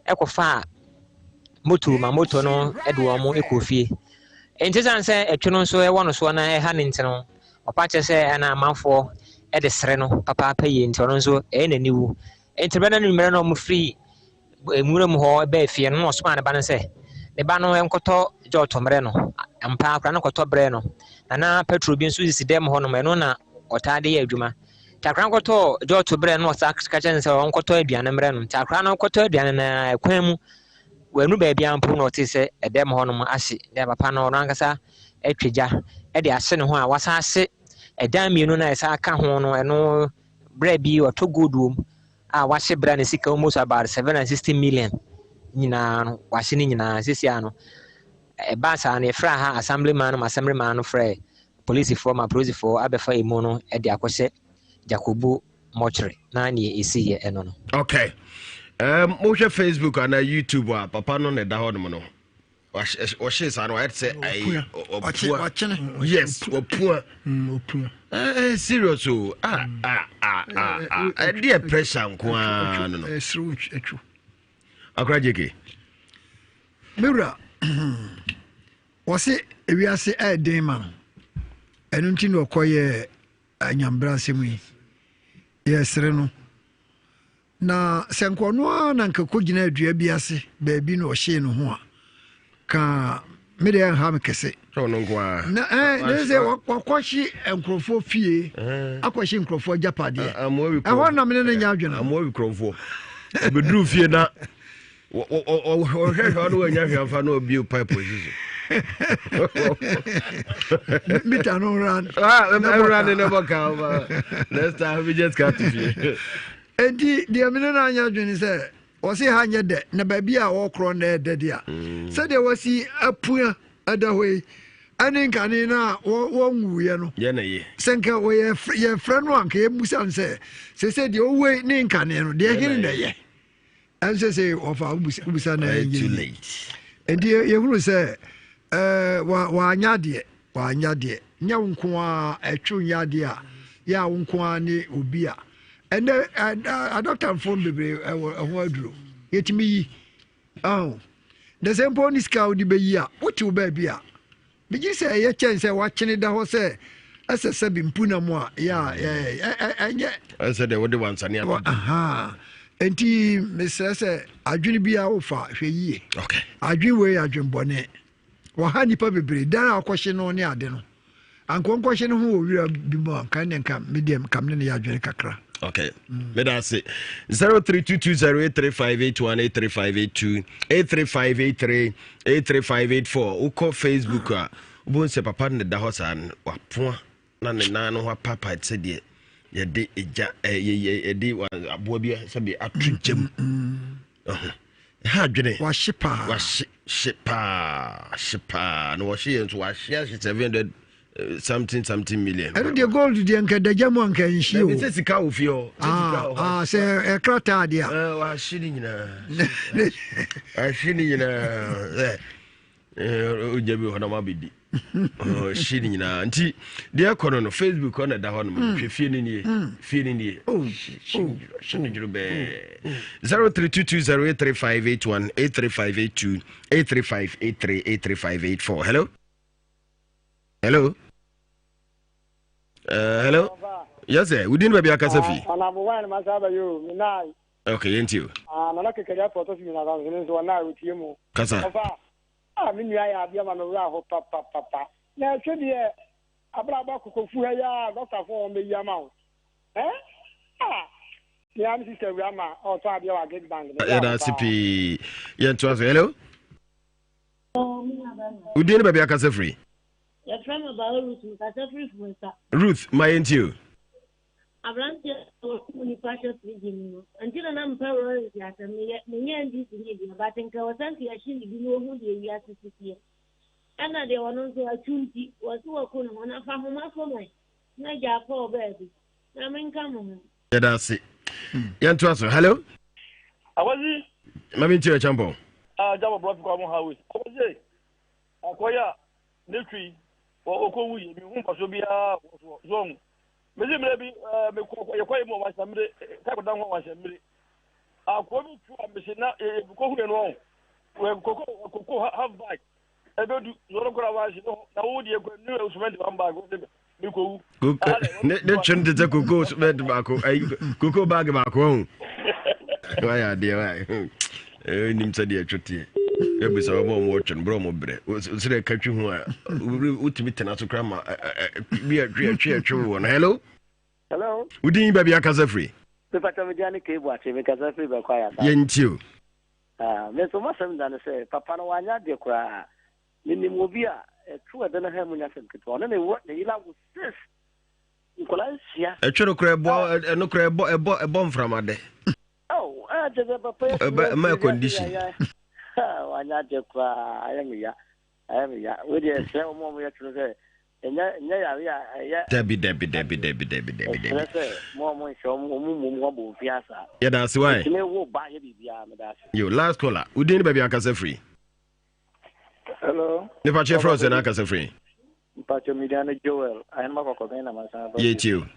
kɔfaa moto ma moto no de wɔn kɔɔ fie. Enti esiane sɛ ɛtwe no nso wɔ no soɔ na ɛha no nti no, ɔpa kyerɛ sɛ ɛna amanfoɔ de sere no papaapa yie nti ɔno nso ɛyɛ n'ani wu. Enti berɛ no anwummerɛ no wɔfiri nwura mu hɔ baa fie no na ɔsomaa ne ba no sɛ ne ba no nkɔtɔ jɔɔto mmerɛ no. Ampa akwadaa no kɔtɔ brɛɛ no. Na na petrol bi nso sisi dɛm hɔnom, ɛno na ɔtaa de yɛ adwuma. Nti akwadaa no kɔtɔɔ jɔɔto brɛɛ no na ɔsan ka kyerɛ no sɛ ɔnkɔtɔ aduane mmerɛ no. Nti akwadaa no kɔtɔ aduane no ara kwan mu Wannu baabiara mpo na ɔtee sɛ ɛdɛm hɔnom ahye, na papa no ɔno ankasa atwa gya de ahye ne ho a wasan ahye ɛdan mmienu no a ɛsan ka ho no, ɛno berɛ bi ɔtɔ gold wom a wahye berɛ ne sika almost about 760 million nyinaa no wahye ne nyinaa sisi ano ɛbaa saa no yɛfrɛ ha assemblyman no ma assemblyman no frɛ polisifoɔ ma polisifoɔ abɛfa emu no de akɔhyɛ Jacobo mortuary na neɛ ɛsi yɛ ɛno no. Okay. Um, mohwɛ Facebook anaa YouTube a papa no na ɛda hɔ nom no ɔhyee saa no wayɛ te sɛ ayi ɔpua yes ɔpua mm, eh, eh, serious o ah mm. ah ah ah ah ɛdeɛ pressure nko ara no no akora jeke mewura wɔse ewiase ɛɛden ma no ɛno nti na ɔkɔyɛɛ Anyambrasɛm yi, yɛsere no. Na sɛ nka ɔno ara na nka kɔgyina dua bi ase baabi na ɔhyee ne ho a, ka me deɛ ɛnha me kɛse. Na ɛɛ ne sɛ wakɔhye nkurɔfoɔ fie, akɔhye nkurɔfoɔ agyapadeɛ. Ɛhɔ na me ne no nyɛ adwene. Amoa wi kurɔfoɔ. Ɔbɛduru fie na. Ɔhwɛhwɛ ɔno wanya hwɛ amfa na ɔbio pipe asi so. Mita no run. Ah, run ne bɔ ka ba. Next time we just got to fie. Enti deɛ mene no anyɛ adwene sɛ ɔse ha nyɛ dɛ na baabi a ɔkorɔ na ɛdɛ deɛ a mm. sɛdeɛ wasi apua ɛda hɔ yi ɛne nkane no a wɔnwuiɛ no sɛ nka yɛfrɛ no a nka yɛmmusa no sɛ sɛ sɛ deɛ ɔwei ne nkane no deɛ hene na ɛyɛ ɛnsɛ sɛ ɔfa wobisa na ɛnyɛ yi nti yɛhunu sɛ wanyɛ adeɛ wanyɛ adeɛ nyɛ wo nko a ɛtwe nyɛ adeɛ a yɛ a wo nko a ne obi a ɛnɛ adɔktafoɔ no bebree ɛwɔ ɛho aduro yɛtumi yi ɔho na sɛ mpo ne sika a wode bɛyi a wote wo baabi a Megye sɛ ɛyɛ kyɛn sɛ wakyene da hɔ sɛ ɛsɛ sɛ bi mpuna mu a yɛ a ɛnyɛ. Ɛsɛ deɛ wode wansane ato. Aha. Nti mesrɛ sɛ adwene biara wofa hwɛ yie. Okay. Adwene wei yɛ adwene bɔne. Wɔha nnipa bebree dan a ɔkɔhye no ne ade no. Anka ɔnkɔhye no ho wɔ wira bi mu a nka ne nka me deɛ nka me ne no yɛ adwene kakra. Okay. Meda ase. 0322083581 83582 83583 83584 wokɔ Facebook a wobɛhu sɛ papa no da hɔ saa no wapoa na ne nan no ho apaapae te sɛ deɛ yɛde egya yɛde aboa bi sɛbi ato gyam. Ɛha adwene. Wahye paa. Wahye hye paa hye paa na wɔhye yɛn nso wahye ahye 700 eh, something something million. ɛno deɛ gold deɛ nka dagya mu anka nhye o. sɛ sika wɔ fie hɔ. Ah, ah, sɛ ɛkrataa deɛ a. Eh, wahye ne nyinaa wahye ne nyinaa ogya bi hɔ na mabɛdi hye ne nyinaa nti deɛ ɛkɔ no no facebook hɔ na ɛda hɔ nom hmm. hwɛ fie no nie hmm. fie no nie oh, oh. hye no dworo bɛɛ 0322083581 83582 83583 83584 hello hello uh, hello yes sir wodin baabi akasa fi ok yɛnti o nana kekere afɔ tɔ so nyina nso ɔna ɔtie mu kasa Ah me nua yɛ adeɛ ma me werɛ aho papapapa. Na ɛtwe deɛ abrabɔ akokofu ha yi aa doctor foɔ wɔn bɛyi ama wo eh ah me aa me sister wura ma ɔtɔ adeɛ wɔ agric bank me werɛ Yɛda aho ase paa. pii. Yɛntoa so. Hello? Wo din ne baabi akasa firi? Yɛfrɛ me Bawo Ruth, mekasa firi Fuensa. Ruth, ma yɛntie o. Aberanteɛ a wɔkum nipa hyɛ fridge mu no, nti na na mepɛ Lawrence asɛm. Meyɛ menyɛ NDC ni deɛ, but nka ɛwɔ sɛ nka yɛhye ne bi na ɔhu deɛ wiase si teɛ. Ɛna deɛ ɔno nso atwu nti, wɔse wɔku ne ho na fa homa so man na gya kɔɔ baabi na menka mo ho. Yɛda ase. Yɛntoa so. Hello? Akwasi. Mami nti ɔkyampɔn. Ah, jabo bro fi kwa mo highway. Akwasi. Akoya ne twi. Wɔ okowu ye mi hu mfaso bia wɔ so. So Mesi mmerɛ bi ɛɛ mekɔ yɛkɔ yi mu wɔ wahyɛmmere kaa kɔda ho wɔ wahyɛmmere akoa bi tu a mesi na yɛkɔ hu yɛn no ɔn koko koko half bag ɛbɛdu sɔrɔ kora wahye no na wo deɛ kɔ nu cement one bag wo sɛ mekɔ wu. Ne ne twɛn te sɛ koko cement baako ayi koko bag baako ɔn wayɛ adeɛ wayɛ nim sɛ deɛ ɛtwe teɛ ɛbisa wɔn a wɔn twɛn berɛ wɔn brɛ sɛ ɛka twi ho a wotumi tena so kora ma bi ɛtwe ɛtwe ɛtwe wɔ no hello hello wodin baabi akasa firi mepatɔ me ne kei boakye mekasa firi bɛkɔ ayasa yɛntie o ah, me nso masɛm da no sɛ papa no wanyɛ adeɛ koraa menim obi a ɛto ɛdɛ no ha mu nya sɛm ketewa ɔne ne wɔ ne yere awo sis nkɔla nsia ɛtwe no koraa ɛbɔ ɛno koraa ɛbɔ ɛbɔ ɛbɔ mframa dɛ Oh, ah, kyerɛ sɛ papa yɛ Ɛba ɛma air condition. Wanyɛ adeɛ koraa, ayɛ me ya, ayɛ me ya. Wei deɛ ɛsrɛ wɔn a wɔyɛ toro sɛ ɛnyɛ ɛnyɛ yare a ɛyɛ. Dabi dabi dabi dabi dabi dabi dabi. Ɛsrɛ sɛ mo a mo nhyɛ wɔn wɔn mmom ho abɔ mfin asa. Yɛda ase wae. Ɛtumi wo ba yɛ biribiara meda ase. Yo last caller, wo din ne baabi akasa firi? Hello. Nipa kyerɛ frɛ sɛ na akasa firi? Mpakyɛ media ne Joel, ahenema kɔkɔbɛn na masan aba. Yɛtie o.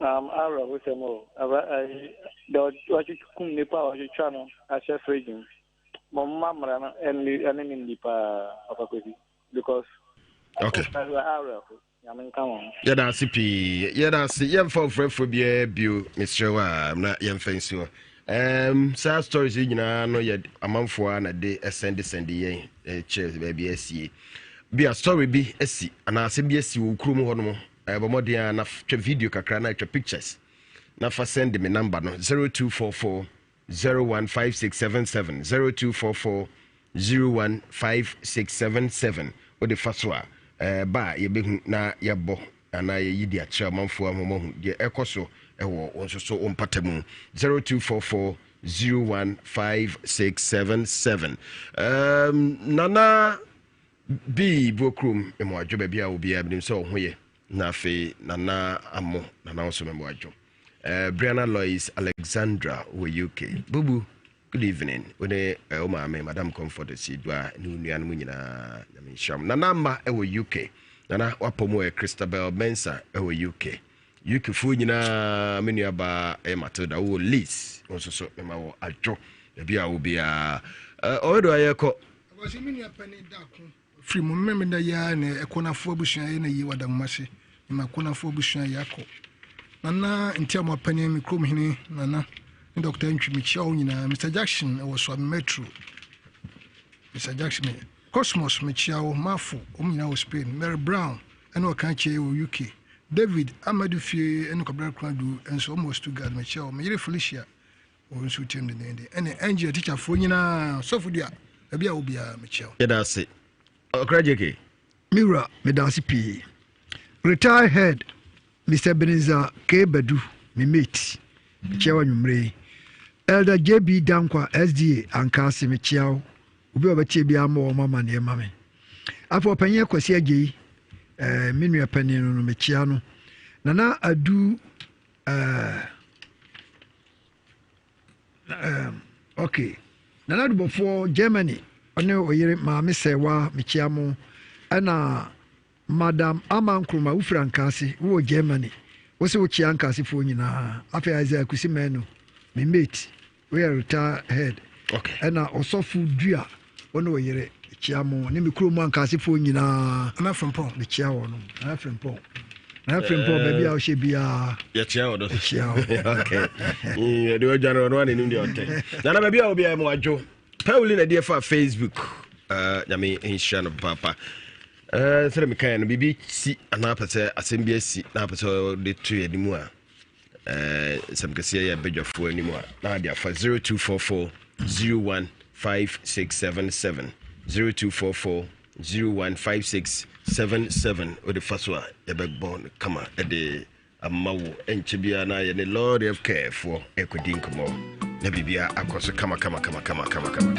Um, awerɛhosɛm o, aba ayi, deɛ wɔatwitwa kum nipa a wɔatwitwa no ahyɛ fridge mu. Mo mma mmara no ɛne ɛne ne nni paa, Papa Kwesi, because. Okay. Awerɛho, nyame nka wɔn. Yɛda ase pii, yɛda ase. Yɛmfa ɔfrɛfoɔ biara bio, mesrɛ wo a, na yɛmfa nsi hɔ. Um, saa stories yi nyinaa no yɛ amanfoɔ a na de sɛnde sɛnde yɛn kyerɛ baabi asie. Bi a story bi asi anaasɛ bi asi wɔ kurom hɔ nom. Bɔ mmɔden ara na twa video kakra na twa pictures na fa send me number no 0244. 015677 0244 015677 wode fa so a ɛba a yɛbɛhu na yɛabɔ anaa yɛyi de akyerɛ amanfoɔ ama wɔahu deɛ ɛkɔ so ɛwɔ wɔn nso so wo mpata mu 0244 015677 um, Nana B Buokrom mmoadwo baabi a obiara binim sɛ ɔho yɛ na afei Nana Amo Nana nso mmoadwo uh, Brianna Lois Alexandra wɔ UK Bubu Good evening wo ne eh, wo maame Madam Comfort Asidua ne wo nuanom nyinaa nyame nhyira mo. Nana Ama ɛwɔ UK. Nana wapɔ mu ɛ Christabel Mensah ɛwɔ UK. UK foɔ nyinaa me nua baa ɛyɛ Matilda wowɔ Leeds wo nso so mema wɔ adwo baabi a wo biara. Ɔwedo ayɛ kɔ. Abɔse me nua panin da ko firi mu mmemme da yi ara na ɛkɔnafo abusua yɛ na yie wɔ Adamomase mema kɔnafo abusua yɛ akɔ Nana Ntiamoa panin me kurom hene Nana ne Dr. Ntwi mekyia wo nyinaa Mr. Jackson ɛwɔ Suame Metro Mr. Jackson me Cosmos mekyia wo Mafo wɔn nyinaa wɔ Spain Mary Brown ɛne ɔka kyie wɔ UK David Amadu fie ɛne Kwabena Konadu nso wɔn wɔ Stuttgart mekyia wo me yere Felicia wɔn nso tiam dendeenden ɛne Angel tikyafoɔ nyinaa sɔfo dua baabi a wɔ biara mekyia wo. Yɛda ase. Ɔkra JK. Me wura, meda ase pii. Retired head Mister Ebenezer K. Badu, me mate, mekyia wo anwummere yi. Elder JB Dankwa, SDA, Ankaase, mekyia wo. Obi a ɔbɛteɛ biara mmɔ wɔn amanneɛ ma me. Afei ɔpanyin Akwasi Agyei, eh, me nua panin no no, mekyia no. Nana Adu, eh, Um, okay. Nana Dubɔfoɔ, Germany, ɔne ɔyere Maame Sɛwa, mekyia mo. Ɛna Madam Ama Nkrumah, wofiri Ankaase, wowɔ Germany. Wo se wokyia Ankaasefoɔ nyinaa. Afei Isaiah Kusi Manu, me mate, woyɛ retired head. Okay. Ɛna Ɔsɔfo Dua, wo ne ɔyere, mekyia mo. Ne me kurom Ankaasefoɔ nyinaa. Nana Frimpong. Mekyia wɔn. Nana Frimpong. Na Frimpong, baabi a wohyɛ biara. Yɛkyia wɔ do. Yɛkyia wo. Okay. Yɛde wadwa no, ɔno a n'anim deɛ ɔtɛ. Nana baabi a wo biara mu adwo. Pauli na ɛdeɛ fa Facebook. Nyame nhyira no paapa. Sɛdeɛ mekaeɛ no, biribi si anaa pɛ sɛ asɛm bi asi na pɛ sɛ ɔde to yɛn anim a, nsɛm kɛseɛ yɛ badwafoɔ anim a, na ade afa 0244 015677 0244 015677 wode fa so a yɛbɛbɔ no kama de ama wo ɛnkyɛ biara na yɛne Lord of Care foɔ ɛkɔdi nkɔmmɔ na biribia akɔ so kama kama kama kama kama kama.